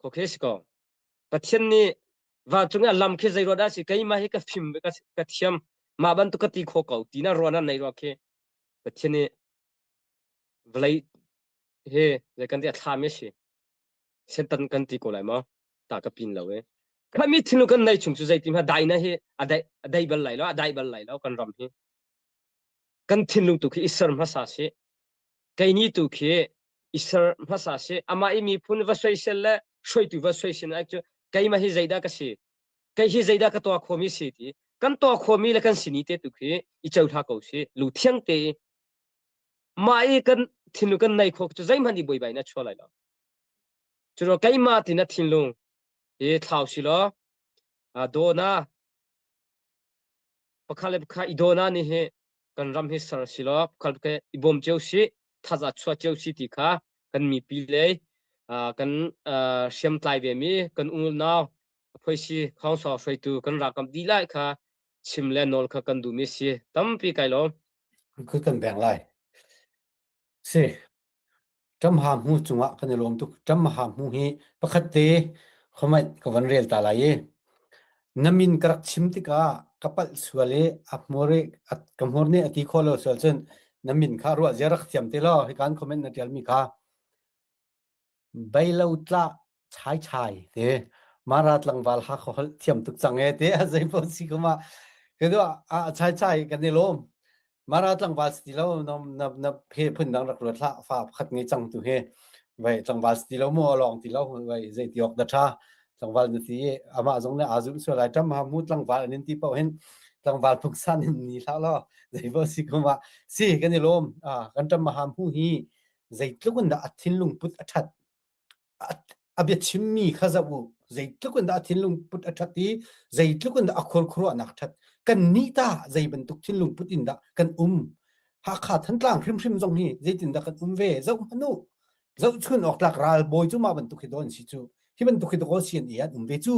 ko khi si ko Pathian nih vancung ah lam khi zei ruah dah si keimah hi ka fim ka, ka thiam mah bantuk ka ti kho ko ti na ruah na nei ruah khi Pathian nih vawlei he zei kan ti a thlam si setan kan ti ko lai maw ta ka pin lo e khami thinu kan nei chung cu zei ti ma dai na hi a dai a dai bal lai lo a dai bal lai lo kan ram hi kan thinlung tu khi i ser hmasa si kei ni tu khi i ser hmasa si amah i miphun va soisel le hruaitu va soisel ai cu keimah hi zeidah ka si? Kei hi zeidah ka tuah khomi si ti kan tuah khomi le kan sini te tu khi i cohla ko si lu thiang te i mah i kan thinlung kan nei kho cu zeihmanh i buaibai na chua lai lo. Cu keimah ti na thinlung hi thlau si law dawna pakhat le pakhat i dawna nih hi kan ram hi ser si law pakhat le i bawm cio si thaza chuah cio si ti kha kan mipi lei kan hriamtlai ve mi kan unau phoisi khawngsaw hruaitu kan ralkap dihlak kha chim le nawl kha kan duhmi si tampi kai lawm. Kut kan beng lai. Si. Ṭamha hmu cungah kan i lawm tuk. Ṭamha hmu hi pakhat te khawmanh ka van rel ta lai i na min ka rak chim tikah ka palh sual i a hmur i ka hmur nih a ti khawh lo sual cun na min kha ruah zia rak thiam te law hikan comment na ṭialmi kha Beilo tlah chai chai te Mara tlangval ha kho holh thiam tuk cang e te a zei paoh si ko ma ke du a chai chai kan i lawm Mara tlangval si lo na na na phe phun dang rak ruat hlah fa pakhat ngei cang tu he vai tlangval si lo mu along ti lo vai zei ti ok da tha tlangval na ti ama zong le azum sual lai tam ha mu tlangval an in ti paoh hin tlangval phungsan in ni hlah lo zei paoh si ko ma si kan i lawm a kan tam ha mu hi zeitluk in dah a thinlung put a ṭhat a biachimmi kha zoh u zeitluk in dah a thinlung put a ṭhat i zeitluk in dah a khualkhuaruahnak ṭhat kan nih ta zei bantuk thinlung put in dah kan um Hakha Thantlang hrimhrim zong hi zeitin dah kan um ve zoh hmanh u zohchun awk tlak ral bawi cu mah bantuk hi dawn si cu hi bantuk hi dakaw sian i an um ve cu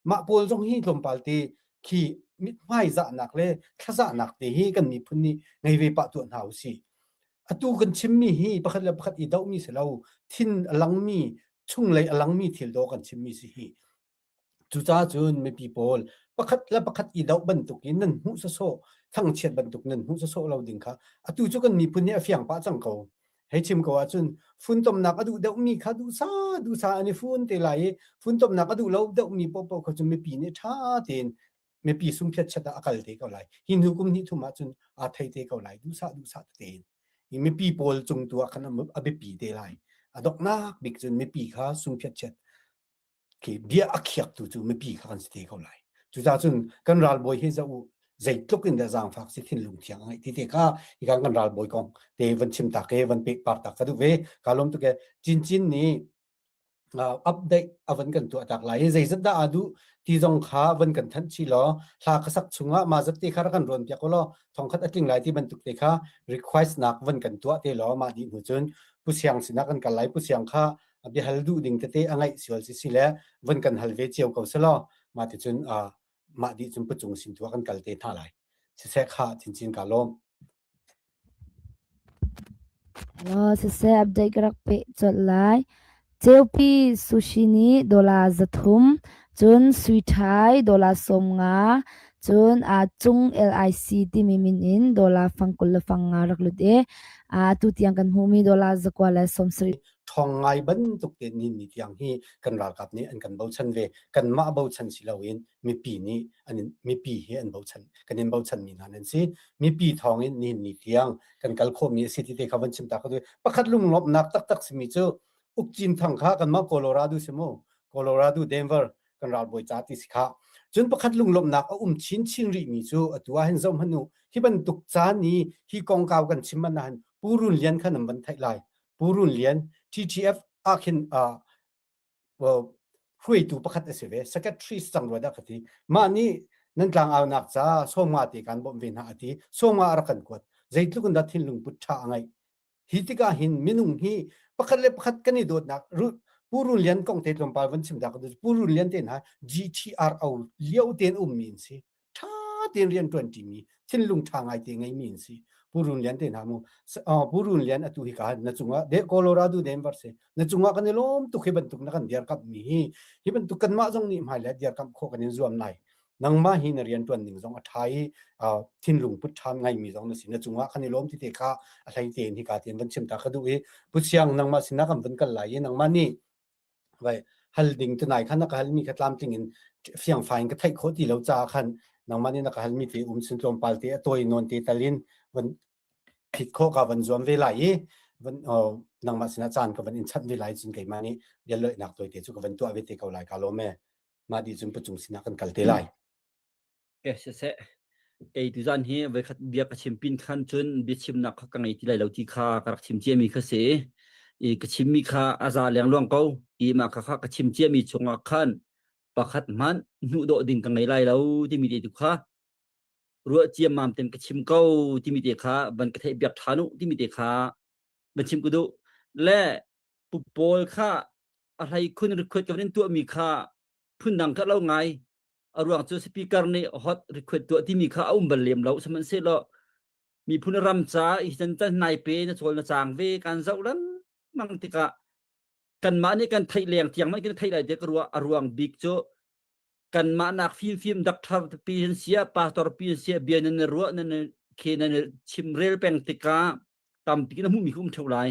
mah pawl zong hi tlawmpal te khi mithmai zahnak le thlazahnak te hi kan miphun nih ngei ve pah tuah hna u sih Atu kan chimmi hi pakhat le pakhat i dohmi si lo, thin a langmi, chunglei a langmi thil dawh kan chimmi si hi. Cucaah cun mipi pawl pakhat le pakhat i doh bantuk in nan hmuh sawsawh, thangchiat bantuk nan hmuh sawsawh lo ding kha atu cu kan miphun nih a fiang pah cang ko. Hei chim ko ahcun funtomnak a duh deuhmi kha duhsa duhsa an i fun te lai i funtomnak a duh lo deuhmi paohpaoh kha cu mipi nih ṭha tein mipi sungphiat chat ah a kal te ko lai hi hnu kum hnih thum ahcun aa thei te ko lai duhsah duhsah tete in mipi pawl cung tu ah khan a biapi te lai a doknak bik cun mipi kha sungphiat chat khi bia a khiak tu cu mipi kha kan si te ko lai cucaah cun kan ralbawi hi zoh u zeitluk in dah zaangfak si thinlung thiang a ngeih ti te kha hi kan kan ralbawi kong te van chim ta ke van pek par ta ka duh ve ka lawm tuk e cin cin nih update a van kan tuah tak lai i zeizat dah aa duh ti zong kha van kan thanh chih law hla ka sak chungah mah zat te kha rak kan rawn piak law thongkhat a tling lai ti bantuk te kha request nak van kan tuah te law mah dih hnu cun Pu Siang sinah kan kal lai Pu Siang kha a biahal duh ding tete a ngaih sual si si le van kan hal ve cio ko selaw mah ti cun mah dih cun Pu Cung sin tu ah kan kal te hna lai siseh kha chinchin ka lawm Hello, siseh update ka rak peh colh lai. Ceupi sushi nih dollar 300, cun sui ṭhai dollar 50, cun a cung LIC timi min in dollar fang 20 le fang nga rak lut i atu tiang kan hmuhmi dollar 970. Ṭhawng ngai bantuk te ni ni tiang hi kan ralkap nih an kan bochan ve. Kanmah bochan si loin mipi nih an mipi hi an bochan kan in bochan mi hna nan si mipi thawng in nihin ni tiang kan kal khawhmi a si ti te kha van chim ta ka duh pakhat lunglawmhnak taktak simi cu ukcin thang kha kanmah Colorado si mu Colorado Denver kan ralbawi ca ti si kha cun pakhat lunglawmhnak a um chin chin rih mi cu atu ah hin zoh hmanh u hi bantuk caan i hi kongkau kan chim man ah hin Pu Run Lian kha nan van theih lai Pu Run Lian TTF ah khin hruaitu pakhat a si ve secretary cang rua dah ka ti mah nih nan tlangaunak ca sawmnga te kan bawmh ve hna a ti sawmnga a rak kan kuat zeitluk in dah thinlung put ṭha a ngeih hi tikah hin minung hi pakhat le pakhat kan i dawtnak Pu Run Lian kong te tlawmpal van chim dah ka Pu Run Lian te hna GTRO lio tein ummi an si ṭha tein rian ṭuan ṭimi thinlung ṭha ngai te ngeimi an si Pu Run Lian te hna mu Pu Run Lian atu hi ka na cungah de Colorado Denver se na cungah kan i lawm tuk hi bantuk na kan dirkamh mi hi hi bantuk kanmah zong nih hmai le dirkamh khawh kan in zuam lai nangmah hi na rian ṭuan ning zong a ṭha i thinlung put ṭha ngaimi zong na si na cungah kan i lawm ti te kha a hlei tein hi ka tein van chim ta ka duh i Pu Siang nangmah sinah kan van kal lai i nangmah nih vai hal ding tunai khan na ka halmi kha tlamtling in fiangfai in ka theih khawh ti lo caah khan nangmah nih na ka halmi te um sin tlawmpal te a tawi nawn te tal in van phit khawh ka van zuam ve lai i van nangmah sinah caan ka van in chanh ve lai cun keimah nih bialoihnak tawi te cu ka van tuah ve te ko lai ka lawm e. Mah dih cun pucung sinah kan kal te lai. Ke siseh kei tuzan hi voikhat bia ka chim pin khan cun biachimnak kha ka ngei ti lai lo ti kha ka rak chim ciami kha si i ka chimmi kha a za lengluang ko i mah kha kha ka chim ciami chungah khan pakhat hmanh hnuh dawh ding ka ngei lai lo timi te tu kha ruah ciammam ten ka chim ko timi te kha van ka theih piak ṭhan u timi te kha van chim ka duh le pu pawl kha a hlei khun request ka van in tuahmi kha phundang ka lo ngai a ruang cu speaker nih hot request tuah timi kha a um bal lem lo sihmanhsehlaw miphun ram ca i can can nai pe na chawl na chang ve kan zoh lengmang tikah kanmah nih kan theih leng tiang man kan theih lai te ka ruah a ruang bik cu kanmah nak fimfim doctor pi hin sia pastor pi hin sia bia nan ruah nan khe nan chimrel peng tikah tampi na hmuhmi um theu lai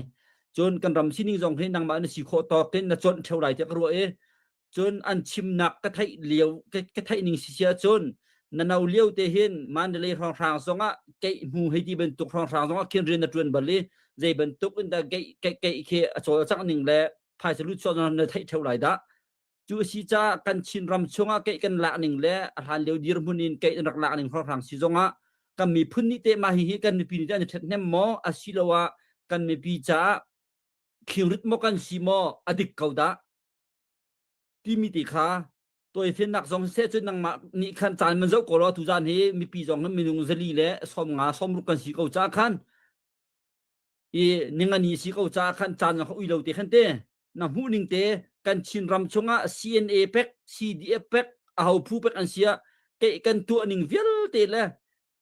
cun kan ram sining zong hi nangmah na si khawh tawk in na chawnh theu lai tiah ka ruah i cun an chimnak ka theih lio ka theih ning si sia cun na no lio te hin Mandalay hrawnghrang zongah keih hmu hei ti bantuk hrawnghrang zongah khin rian na tuan bal i zei bantuk in dah keih keih khi a cawl cang ning le phaisa lut chuak na theih theu lai dah Cu a si caah kan Chinram chungah keih kan lak ning le a hlan lio dirhmun in keih an rak lak ning hrawnghrang si zongah kan miphun nih teh mah hihi kan mipi nih teh an i ṭhathnem maw asiloah kan mipi caah thilrit maw kan si maw a dik ko dah timi ti kha tawifiannak zong siseh cun nangmah nih khan caan man zoh ko law tuzaan hi mipi zong minung zali le 50 60 kan si ko caah khan i ningani si ko caah khan caan zong kha ui lo te khan te na hmuh ning te kan Chin ram chungah CNA pek CDF pek aho phu pek an sia ke kan tuah ning vialte le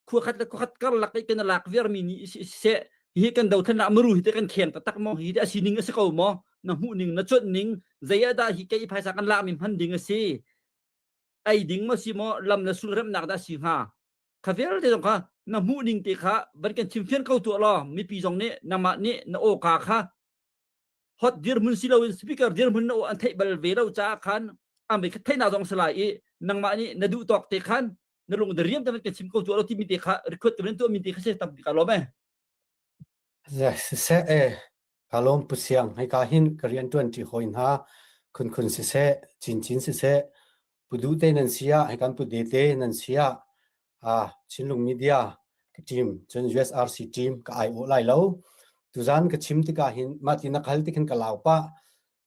khua khat le khua khat karlak i kan lak viar mi ni se hi kan dothlennak maru hi te kan kheng taktak maw hi te a sining a si ko maw na hmuh ning na cuanh ning zei ah dah hi ke i phaisa kan lak mi hman ding a si ei ding maw si maw lam le sul remnak dah si hnga kha vialte zong kha na hmuh ning te kha van kan chimfian ko tuah law mipi zong nih nangmah nih na awka kha hot dirhmun si loin speaker dirhmun na an theih bal ve lo caah khan an ve theihnak zong si lai i nangmah nih na duh tawk te khan na lung da riam te kan chim ko tuah lo timi te kha record te tuah mi te kha se tampi ka lawm e Siseh e ka lawm pu siang hei ka hin ka rian tuan ṭi hawi hna khun khun siseh chin chin siseh pu du te nan sia hei kan pu de te nan sia ah Chinlung Media ka team cun USRC team ka ai awh lai lo tuzan ka chim tikah hin mah ti na kal tikhin ka lau pah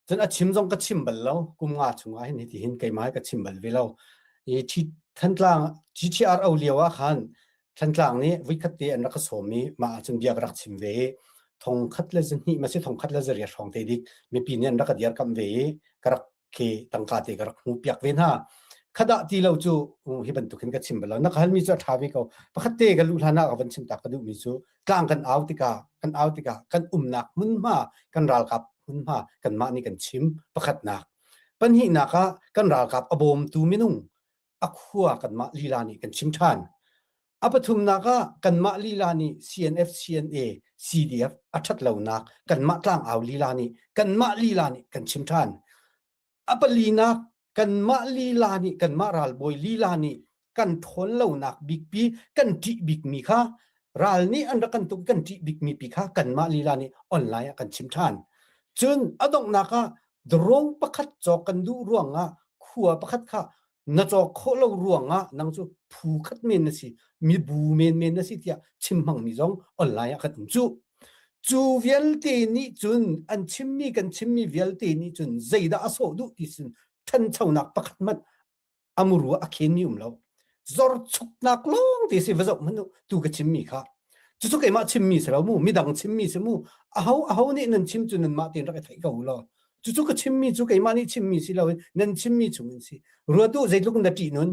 cun a chim zong ka chim bal lo kum nga chungah hin hiti hin keimah ka chim bal ve lo i Thantlang GTRO lio ah khan Thantlang nih vuikhat te an rak ka sawm i mah ahcun bia ka rak chim ve i thong khat le zahnih ma si thong khat le zariat hrawng te dik mipi nih an rak ka dirkamh ve i ka rak khi tangka te ka rak hmu piak ve hna khadah ti lo cu hi bantuk hin ka chim bal lo na ka halmi cu a ṭha ve ko pakhat te ka luh hlan ah ka van chim ta ka duhmi cu tlang kan au tikah kan au tikah kan umnak hmunhma kan ralkap hmunhma kanmah nih kan chim pakhatnak pahnihnak ah kan ralkap a bawmtu minung a khua kanmah lila nih kan chim ṭhan a pathumnak ah kanmah lila nih CNF CNA CDF a ṭhat lonak kanmah tlangau lila nih kanmah lila nih kan chim ṭhan a palinak kanmah lila nih kanmah ralbawi lila nih kan ṭhawn lonak bikpi kan ṭih bikmi kha ral nih an rak kan tuk kan ṭih bikmi pi kha kanmah lila nih online ah kan chim ṭhan cun a donghnak ah drone pakhat cawk kan duh ruangah khua pakhat kha na cawk khawh lo ruangah nang cu phu khat men na si mibu men men na si tiah chim hmangmi zong online ah kan um cu cu vialte nih cun an chimmi kan chimmi vialte nih cun zeidah a sawh duh ti sin ṭhanchonak pakhat hmanh a muru a khenmi um lo zorchuknak lawng te si va zoh hmanh u tu ka chimmi kha cucu keimah chimmi si lo mu midang chimmi si mu aho aho nih nan chim cu nanmah tein rak i theih ko u law cucu ka chimmi cu keimah nih chimmi si lo nan chimmi chung in si ruat u zeitluk na ṭih nun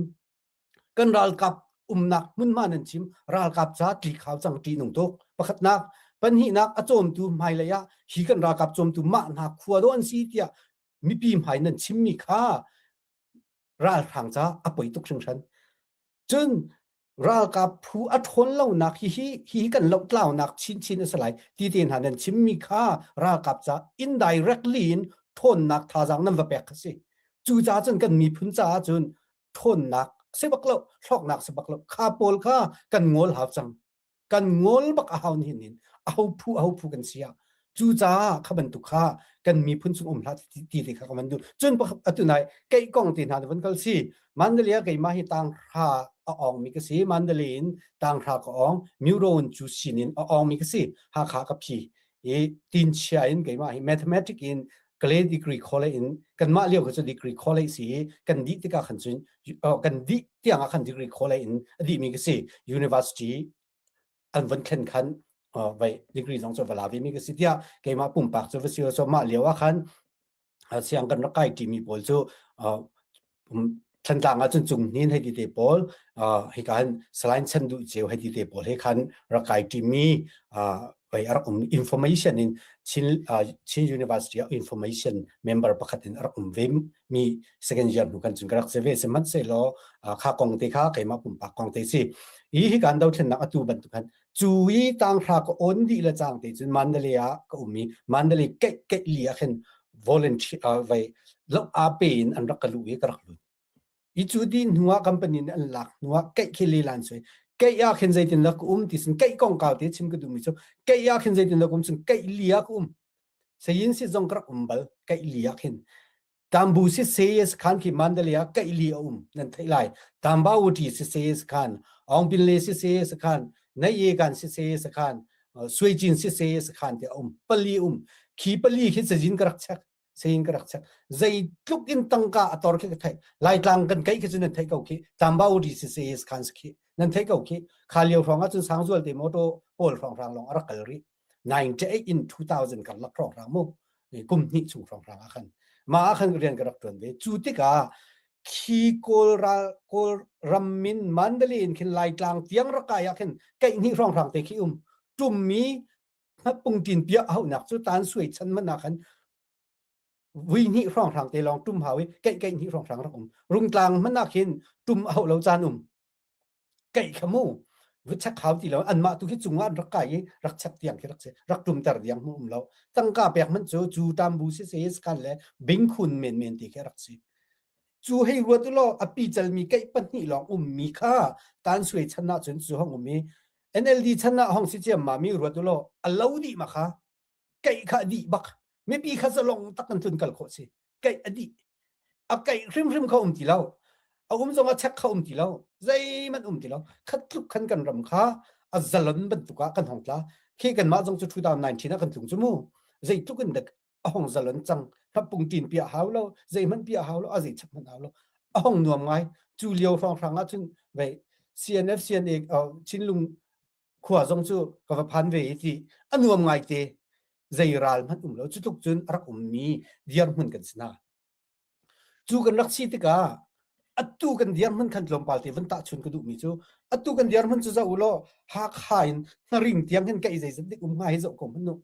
kan ralkap umnak hmunhma nan chim ralkap ca tlik hau cang ṭih nung tuk pakhatnak panhnihnak a cawmtu hmailei ah hi kan ralkap cawmtu mah hna khua do an si tiah mipi hmai nan chimmi kha ralhrang ca a poi tuk hringhran. Cun ralkap phu a ṭhawn lonak hihi hihi kan lohtlaunak chinchin a si lai ti te hna nan chimmi kha ralkap ca indirectly in ṭhawnnak thazaang nan va pek kha si. Cucaah cun kan miphun caah cun ṭhawnnak si bak lo, hlawknak si bak lo. Kha pawl kha kan ngol hau cang. Kan ngol bak a hau nihin in aho phu aho phu kan si ah. Cucaah kha bantuk kha kan miphun chung um hlah ti te kha ka van duh. Cun atu nai keih kong te hna van kal si. Mandalay ah keimah hi tanghra a ong mi ka si. Mandalay in tanghra ka ong. Myuro in cu sin in a ong mi ka si. Hakha ka phi. I tin chia in keimah hi mathematics in Kalay degree college in kanmah lio kha cu degree college si i kan dih tikah khan cun kan dih tiang ah khan degree college in a dih mi ka si. University an von thlen khan vai degree zong cu va la ve mi ka si tiah keimah pumpak cu va si so mah lio ah khan siang kan rak kai ṭimi pawl cu Thantlang ah cun Cung Hnin hei ti te pawl hika han Salain Chan Duh Ceu hei ti te pawl he khan rak kai ṭimi vai a rak um information in Chin Chin University ah information member pakhat in a rak um ve mi second year hnu kan cun ka rak si ve sihmanhsehlaw kha kong te kha keimah pumpak kong te si hi hi kan dothlennak atu bantuk khan cu i tanghra ka on dih le cang te cun Mandalay ah ka um i Mandalay keih keih li ah khin volunteer vai lo a pe in an rak ka lu i ka rak lut i cu di hnu ah company nih an lak hnu ah keih khi le lan sui keih ah khin zeitin la ka um ti sin keih kong kau te chim ka duh mi cu keih ah khin zeitin la ka um cun keih li ah ka um sayin si zong ka rak um bal keih li ah khin Tambu si se khan khi Mandalay ah kaihli a um nan theih lai. Tambawuti si se khan, Aungpinle si se khan, Naye kan si se khan, Suijin si se khan te a um. Pali um. Khi pali khi cazin ka rak check. Sein ka rak check. Zeitluk in tangka a tor khi ka theih. Laitlang kan kai khi cu nan theih ko khi. Tambawuti si se khan si khi. Nan theih ko khi. Kha lio hrawng ah cun Sangzual te motor pawl hrawng hrang lawng a rak kal rih. 98 in 2000 karlak hrawnghrang mu kum hnih chung hrawnghrang ah khan mah ah khan rian ka rak tuan ve cu tikah khi kawl ral kawl ram min Mandalay in khin Laitlang tiang rak kai ah khin keih hnih hrawnghrang te khi um tummi pungtin pia haunak cu tan suai chan man ah khan vui hnih hrawnghrang te lawng tum hau i keih keih hnih hrawnghrang rak um rungtlang man ah khin tum a hau lo caan um keih kha mu va chek hau ti lo anmah tu khi cungah an rak kai i rak chek tiang khi rak si rak tumter diang mu um lo tangka pek man cu cu tambu si se skan le bingkhun men men ti khi rak si cu hei ruat u law a pi calmi keih pahnih lawng um mi kha tan suai chan ah cun cu hong um i NLD chan ah hong si ciam ma mi ruat u law a lo dih ma kha keih kha a dih bak mipi kha zalong tak kan tlun kal khawh si keih a dih a keih hrimhrim kha um ti lo a um zong a chek kha um ti lo zeihmanh um ti lo khat tluk khan kan ram kha a zalon bantuk ah kan hong tla khi kanmah zong cu 2019 ah kan tlung cu mu zeitluk in dek a hong zalon cang hnapung tin pia hau lo zeihmanh pia hau lo a zei chak hmanh hau lo a hong nuam ngai cu lio hrawng hrang ah cun vei CNF CNA Chinlung khua zong cu ka va phan ve i ti a nuam ngai te zei ral hmanh um lo cu tluk cun a rak ummi dirhmun kan si hna cu kan rak si tikah atu kan dirhmun khan tlawmpal te van tahchun ka duhmi cu atu kan dirhmun cu zoh u law Hakha in hnaring tiang hin kai zeizat dik um hnga hi zoh ko hmanh nu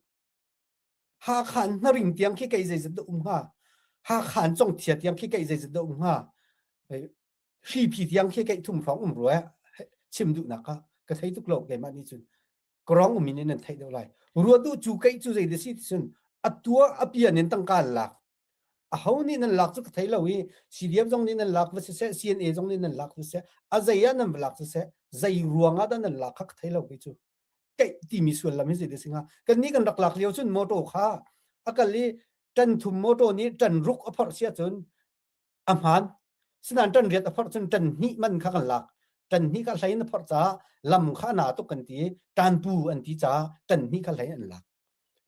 Hakha in hnaring tiang khi kai zeizat dah um hnga Hakha in Congthia tiang khi kai zeizat dah um hnga hriphi tiang khi keih thum hrawng um rua chim duhnak kha ka thei tuk lo keimah nih cun korong um in nan theih deuh lai ruat duh cu keih cu zei da si cun a tua a pian in tangka an lak a ho nih nan lak cu ka thei lo i CDF zong nih nan lak va siseh CNA zong nih nan lak siseh a zei ah nan va lak siseh zei ruang ah dah nan lak kha ka thei lo kei cu keih timi sullam hi zei da si hnga kan nih kan rak lak lio cun motor kha a kal i ṭan thum motor nih ṭan ruk a phorh sia cun a hmaan. Sinain ṭan riat a phorh cun ṭan hnih man kha kan lak. Ṭan hnih kha hlei in a phorh caah lam kha a na tuk kan ti i ṭanpu an ti caah ṭan hnih kha hlei an lak.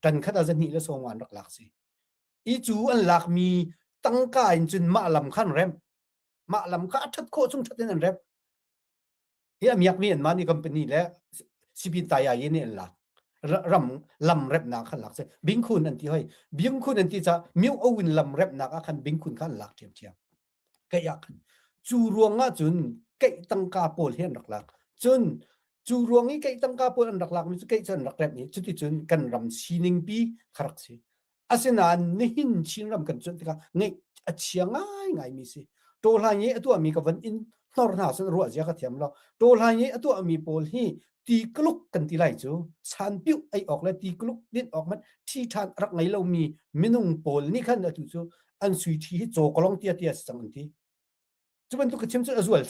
Ṭan khat ah zahnih le sawm an rak lak si. I cu an lakmi tangka in cun mah lam kha an remh. Mah lam kha a ṭhat khawh chung ṭhat in an remh. Hi a miakmi anmah nih company le sipin tayayi nih an lak. Ram lam remhnak khan lak si. Bingkhun an ti hoi. Bingkhun an ti caah Myo Owin lam remhnak ah khan bingkhun kha an lak ṭhiamṭhiam. Keih ah khan. Cu ruang ah cun keih tangka pawl hi an rak lak. Cun cu ruang i keih tangka pawl an rak lakmi cu keih cu an rak remh i cuticun kan ram sining pi kha rak si. Asinain nihin Chinram kan cuanh tikah ngeih a chia ngaingaimi si. Tawhlaing i a tuahmi ka van in hnor hna cun ruah zia ka thiam lo. Tawhlaing i a tuahmi pawl hi ti kluk kan ti lai cu sanpiuh ei awk le ti kluk din awk hmanh thi ṭhan a rak ngei lomi minung pawl nih khan atu cu an sui ṭhi hi caw kalong tia tia si cang an ti. Cu bantuk ka chim cu a zual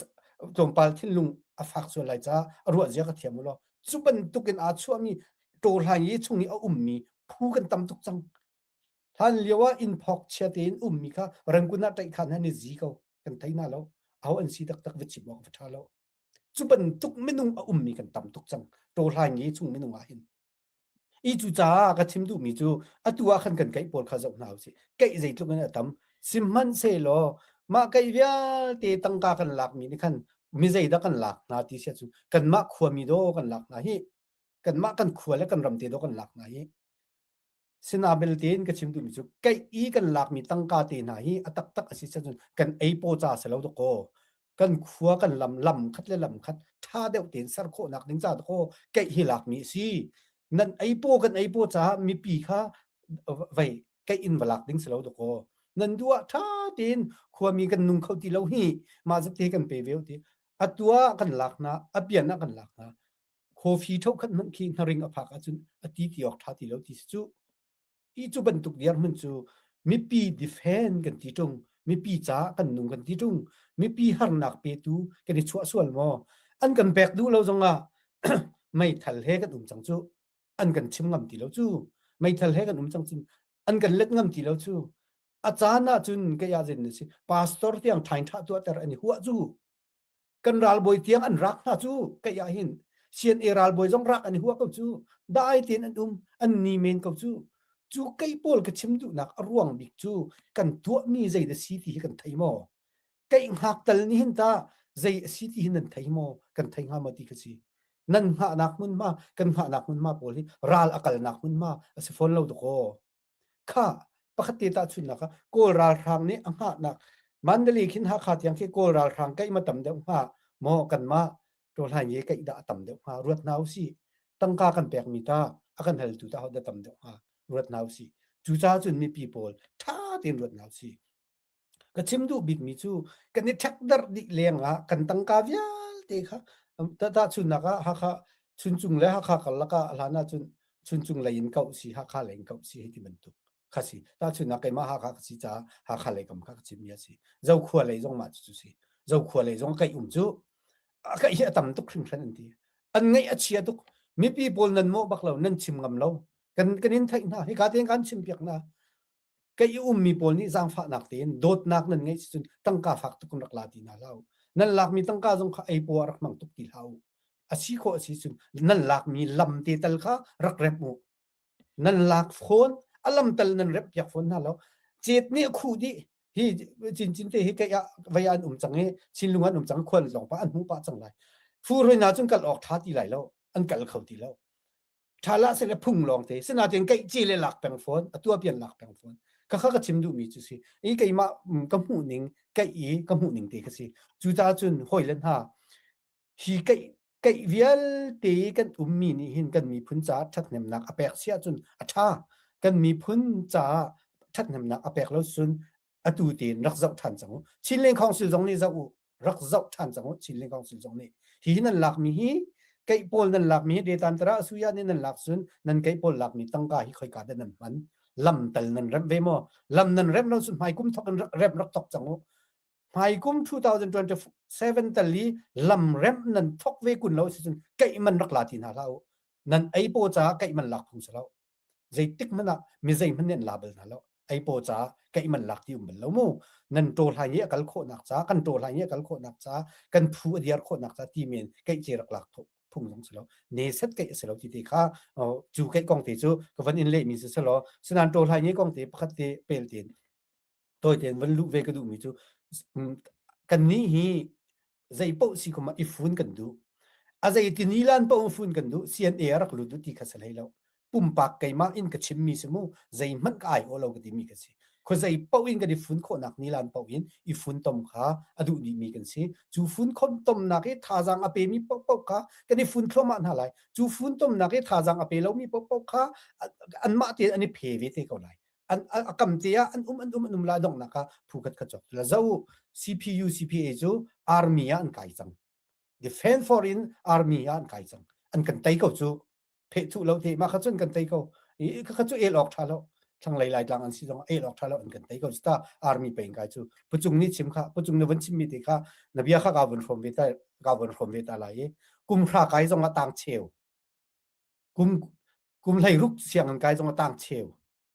tlawmpal thinlung a fak sual lai caah a ruah zia ka thiam u law cu bantuk in aa chuahmi tawhlaing i chung i a ummi Phu kan tam tuk cang. Hlan lio ah inn phok chia tein ummi kha Rangoon ah ṭaih khan an i zi ko. Kan thei hna lo. Aho an si taktak va chim awk va ṭha lo. Cu bantuk minung a ummi kan tam tuk cang. Tawhlai nge chung minung ah hin. I cucaah ka chim duhmi cu atu ah khan kan keih pawl kha zoh hna usih. Keih zeitluk in a tam. Sihmanhsehlaw mah keih vialte tangka kan lakmi nih khan mi zeidah kan lak hna ti si ahcun kanmah khuami daw kan lak hna hi. Kanmah kan khua le kan ram te daw kan lak hna hi. Sina belte in ka chim duhmi cu keih i kan lakmi tangka te hna hi a taktak a si cun kan ei paw ca si lo dakaw. Kan khua kan lam lam khat le lam khat ṭha deuh tein ser khawhnak ding ca dakaw keih hi lakmi a si. Nan ei paw kan ei paw caah mipi kha vei keih in va lak ding si lo dakaw. Nan duh ah ṭha tein khuami kan nung kho ti lo hi mah zat te kan pe ve ti. Atu ah kan lak hna, a pian ah kan lak hna. Coffee thokhat hmanh khi hnaring a phak ahcun a ti ti awk ṭha ti lo ti si cu. Hi cu bantuk dirhmun cu mipi defend kan ti ṭung, mipi caah kan nung kan ti ṭung, mipi harnak petu kan i chuah sual maw? An kan pek duh lo zongah meithal he kan um cang cu. An kan chim ngam ti lo cu. Meithal he kan um cang cu. An kan let ngam ti lo cu. A caan ahcun kei ah zein si pastor tiang ṭhain ṭha tuahter an i huah cu. Kan ralbawi tiang an rak hna cu keih ah hin CNA ralbawi zong rak an i huah ko cu dai tein an um an ni men ko cu cu kei pawl ka chim duhnak a ruang bik cu kan tuahmi zei dah si ti hi kan thei maw keih hngak tal nih hin ta zei a si ti hi nan thei maw kan thei hnga maw ti ka si nan hngahnak hmunhma kan hngahnak hmunhma pawl hi ral a kalnak hmunhma a si fawn lo dakaw Khah, pakhat te tahchunhnak ah Kawl ralhrang nih a hngahnak Mandalay khin Hakha tiang khi Kawl ralhrang kaih ma tam deuh hnga maw kanmah Tawhlai ye kaih dah a tam deuh hnga ruat hna usih. Tangka kan pekmi ta a kan haltu ta hodah tam deuh hnga ruat hna usih. Cucaah cun mipi pawl ṭha tein ruat hna usih. Ka chim duh bikmi cu kan i ṭhekdarh dih lengah kan tangka vialte kha tahchunhnak ah Hakha Chuncung le Hakha karlak ah hlan ahcun Chuncung lei in kauh si Hakha lei in kauh si hei ti bantuk kha si. Tahchunhnak keimah Hakha ka si caah Hakha lei kam kha ka chimmi a si. Zokhua lei zong mah cucu si. Zokhua lei zong kaih um cu a kaih hi a tam tuk hringhran an ti. An ngaih a chia tuk. Mipi pawl nan mawh bak lo, nan chim ngam lo. Kan kan in theih hna. Hika tein kan chim piak hna. Kei i ummi pawl nih zaangfahnak tein dawtnak nan ngeih cun tangka fak tuk in rak la ti hna hlah u. Nan lakmi tangka zong kha ei paw ah rak hmang tuk ti hlah u. A si khawh a si cun nan lakmi lam te tal kha rak rep u. Nan lak fawn, a lam tal nan rep piak fawn hna lo. Cet nih a khuh dih. Hi cincin te hi kei ah vei an um cang i Chinlung an um cang khual lawng pa an hmuh pah cang lai. Fur hoi na cun kal awk ṭha ti lai lo. An kal kho ti lo. Ṭhala se le phung lawng te sinain keih ci le lak peng fawn a tua pian lak peng fawn ka kha ka chim duhmi cu si i keimah ka hmuh ning keih i ka hmuh ning te ka si cucaah cun hawi le hna hi keih keih vialte kan ummi nih hin kan miphun caah ṭhathnemnak a pek si ahcun a ṭha kan miphun caah ṭhathnemnak a pek lo cun atu tein rak zoh ṭhan cang u. Chinland Council zong nih zoh u. Rak zoh ṭhan cang u. Chinland Council zong nih. Hi nan lakmi hi keih pawl nan lakmi hi detantara asuya nih nan lak cun nan keih pawl lakmi tangka hi khoika dah nan hman lam tal nan remh ve maw lam nan remh lo cun hmaikum thok in remh rak thok cang u hmaikum 2027 tal i lam remh nan thok ve kun lo si cun keih man rak la ti hna hlah u nan ei paw caah keih man lak phung si lo zeitik hmanh ah mi zei hmanh nih an la bal hna lo ei paw caah keih man lak ti um bal lo mu nan ṭaw hlai nih a kal khawhnak ca kan ṭaw hlai nih a kal khawhnak ca kan phu a diar khawhnak ca ti men keih ce rak lak phung zong si lo ne set keih a si lo ti te kha cu keih kong te cu ka van in lehmi si selaw sinan ṭaw hlai ni kong te pakhat te pel tein tawi tein van luh ve ka duhmi cu kannih hi zei paoh si kum ah i fun kan duh a zei ti nilan paoh fun kan duh CNA a rak lut duh ti kha si hlei lo pumpak keimah in ka chimmi si mu zeihmanh ka ai aw lo ka timi ka si khuazei paoh in kan i fun khawhnak nilan paoh in i fun tom kha a duh dihmi kan si cu fun khom tomnak i thazaang a pemi paohpaoh kha kan i fun thluahmah hna lai cu fun tomnak i thazaang a pe lomi paohpaoh kha anmah tein an i phe ve te ko lai an a kam te ah an um an um an um la donghnak ah phu khat khat cawk la zo CPU CPA cu army ah an kai cang defend for in army ah an kai cang an kan tei ko cu phe thu lo te ma kha cun kan tei ko i kha cu el awk tha lo thlanglei lai tlang an si zong el awk tha lo an kan tei ko sta army pe kai cu pucung ni chim kha pucung na von chim mi te kha na bia kha ka von hrom ve ta ka von hrom ve ta lai i kum hra kai zong ah tang cheu kum. Kum hlei ruk sianginn kai zong a tang cheu.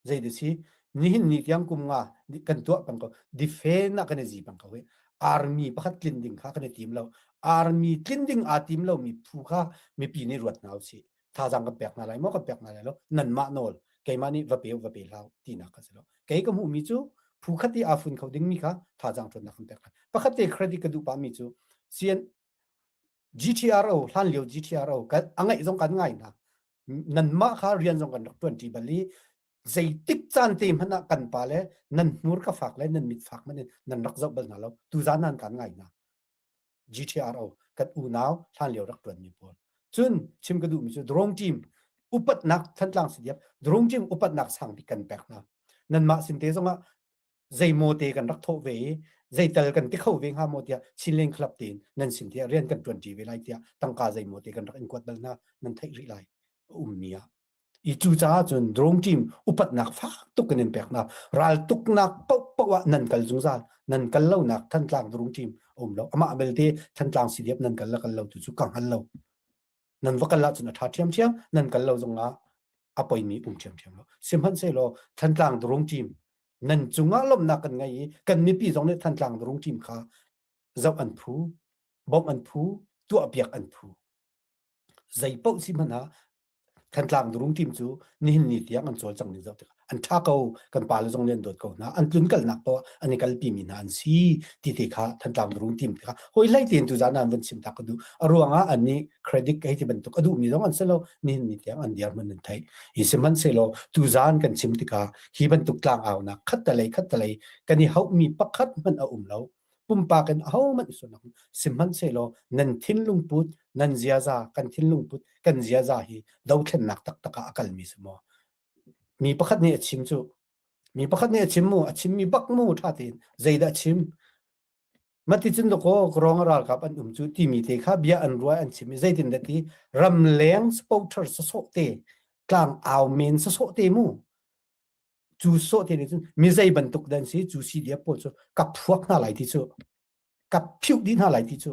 Zei de si nihin ni tiang kum nga kan tuah pang ko defend ah kan i zi pang ko hi. Army pakhat tlin ding kha kan i tim lo. Army tlin ding aa tim lo mi phu kha mipi nih ruat hna usih. Thazaang kan pek hna lai maw kan pek hna lai lo nanmah nawl keimah nih va pe va pe hlah tinak ka si lo. Kei ka hmuhmi cu phu khat i aa fun kho dingmi kha thazaang ṭhawnnak kan pek hna. Pakhat te credit ka duh pahmi cu CN GTRO hlan lio GTRO kan a ngaih zong kan ngai hna. Nanmah kha rian zong kan rak ṭuanṭi bal i zeitik caan te hmanh ah kan pa le nan hmur ka fak le nan mit fak hmanh in nan rak zoh bal hna lo. Tuzaan nan kan ngai hna. GTRO kan unau hlan lio rak ṭuanmi pawl. Cun chim ka duhmi cu drone team upatnak Thantlang CDF drone team upatnak sang bik kan pek hna. Nanmah sin te zongah zeimaw te kan rak thawh ve i zeital kan ti kho ve hnga maw tiah Chinland Club tein nan sin tiah rian kan ṭuanṭi ve lai tiah tangka zeimaw te kan rak in kuat bal hna nan theih rih lai ummi ah. I cucaah cun drone team upatnak fak tuk in in pek hna. Raltuknak paohpaoh ah nan kal zungzal. Nan kal lonak Thantlang drone team a um lo. Amah belte Thantlang CDF nan kal le kal lo tu cu ka hngal lo. Nan va kal ahcun a ṭha ṭhiamṭhiam. Nan kal lo zongah a poimi um ṭhiamṭhiam lo. Sihmanhsehlaw Thantlang drone team nan cungah lawmhnak kan ngei i kan mipi zong nih Thantlang drone team kha zoh an phu, bawmh an phu, tuahpiak an phu. Zei paoh si hmanh ah Thantlang Durung team cu nihin ni tiang an cawlcang ning zoh tikah an ṭha ko kan pale zong nih an dawt ko hna an tlunkalnak poah an i kalpi mi hna an si ti te kha Thantlang Durung team kha hawi hlei tein tuzaan ah an van chim tak ka duh a ruangah an nih credit hei ti bantuk a duh mi zong an si lo nihin ni tiang an dirhmun an theih hi sihmanhsehlaw tuzaan kan chim tikah hi bantuk tlangaunak khattalei khattalei kan i hauhmi pakhat hmanh a um lo pumpak in ahohmanh sualnak sihmanhsehlaw nan thinlung put nan ziaza kan thinlung put kan ziaza hi dothlennak taktak ah a kalmi si maw mi pakhat nih a chim cu mi pakhat nih a chim mu a chimmi bak mu ṭha tein zeidah a chim mati cun dakaw rong ralkap an um cu timi te kha bia an ruai an chim i zeitin dah ti ramleng supporter sasawh te tlang au men sasawh te mu Cu sawh te nih cun mi zei bantuk dan si cu CDF pawl cu ka phuak hna lai ti cu ka phiuh dih hna lai ti cu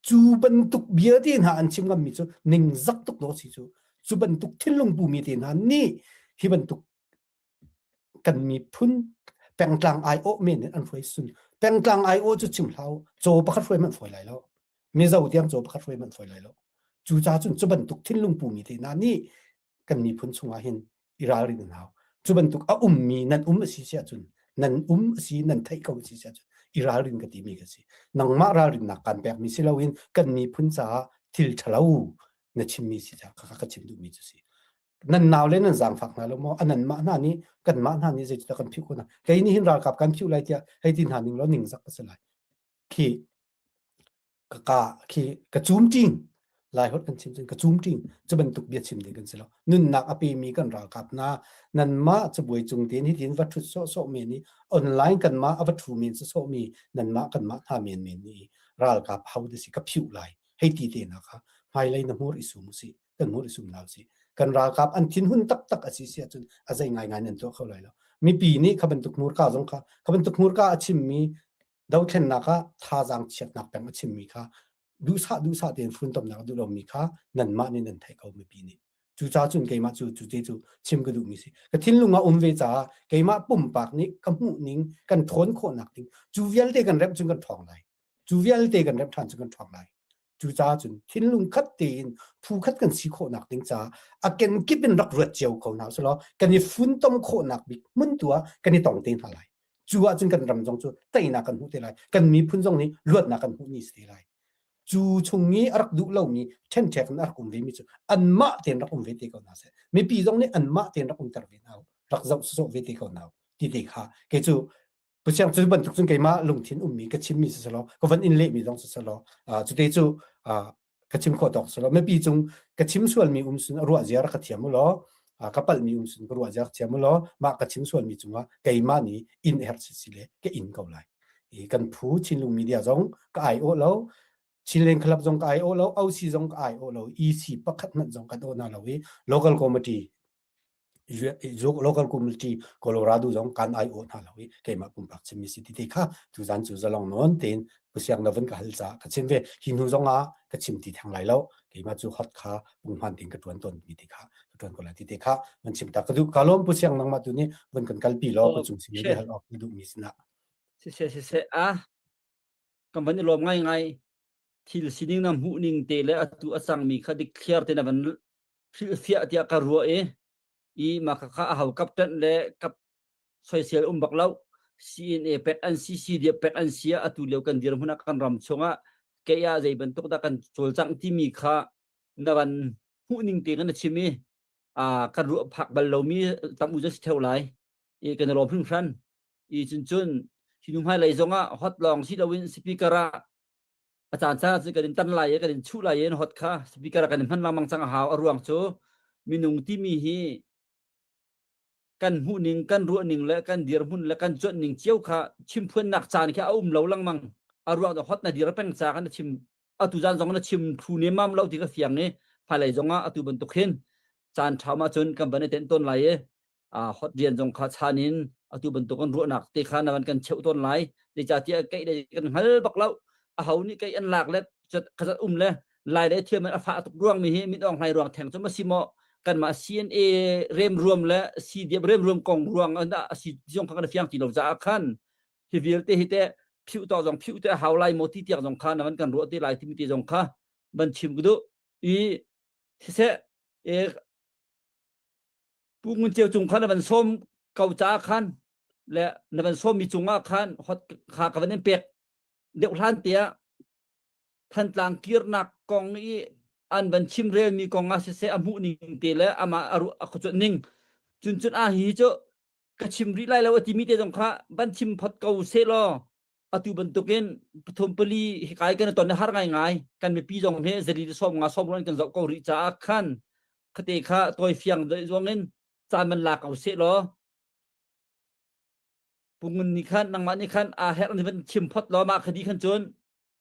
cu bantuk bia te hna an chim ngammi cu ningzak tuk dawh si cu cu bantuk thinlung pumi te hna nih hi bantuk kan miphun pengtlang aiawh men in an hruai sun pengtlang aiawh cu chim hlah caw pakhat hruai hmanh fawi lai lo mizo tiang caw pakhat hruai hmanh fawi lai lo cu ca cun cu bantuk thinlung pumi te hna nih kan miphun chungah hin i ralrin an hau. Cu bantuk a ummi nan um a si si ahcun nan um a si nan theih ko a si si ahcun i ralrin ka timi ka si. Nangmah ralrinnak kan pekmi si loin kan miphun caah thil ṭhalo na chimmi si caah ka ka chim duhmi cu si. Nan nau le nan zaangfak hna lo maw? A nanmah hna nih kanmah hna nih zeitindah kan phiuh ko hna? Kei nih hin ralkap kan phiuh lai tiah hei ti hna ning law ningzak ka si lai. Khi ka ka khi ka cum ṭing lai holh kan chim cun ka cum ṭing cu bantuk bia chim ding kan si lo nunnak a pemi kan ralkap hna nanmah cabuai cung tein hitin va ṭhut sawhsawh men i online kanmah a va ṭhu men sawsawh mi nanmah kanmah hna men men nih ralkap ho da si ka phiuh lai hei ti te na kha hmailei na hmur i sum usih kan hmur i sum hna usih kan ralkap an thinhun taktak a si si ahcun a zei ngaingai nan tuah kho lai lo mipi nih kha bantuk hmurka zong kha kha bantuk hmurka a chimmi dothlennak ah thazaang chiatnak peng a chimmi kha duhsah duhsah tein funtomnak a duh lomi kha nanmah nih nan theih ko mipi nih cucaah cun keimah cu cu te cu chim ka duhmi si ka thinlung ah um ve caah keimah pumpak nih ka hmuh ning kan ṭhawn khawhnak ding cu vialte kan remh cun kan ṭhawng lai cu vialte kan remh ṭhan cun kan ṭhawng lai cucaah cun thinlung khat tein phu khat kan si khawhnak ding caah a kenkip in rak ruat cio ko hna usulaw kan i funtom khawhnak bik hmun tu ah kan i tong te hna lai cu ahcun kan ram zong cu teinak kan hmuh te lai kan miphun zong nih luatnak kan hmuh ni si te lai cu chung i a rak duh lomi ṭhenṭhek in a rak um ve mi cu anmah tein rak um ve te ko hna seh mipi zong nih anmah tein rak umter ve hna rak zoh sawsawh ve te ko hna ti te kha kei cu Pusiang cu bantuk cun keimah lungthin ummi ka chimmi si selaw ka van in lehmi zong si selaw cute cu ka chim khawh tawk selaw mipi cung ka chim sualmi um sun ruah zia rak ka thiam u law ka palhmi um sun ka ruah zia rak thiam u law mah ka chim sualmi cungah keimah nih in herh si si le ka in ko lai i kan phu Chinlung Media zong ka ai awh lo Chinland Club zong ka ai awh lo OC zong ka ai awh lo EC pakhat hmanh zong kan awh na lo i local committee local community Colorado zong kan ai awh hna lo i keimah pumpak chimmi si ti te kha tuzan cu zalong nawn tein pusiang na vun ka hal ca ka chim ve hi hnu zong ah ka chim ti theng lai lo keimah cu hot kha punghman tein ka tuan tawn mi ti kha. ṭuan ko lai ti te kha van chim ta ka duh. Ka lawm Pu Siang nangmah tu nih van kan kalpi law pu cung sin i hal awk na duhmi sinah. Siseh siseh a kan van i lawm ngai ngai thil sining na hmuh ning te le atu a cangmi kha dik thliar te na van hrilhfiah tiah ka ruah i i mah kha a hau kap ṭanh le kap soisel um bak lo CNA pek an si CDF pek an si ah atu lio kan dirhmun ah kan ram chungah kei ah zei bantuk dah kan cawlcangh timi kha na van hmuh ning te kan chim i a kan ruah phak bal lomi tam u si theo lai i kan lawm hringhran i cun cun hi nu hmai lei zongah hot lawng si loin speaker ah a caan caan ah cun kan in tan lai i kan in chuh lai i hot kha speaker ah kan in hman lengmang cang a hau a ruang cu minung timi hi kan hmuhning kan ruahning le kan dirhmun le kan cuanhning cio kha chimphuannak caan khi a um lo lengmang a ruang cu hot na dir peng ca kan chim atu zan zong na chim thu ne mam lo ti ka fiang i hmailei zong ah atu bantuk hin caan ṭha ma cun kan van i tenh tawn lai i hot rian zong kha chan in atu bantuk an ruahnak te kha na van kan cheuh tawn lai zeicahtiah keih le kan hngal bak lo a ho nih keih an lak le khazat um le lai le thiam a fah tuk ruang mi hi min ong hlai ruang theng cu ma si maw kanmah CNA rem ruam le CDF rem ruam kong ruang an a si zong kha kan fiang ti lo caah khan hi vialte hi te phiu to zong phiu te hau lai maw ti tiang zong kha na van kan ruah te lai timi te zong kha van chim ku duh i siseh e Pu Ngun Ceu cung kha na van sawm ko caah khan le na van sawmmi cungah khan hot kha ka van in pek deuh hlan tiah Thantlang kirnak kong i an van chimrelmi kong ah siseh a hmuh ning te le amah a ruah a khuacuanh ning cun cun a hi cu ka chim rih lai lo a timi te zong kha van chim phot ko seh law atu bantukin pathum pali hikai kan ton har ngai ngai kan mipi zong he zali le som nga som ron kan zoh ko rih caah khan khate kha tawi fiang deuh zong in caan man la ko seh law pungun ni khan nangmah nih khan a herh ni van chim phot law mah khadi khan cun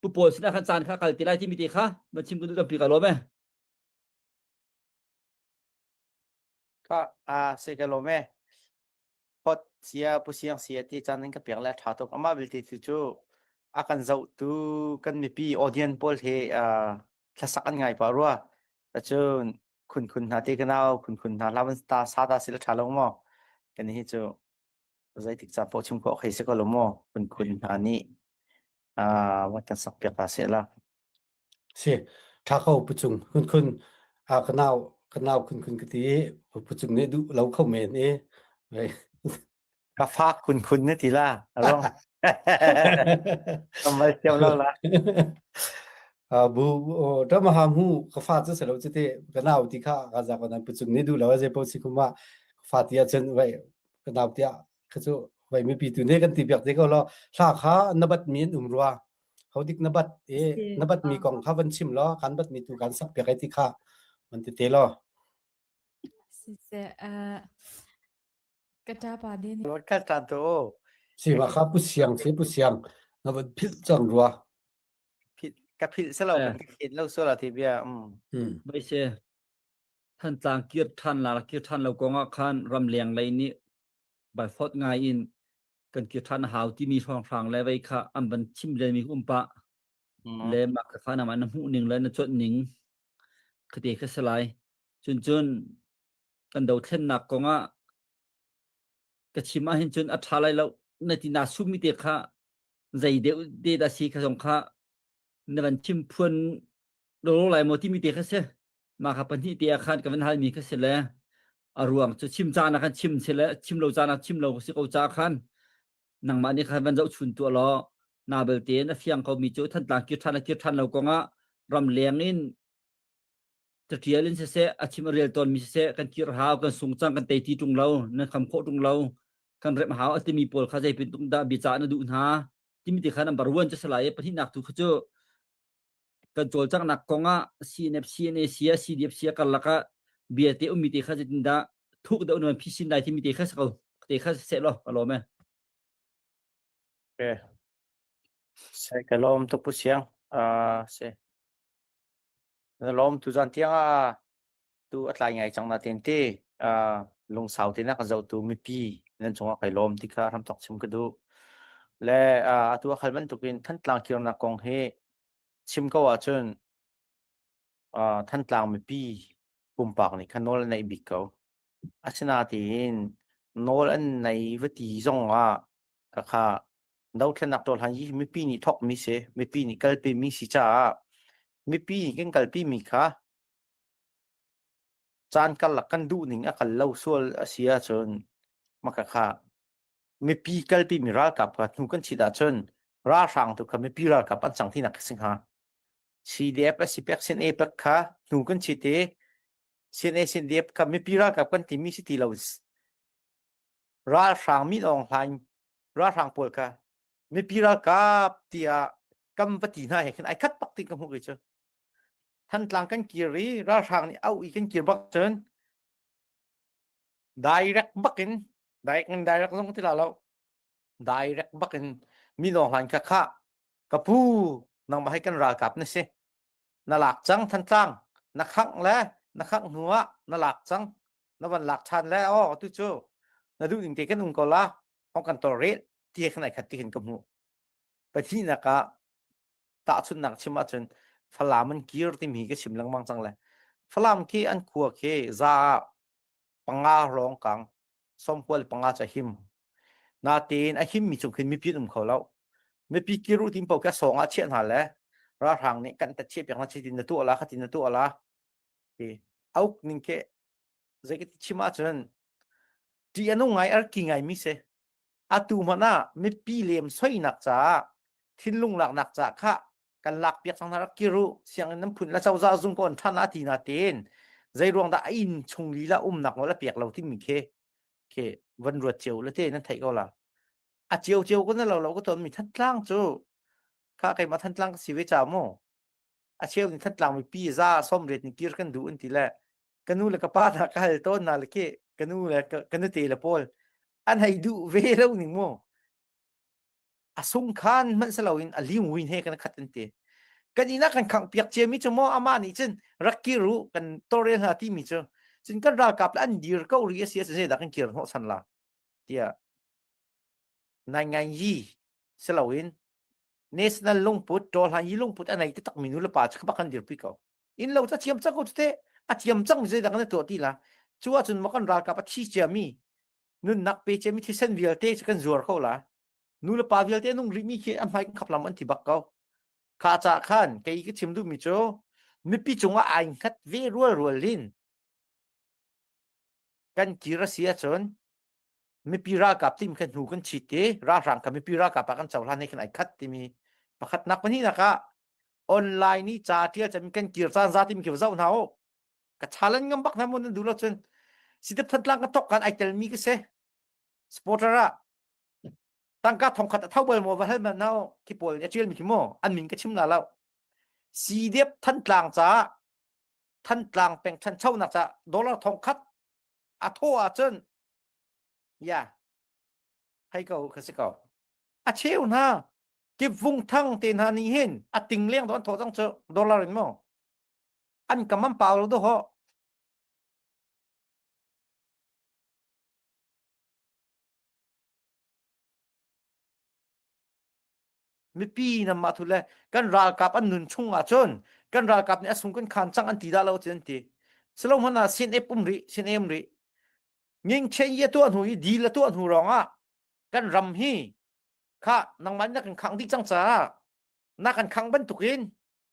pu pawl sinah khan caan kha kal ti lai timi te kha van chim ka duh tampi ka lawm e Ka a se ka lawm e. Hot sia pu siang sia ti caan in ka pek le tha tuk amah belte tu cu a kan zohtu kan mipi audience pawl he thlasak an ngai pa rua cun khun khun hna te kanau khun khun hna lavan ta sa ta sila tha lo maw kan hi cu zeitik ca po chung ko khei se ko lo maw khun khun hna nih wat kan sak piak ta se la Si, ṭha ko pu Cung. Khun khun ah ka nau ka nau khun khun ka ti i pu Cung nih duh lo kho men i. Ka fak khun khun na ti la. Arong. Kamal siam lo la. Bu ṭam ha mu ka fa cu selo cu te ka nau ti kha ka za ko nan pu Cung nih duh lo a zei po si kuma fa ti ahcun vai ka nau tiah kha cu vai mipi tu ne kan ti piak te ko lo hla kha na bat mi an um rua Hodik na bat i na bat mi kong kha van chim law kan bat mi tu kan sak piak ai ti kha van ti te law. Siseh ka ṭa pa de nih. Lord ka tan to. Si ma kha pu siang si pu siang na van philh cang rua. Ka philh selo kan khen lo so la ti bia. Um. Bai se Thantlang kir ṭhan la kir ṭhan lo kong ah khan ramleng lei nih bai fot ngai in kan kir ṭhan a hau timi hrawnghrang le vei kha an van chim lenmi um pah le mah kha kha nangmah na hmuh ning le na cuanh ning khate kha si lai cun cun kan dothlennak kong ah ka chim ahhin cun a ṭha lai lo na ti naa summi te kha zei deuh te dah si kha zong kha na van chim phuan lo lai maw timi te kha si mah kha pahnih te ah khan ka van halmi kha si le a ruang cu chim caan ah khan chim si le chim lo caan ah chim lo si ko ca khan nangmah nih khan van zohchun tuah law na belte in a fiang ko mi cu Thantlang kir ṭhan le kir ṭhan lo kong ah ramleng in catial in siseh a chim a rel tawn mi siseh kan kir hau kan sung cang kan tei ti ṭung lo nan kham khawh ṭung lo kan remh hau a timi pawl kha zei tung dah biacah na duh hna timi ti kha number one cu si lai i pahnihnak tu kha cu kan cawlcanghnak kong ah CNF CNA sia CDF sia karlak ah bia te ummi te kha zeitindah thuk deuh nan phisin lai timi te kha si ko te kha seh law ka lawm e. Okay. Se ka lawm tuk pu siang. Uh, se. Na lawm tu zan tiang ah tu a tlai ngai cang na ten te uh, lungsau te na ka zoh tu mipi nan cungah kai lawm ti kha ram tok chim ka duh. Le uh, atu a khal bantukin Thantlang kirnak kong hi Chim ko ahcun Thantlang mipi Pumpak nih khan nawl an neih bik ko. Asinain nawl an nei va ti zong ah khakha dothlennak tuah hi mipi nih thawkmi si, mipi nih kalpimi si caah mipi nih kan kalpimi kha caan karlak kan duhning a kal lo sual a si ahcun mah khakha mipi kalpimi ralkap kha hnu kan chit ahcun ralhrang tu kha mipi ralkap an cang tinak a si hnga. CDF a si pek CNA pek kha hnu kan chit i CNA CNDF kha mipi ralkap kan timi si ti lo ralhrang min Aung Hlaing ralhrang pawl kha mipi ralkap tiah kam va ti hna he khin ai khat bak ti ka hmuh kei cu Thantlang kan kir i ralhrang nih auh i kan kir bak cun direct bakin direct in direct zong ti la lo direct bakin min Aung Hlaing kha kha ka pu nangmah hi kan ralkap na si na lak cang Thantlang na khangh le na khangh hnu ah na lak cang na van lak ṭhan le aw tu cu na duh ning te kan um ko la hong kan tawlrel ti he khan ai khat ti hin ka hmuh pahnihnak ah tahchunhnak chim ahcun Falam an kir timi ka chim lengmang cang le Falam khi an khua khi za panga lawng kang sawmkual panga ca him natein a him mi chung khin mipi an um kho lo mipi kiru tim po ka song ah chiah hna le ralhrang nih kan ta chiah piak na chitin na tuah la khatin na tuah la ti auk ning ke zei ka ti chim ahcun ṭih a nung ngai arki ngai mi si atu hmanh ah mipi lem soinak caah thinlung laknak caah kha kan lak piak cang hna rak kir u sianginn nan phun la cozah zung ko an ṭhan a ti na tein zei ruang dah a inn chung lila umnak nawl a pek lo timi khi khi van ruat cio le te nan theih ko la a cio cio ko na lo lo ko ton mi Thantlang cu kha keimah Thantlang ka si ve cha mu a cheu nih Thantlang mipi za sawmriat ni kir kan duh an ti le ka nu le ka pa hna ka hal tawn hna le khi ka nu le ka nute le pawl an hei duh ve lo ning mu a sung khan hmanh si loin a lim win he kan khat an ti kan inn ah kan khangh piak ciami cu maw amah nih cun rak kir u kan tawlrel hna timi cu cun kan ralkap le an dir ko ri a si a zeidah kan kir hnawh san la tiah nai ngai yi si loin national lungput tawhlan yi lungput a nei taktak mi nu le pa cu bak kan dirpi ko inn lo ca thiam cang ko cu te a thiam cang mi zeidah kan tuah ti la cu ahcun maw kan ralkap a thi ciami nunnak pe ciami thisen vialte cu kan zuar ko la nu le pa vialte nung rih mi khi a hmai kan khap lam an thi bak ko kha ca khan kei ka chim duh mi cu mipi cungah ai hngat ve rual rual in kan kir a si ahcun mipi ralkap tim kha hnu kan chit i ralhrang kha mipi ralkap ah kan cohlan he khan ai khat timi pakhatnak pahnihnak ah online i ca tial cam kan kir caan za timi khi zoh hna u ka challenge ngam bak hna mun nan duh lo cun sidep thantlang ka tok kan ai tel mi ka si supporter ah tangka thongkhat a tho bal maw va hal man nau khi pawl a tial mi khi mo an min ka chim la lo CDF Thantlang ca Thantlang peng thanchonak ca dollar thongkhat a thaw ahcun ya hei ko ka si ko a cheu hna kipvung thang te hna nih hin a ting leng do an thaw cang cu dollar in mo an kam an pau lo do ho mipi nam ma thu le kan ralkap an nun chung ah cun kan ralkap nih a sung kan khan cang an ti dah lo cun an ti silo hmanh ah sin ep um rih sin em rih Nging chen ye tuah hnu i dil a tuah hnu rong ah kan ram hi kha nangmah na kan khang dih cang caah na kan khang bantukin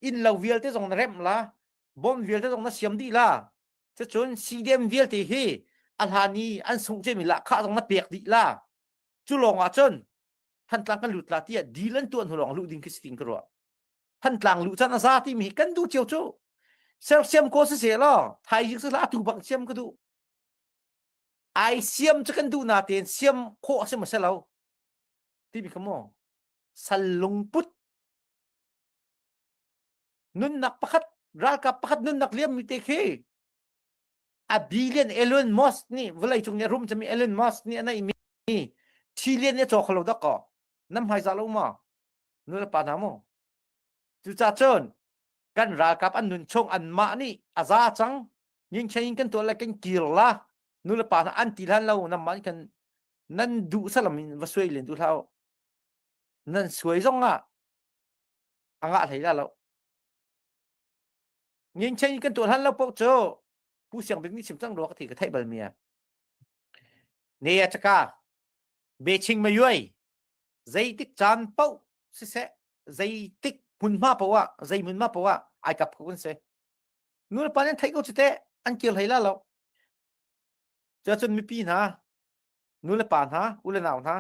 inn lo vialte zong na remh la bom vialte zong na siam dih la cucun CDM vialte hi a hlan i an sungh cemi lahkhah zong na pek dih la cu lawng ah cun Thantlang kan lut la tiah deal an tuah hnu lawng luh ding khi si ting ka ruah Thantlang luh chan a za timi hi kan duh cio cu sersiam ko si se law thaizing si la atu bang siam ka duh ai siam cu kan duh na tein siam khawh a si maw si lo timi kha maw sal lungput nunnak pakhat ralkap pakhat nunnak liam mi te khi a billion Elon Musk nih vawlei cung nih a rum cami Elon Musk nih a neih mi trillion nih a caw kho lo dak kaw nam hmaizah lo ma nu le pa hna mu cucah cun kan ralkap an nun chung anmah nih a za cang Ngingchen kan tuah le kan kir la nu le pa hna an ti hlan lo namah kan nan duh salam in va suai len duh hlah nan suai zong ah a ngah hlei la lo ngingchen kan tuah hlan lo paoh cu pu. Pu Siang Bik nih chim cang rua ka ti ka theih bal mi a. Ne a chaka Beching ma yuai zeitik caan paoh siseh zeitik hmunhma paoh ah zei hmunhma paoh ah ai kap ko kan si. Nu le pa nan theih ko cu teh an kir hlei la lo. Cuacun mipi hna nu le pa hna u le nau hna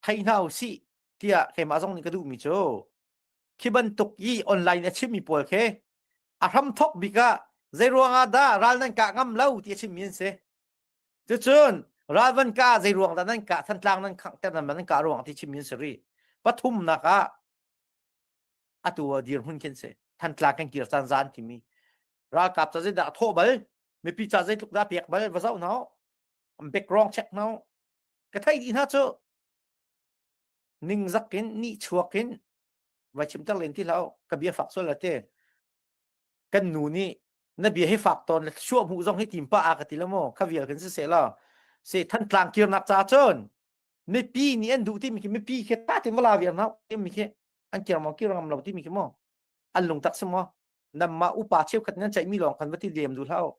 thei hna u sih tiah keimah zong nih ka duhmi cu khi bantuk i online a chimmi pawl khi a hramthok bik ah zei ruangah dah ral nan kah ngam lo ti a chimmi an si. Cucun ral van kah zei ruang dah nan kah Thantlang nan khanghter nan nan kah ruang ti chimmi an si rih. Pathumnak ah atu ah dirhmun khin si. Thantlang kan kir caan zan timi ralkap ca zeidah a thawh bal mipi ca zeitluk dah pek bal va zoh hna background check hna ka theih dih hna cu ningzak in nih chuak in vai chimter len ti hlah ka bia fak sual la te kan nu nih na bia hi fak tawn le suah hmuh zong hi tim pa a ka ti lo maw kha vial kan si se la se thantlang kirnak ca cun mipi nih an duh timi khi mipi khi ta ti mala vial na timi khi an kir maw kir ngam lo timi khi maw an lungtak si maw namma upa cheukhat nan ceihmi lawng khan va ti lem duh hlah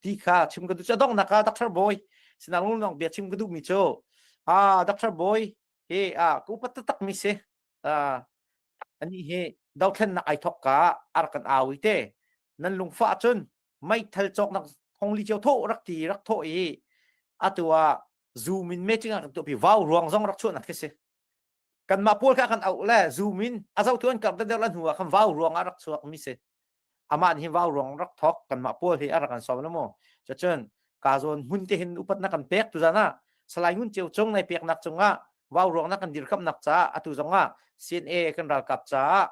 ti kha chim ka duh cu donghnak ah Dr. Boy sinang lunglong bia chim ka duhmi cu ah Dr. Boy hi ah ka upat taktak mi si ah ani hi dothlennak ai thok ka ar kan au i te nan lungfah cun meithal cawknak thongli cio tho rak ti rak tho i atu ah zoom in meeting ah kan tuahpi vau ruang zong rak chuahnak khi si kanmah pawl kha kan auh le zoom in a zohtu an karh deuh la hnu ah khan vau ruang ah rak chuak mi si amah nih hin vau ruang rak thok kanmah pawl hi a rak kan sawm lo mu cucun ka zawn hmun te hin upat na kan pek tu zan ah salai ngun ceu cung nai peknak cungah vau ruang na kan dirkamnak caah atu zong ah CNA kan ralkap caah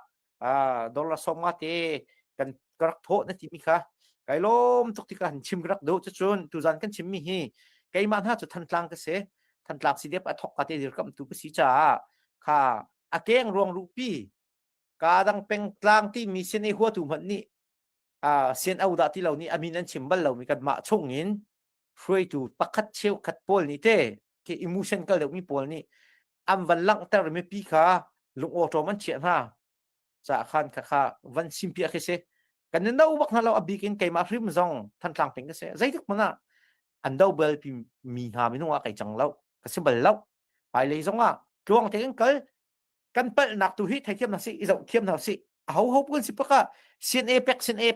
dollar 50 te kan ka rak thawh na timi kha kai lawm tuk tikah han chim ka rak duh cucun tuzan kan chimmi hi keimah hna cu Thantlang ka si Thantlang CDF a thok ka te dirkamh tu ka si caah kha a keng ruang rupi ka dang pengtlang ti mi sin i huatu hmanh nih sian au dah ti lo nih amin an chim bal lo mi kanmah chung in hruaitu pakhat cheukhat pawl nih te ke emotion kal deuh mi pawl nih an van langhter mipi kha lungawṭawm an chiah hna ca khan kha kha van simpiah khi si kan i no bak hna lo a bik in keimah hrim zong Thantlang peng ka si zeitik hmanh ah an do bal pi mi hna minung ah kai cang lo ka si bal lo hmailei zong ah tluang te kan kal kan palhnak tu hi theithiam hna si i zoh thiam hna si a ho ho pun si paka CNA pek CNA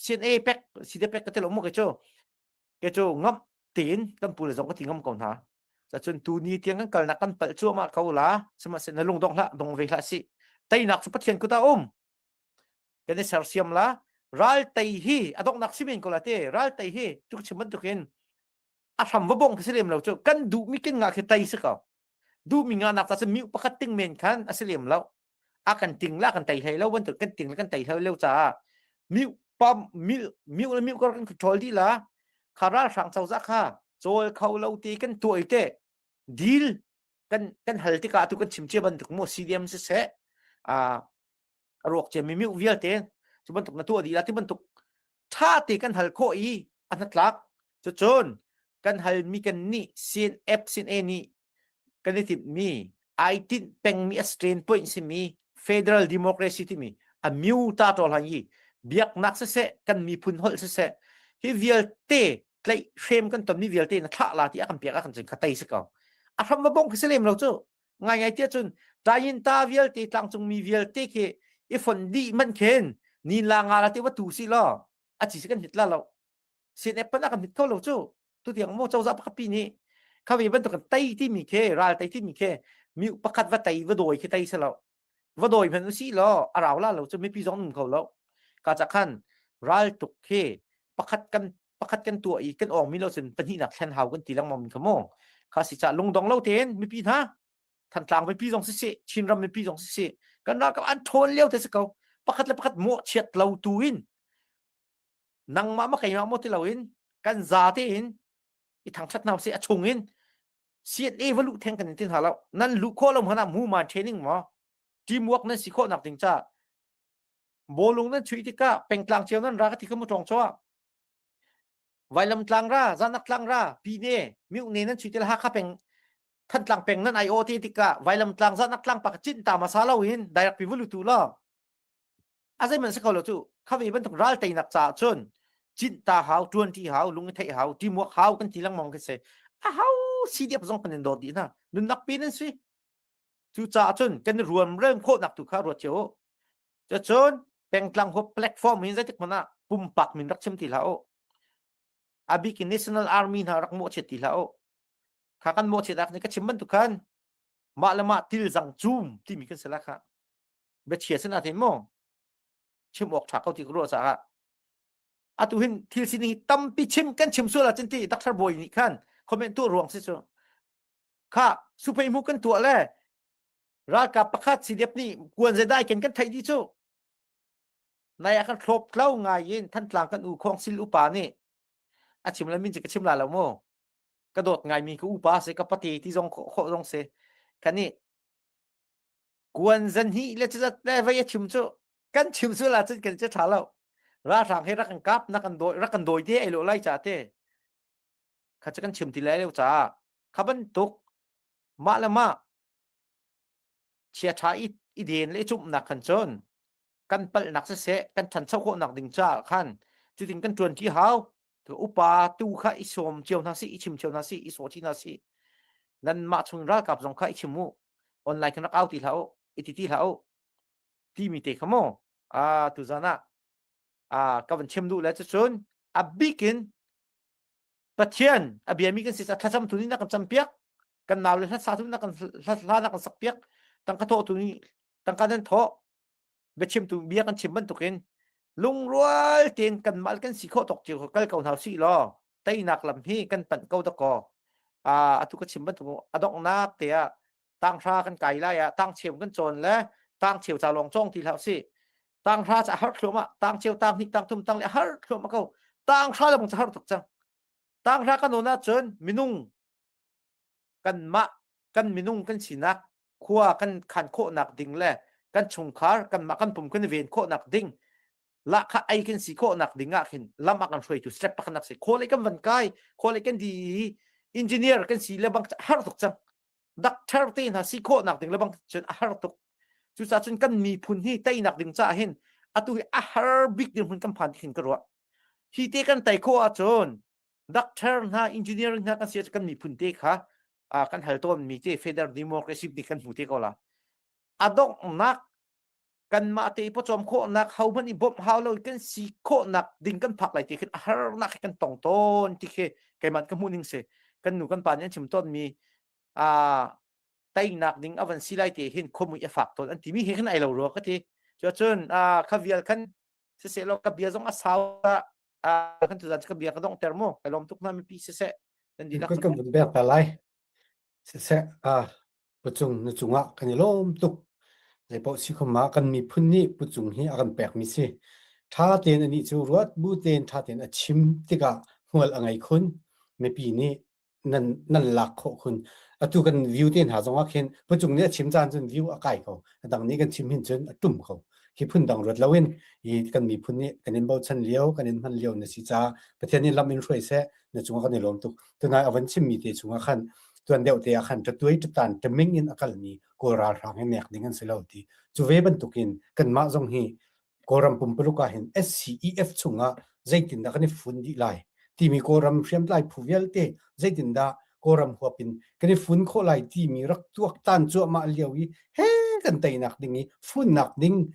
CNA pek CDA pek ka ti lo mu ke cu ke cu ngam tiin kan pu le zong ka ti ngam ko hna cun tu ni tiang kan kalnak kan palh cuahmah ko la sihmanhsehlaw na lung dong hlah dong ve hlah si teinak cu Pathian kut ah um kan i sersiam la ral tei hi a donghnak si men ko la te ral tei hi tu chim bantukin a hram va bong si lem lo cu kan duh mi kin nga khi tei si ko duh mi nga nak ta mi pakhat ting men khan a si lem lo a kan ting la kan tei hlei lo bantuk kan ting la kan tei hlei lo caah mi pam mi mi le mi kor kan control di la kha ral hrang cozah kha cawl kho lo ti kan tuai te deal kan kan hal tikah tu kan chim cia bantuk mu CDM si seh a ruak cia mi miu vialte cu bantuk na tuah dih la ti bantuk tha te kan hal khawh i a hnatlak cucun kan halmi kan nih sin F sin A nih kan i timhmi ai tinh pengmi a strain point simi federal democracy timi a myu ta ṭol han i biaknak siseh kan miphun holh siseh hi vialte tlaih hrem kan tonmi vialte na thlah la ti a kan pek ah kan cun kha tei si ko a hram va bong khi si lem lo cu ngai ngai tiah cun tayin ta vialte tlangcung mi vialte khi i fon dih man khin nin la nga la te wa tu si lo a chi si kan hit la lo sin ep pan a kan hit kho lo cu tu tiang mo cozah pakhat pi nih kha ve bantuk kan tei timi khi ral tei timi khi mi pakhat va tei va dawi khi tei si lo va dawi hmanh usih law a rau la lo cu mipi zong um kho lo ka ca khan ral tuk khi pakhat kan pakhat kan tuah i kan awng mi lo cun pahnihnak thlen hau kan ti lengmang mi kha mu kha si ca lungdong lo tein mipi hna Thantlang mipi zong si si Chinram mipi zong si si kan ralkap an ṭhawn lio te si ko pakhat le pakhat mawhchiat lo tu in nangmah ma keimah maw ti loin kan za tein i thangṭhat hna usih a chung in CNA va luh theng kan in tin hna lo nan luh khawh lo hmanh ah mu ma training maw teamwork nan si khawh nak ding ca bawlung nan chuih tikah pengtlang cio nan ra ka ti ka mu tong chaw vailam tlang ra zanak tlang ra pine miu ne nan chuih til Hakha peng Thantlang peng nan ai o ti tikah vailam tlang zanak tlang pa ka cin ta ma sa lo in direct pi vulu tu lo a zeihmanh si kho lo cu kha ve bantuk ral teinak caah cun. Cinta hau, ṭuanṭi hau, lung i theih hau, teamwork hau kan ti lengmang khi si. A hau CDF zong kan in dawt dih hna. Nunnak pi nan si. Cucaah cun kan i ruamrem khawhnak tu kha ruat cio u. Cucun pengtlang huap platform hin zeitik hmanh ah pumpak min rak chim ti hlah u. A bik in National Army hna rak mawhchiat ti hlah u. Kha kan mawhchiat ah ka chim bantuk khan mah le mah til zang cum timi kan si la kha. Biachia sin ah mu chim awk ṭha ko ti ka ruah caah atu hin thil sining hi tampi chim kan chim sual ahcun ti Dr. Bawi nih khan comment tuah ruang si cu kha suphei mu kan tuah le ralkap pakhat CDF nih kuan zedai ken kan theih dih cu nai ah kan thlop tlo ngai in Thantlang kan u khong sil upa nih a chim la min ci ka chim la lo mu ka dawt ngai mi ka upa se ka pate ti zong khawh zong se kan nih kuan zan hi le cazat le vei a chim cu kan chim sual ahcun kan che ṭha lo ralhrang he rak kan kap na kan dawi rak kan dawi te ai lo lai ca te kha cu kan chim ti lai lo caah kha bantuk mah le mah chia ṭha i i den le i cumhnak khan cun kan palhnak siseh kan ṭhancho khawhnak ding caah khan cutin kan ṭuan ṭi hau upa tu kha i sawm cio hna sih i chim cio hna sih i saw hna sih nanmah chung ralkap zong kha i chim u online khan rak au ti hlah u i ti ti hlah u timi te kha mu a tuzan ah a ka van chim duh le cucun a bik in Pathian a biami kan si ca thlacam tu nih na kan campiak kan nau le hlasa tu na kan hla na kan sakpiak tangka thawh tu nih tangka nan thawh biachim tu bia kan chim bantukin lungrual tein kan mal kan si khawh tok cio kal ko hna si law teinak lam hi kan panh ko dakaw a atu ka chim bantuk a donghnak te ah tanghra kan kai lai ah tangcheu kan cawn le tangcheu ca lawng cawng ti hlah si tanghra ca har thluahmah tangcheu tang hnih tang thum tang le har thluahmah ko tanghra le bang ca har tuk cang tanghra kan on ahcun minung kanmah kan minung kan sinak khua kan khan khawhnak ding le kan chungkhar kanmah kan pum kan ven khawhnak ding lahkhah ei kan si khawhnak ding ah khin lam ah kan hruaitu step pakhat nak si khualei kan van kai khualei kan di engineer kan si le bang har tuk cang doctor te hna si khawhnak ding le bang cun a har tuk cucaah cun kan miphun hi teinak ding caah hin atu hi a har bik dirhmun kan phan khin ka ruah hi te kan tei khawh ahcun doctor hna engineer hna kan si kan miphun te kha kan hal tawn mi te federal democracy ni kan hmu te ko la a donghnak kanmah te pawcawm khawhnak hohmanh i bawmh hau lo kan si khawhnak ding kan phak lai ti khin a harnak kan tong tawn ti khi keimah ka hmuh ning si kan nu kan pa nih an chim tawn mi a teinak ding a van si lai te hin khuamui a fak tawn an timi he khin ai lo rua ka ti cun kha vial khan siseh law ka bia zong a sau a kan tuzan ka bia ka dong ter mu kai lawm tuk na mipi siseh nan dihlak kan kan vun bek ta lai siseh a Pucung na cungah kan i lawm tuk. Zeipaoh si khom ah kan miphun nih pucung hi a kan pekmi si. Ṭha tein anih cu ruat bu tein ṭha tein a chim tikah hmual a ngei khun. Mipi nih nan nan lak khawh khun. Atu kan view te hna zongah khin pucung nih a chim caan cun view a kai ko. A dang nih kan chim hin cun a ṭum ko. Hi phun dang ruat loin hi kan miphun nih kan in bochan lio, kan in hman lio na si caah Pathian nih lam in hruai seh. Na cungah kan i lawm tuk. Tunai a van chimmi te chungah khan tuan deuh te ah khan ṭatuai ṭatan ṭaming in a kalmi Kawl ralhrang hi nek ding an si lo ti. Cu ve bantukin kanmah zong hi Kawlram pumpuluk ah hin SCEF chungah zeitindah kan i fun dih lai timi Kawlram hriamtlai phu vialte zeitindah Kawlram huap in kan i fun khawh lai timi rak tuaktan cuahmah lio i he kan teinak ding i funnak ding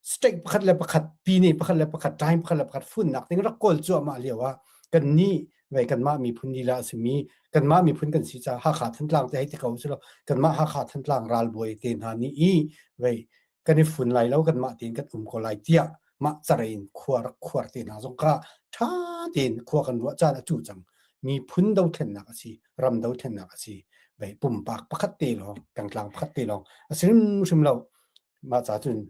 state pakhat le pakhat pine pakhat le pakhat time pakhat le pakhat funnak ding rak kawl cuahmah lio ah kan nih vei kanmah miphun lila a simi kanmah miphun kan si caah Hakha Thantlang te hei ti ko silo kanmah Hakha Thantlang ralbawi te hna nih i vei kan i fun lai lo kanmah tein kan um ko lai tiah mah carein khua rak khuar te hna zong kha ṭha tein khua kan ruah caan a cu cang miphun dothlennak a si ram dothlennak a si vei pumpak pakhat te lawng pengtlang pakhat te lawng a si hrimhrim lo Mah ca cun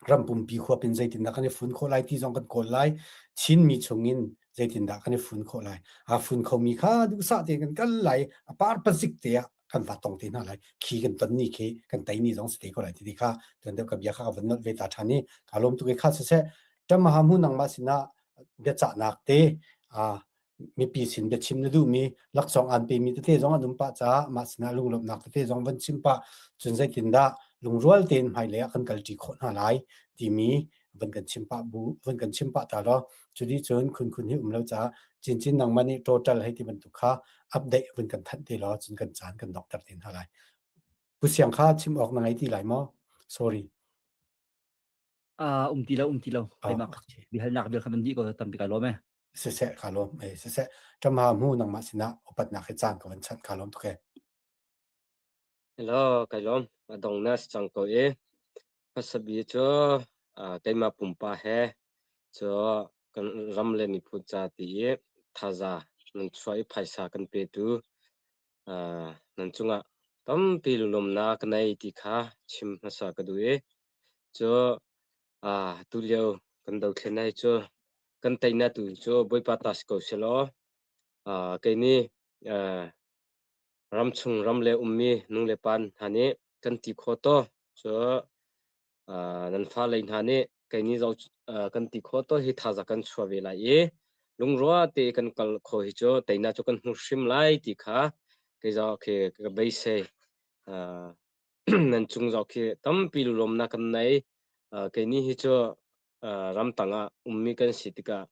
ram pumpi huap in zeitindah kan i fun khawh lai ti zong kan kawl lai. Chinmi chungin zeitindah kan i fun khawh lai. Aa fun khomi kha duhsah tein kan kal lai. A par pazik te ah kan va tong te hna lai. Khi kan ton ni khi kan tei ni zong si te ko lai ti kha tuan deuh ka bia kha ka van nolh ve ta ṭhan i kaa lawm tuk i kha siseh ṭamaha mu nangmah sinah biacahnak te aa mipi sin biachim na duhmi laksawng aan pemi tete zong an um pah caah mah sinah lunglawmhnak tete zong van chim pah cun zeitindah lungrual tein hmailei ah kan kalṭi khawh hna lai timi. van kan chim pah bu van kan chim pah ta law cu cun khun khun hi um lo caah cincin nangmah nih total hei ti bantuk kha update van kan thanh te law cun kan caan kan dokter te hna lai. Pu Siang kha chim awk na ngei ti lai maw? Sorry. Ah um ti lo um ti lo. Keimah bihalnak bia kha van dih ko tampi ka lawm e. Siseh ka lawm e siseh ṭama mu nangmah sinah upatnak he caan ka van chanh ka lawm tuk e. Hello, kai lawm. A dong na si cang ko e. Hmasabi cu keimah pumpa he cu kan ram le miphun ca ti i thaza nan chuah i phaisa kan petu nan cungah tampi lunglawmhnak ka nei ti kha chim hmasa ka duh i cu tulio kan dothlen hi cu kan teinak tu cu Bawipa ta si ko selaw kei nih ramchung ram le ummi nu le pa hna nih kan ti khawh taw cu nan fale hna nih kei nih zo kan ti khawh taw hi thaza kan chuah ve lai i lungrua te kan kal kho hi cu teinak cu kan hmu hrim lai ti kha kei zo khi ka beisei nan cung zo khi tampi lulawmnak kan nei kei nih hi cu ramtang ah ummi kan si tikah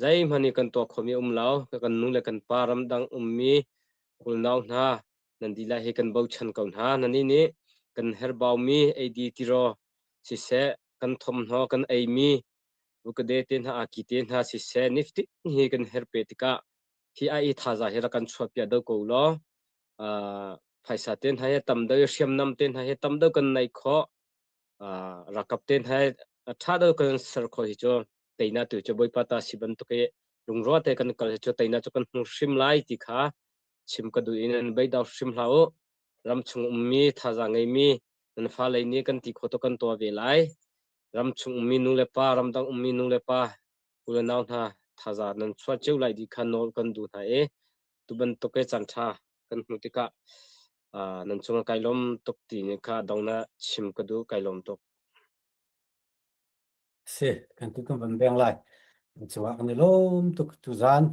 zeihmanh i kan tuah khomi um lo kan nu le kan pa ramdang ummi unau hna nan dilah hi kan bochan ko hna nan nih kan herbaumi eidi tiraw siseh kan thawmhnaw kan eimi vukade te hna aki te hna siseh niftin hi kan herpe tikah hi ai thaza hi rak kan chuahpiak do ko law phaisa te hna hi tam deuh hriamnam te hna hi tam deuh kan nei khawh rakap te hna tha deuh kan ser khawh hi cu teina tu cu Bawipa ta si bantuk i lungrual te kan kal hi cu teina cu kan hmu hrim lai ti kha chim ka duh in an beidau hrim hlah u ramchung ummi thazaang ngeimi nan fale nih kan ti khawh to kan tuah ve lai ramchung ummi nu le pa ramdang ummi nu le pa u le nau hna thazaang nan chuah cio lai ti kha nawl kan duh hna i tu bantuk i caan ṭha kan hmuh tikah nan cungah kai lawm tuk ti ni kha dong na chim ka duh kai lawm tuk. Si, kan tu kan van beng lai. Cungah kan i lawm tuk tuzan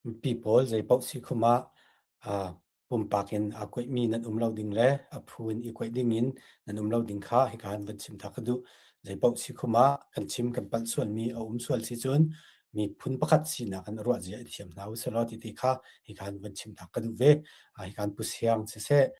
mipi pawl zei paoh si khum ah pumpak in aa kuaihmi nan um lo ding le a phu in i kuaih ding in nan um lo ding kha hika han van chim ta ka duh. Zei paoh si khum ah kan chim kan palh sualmi a um sual si cun miphun pakhat sinak in ruah zia i thiam hna u selaw ti ti kha hika han van chim ta ka duh ve. Hika han Pu Siang siseh.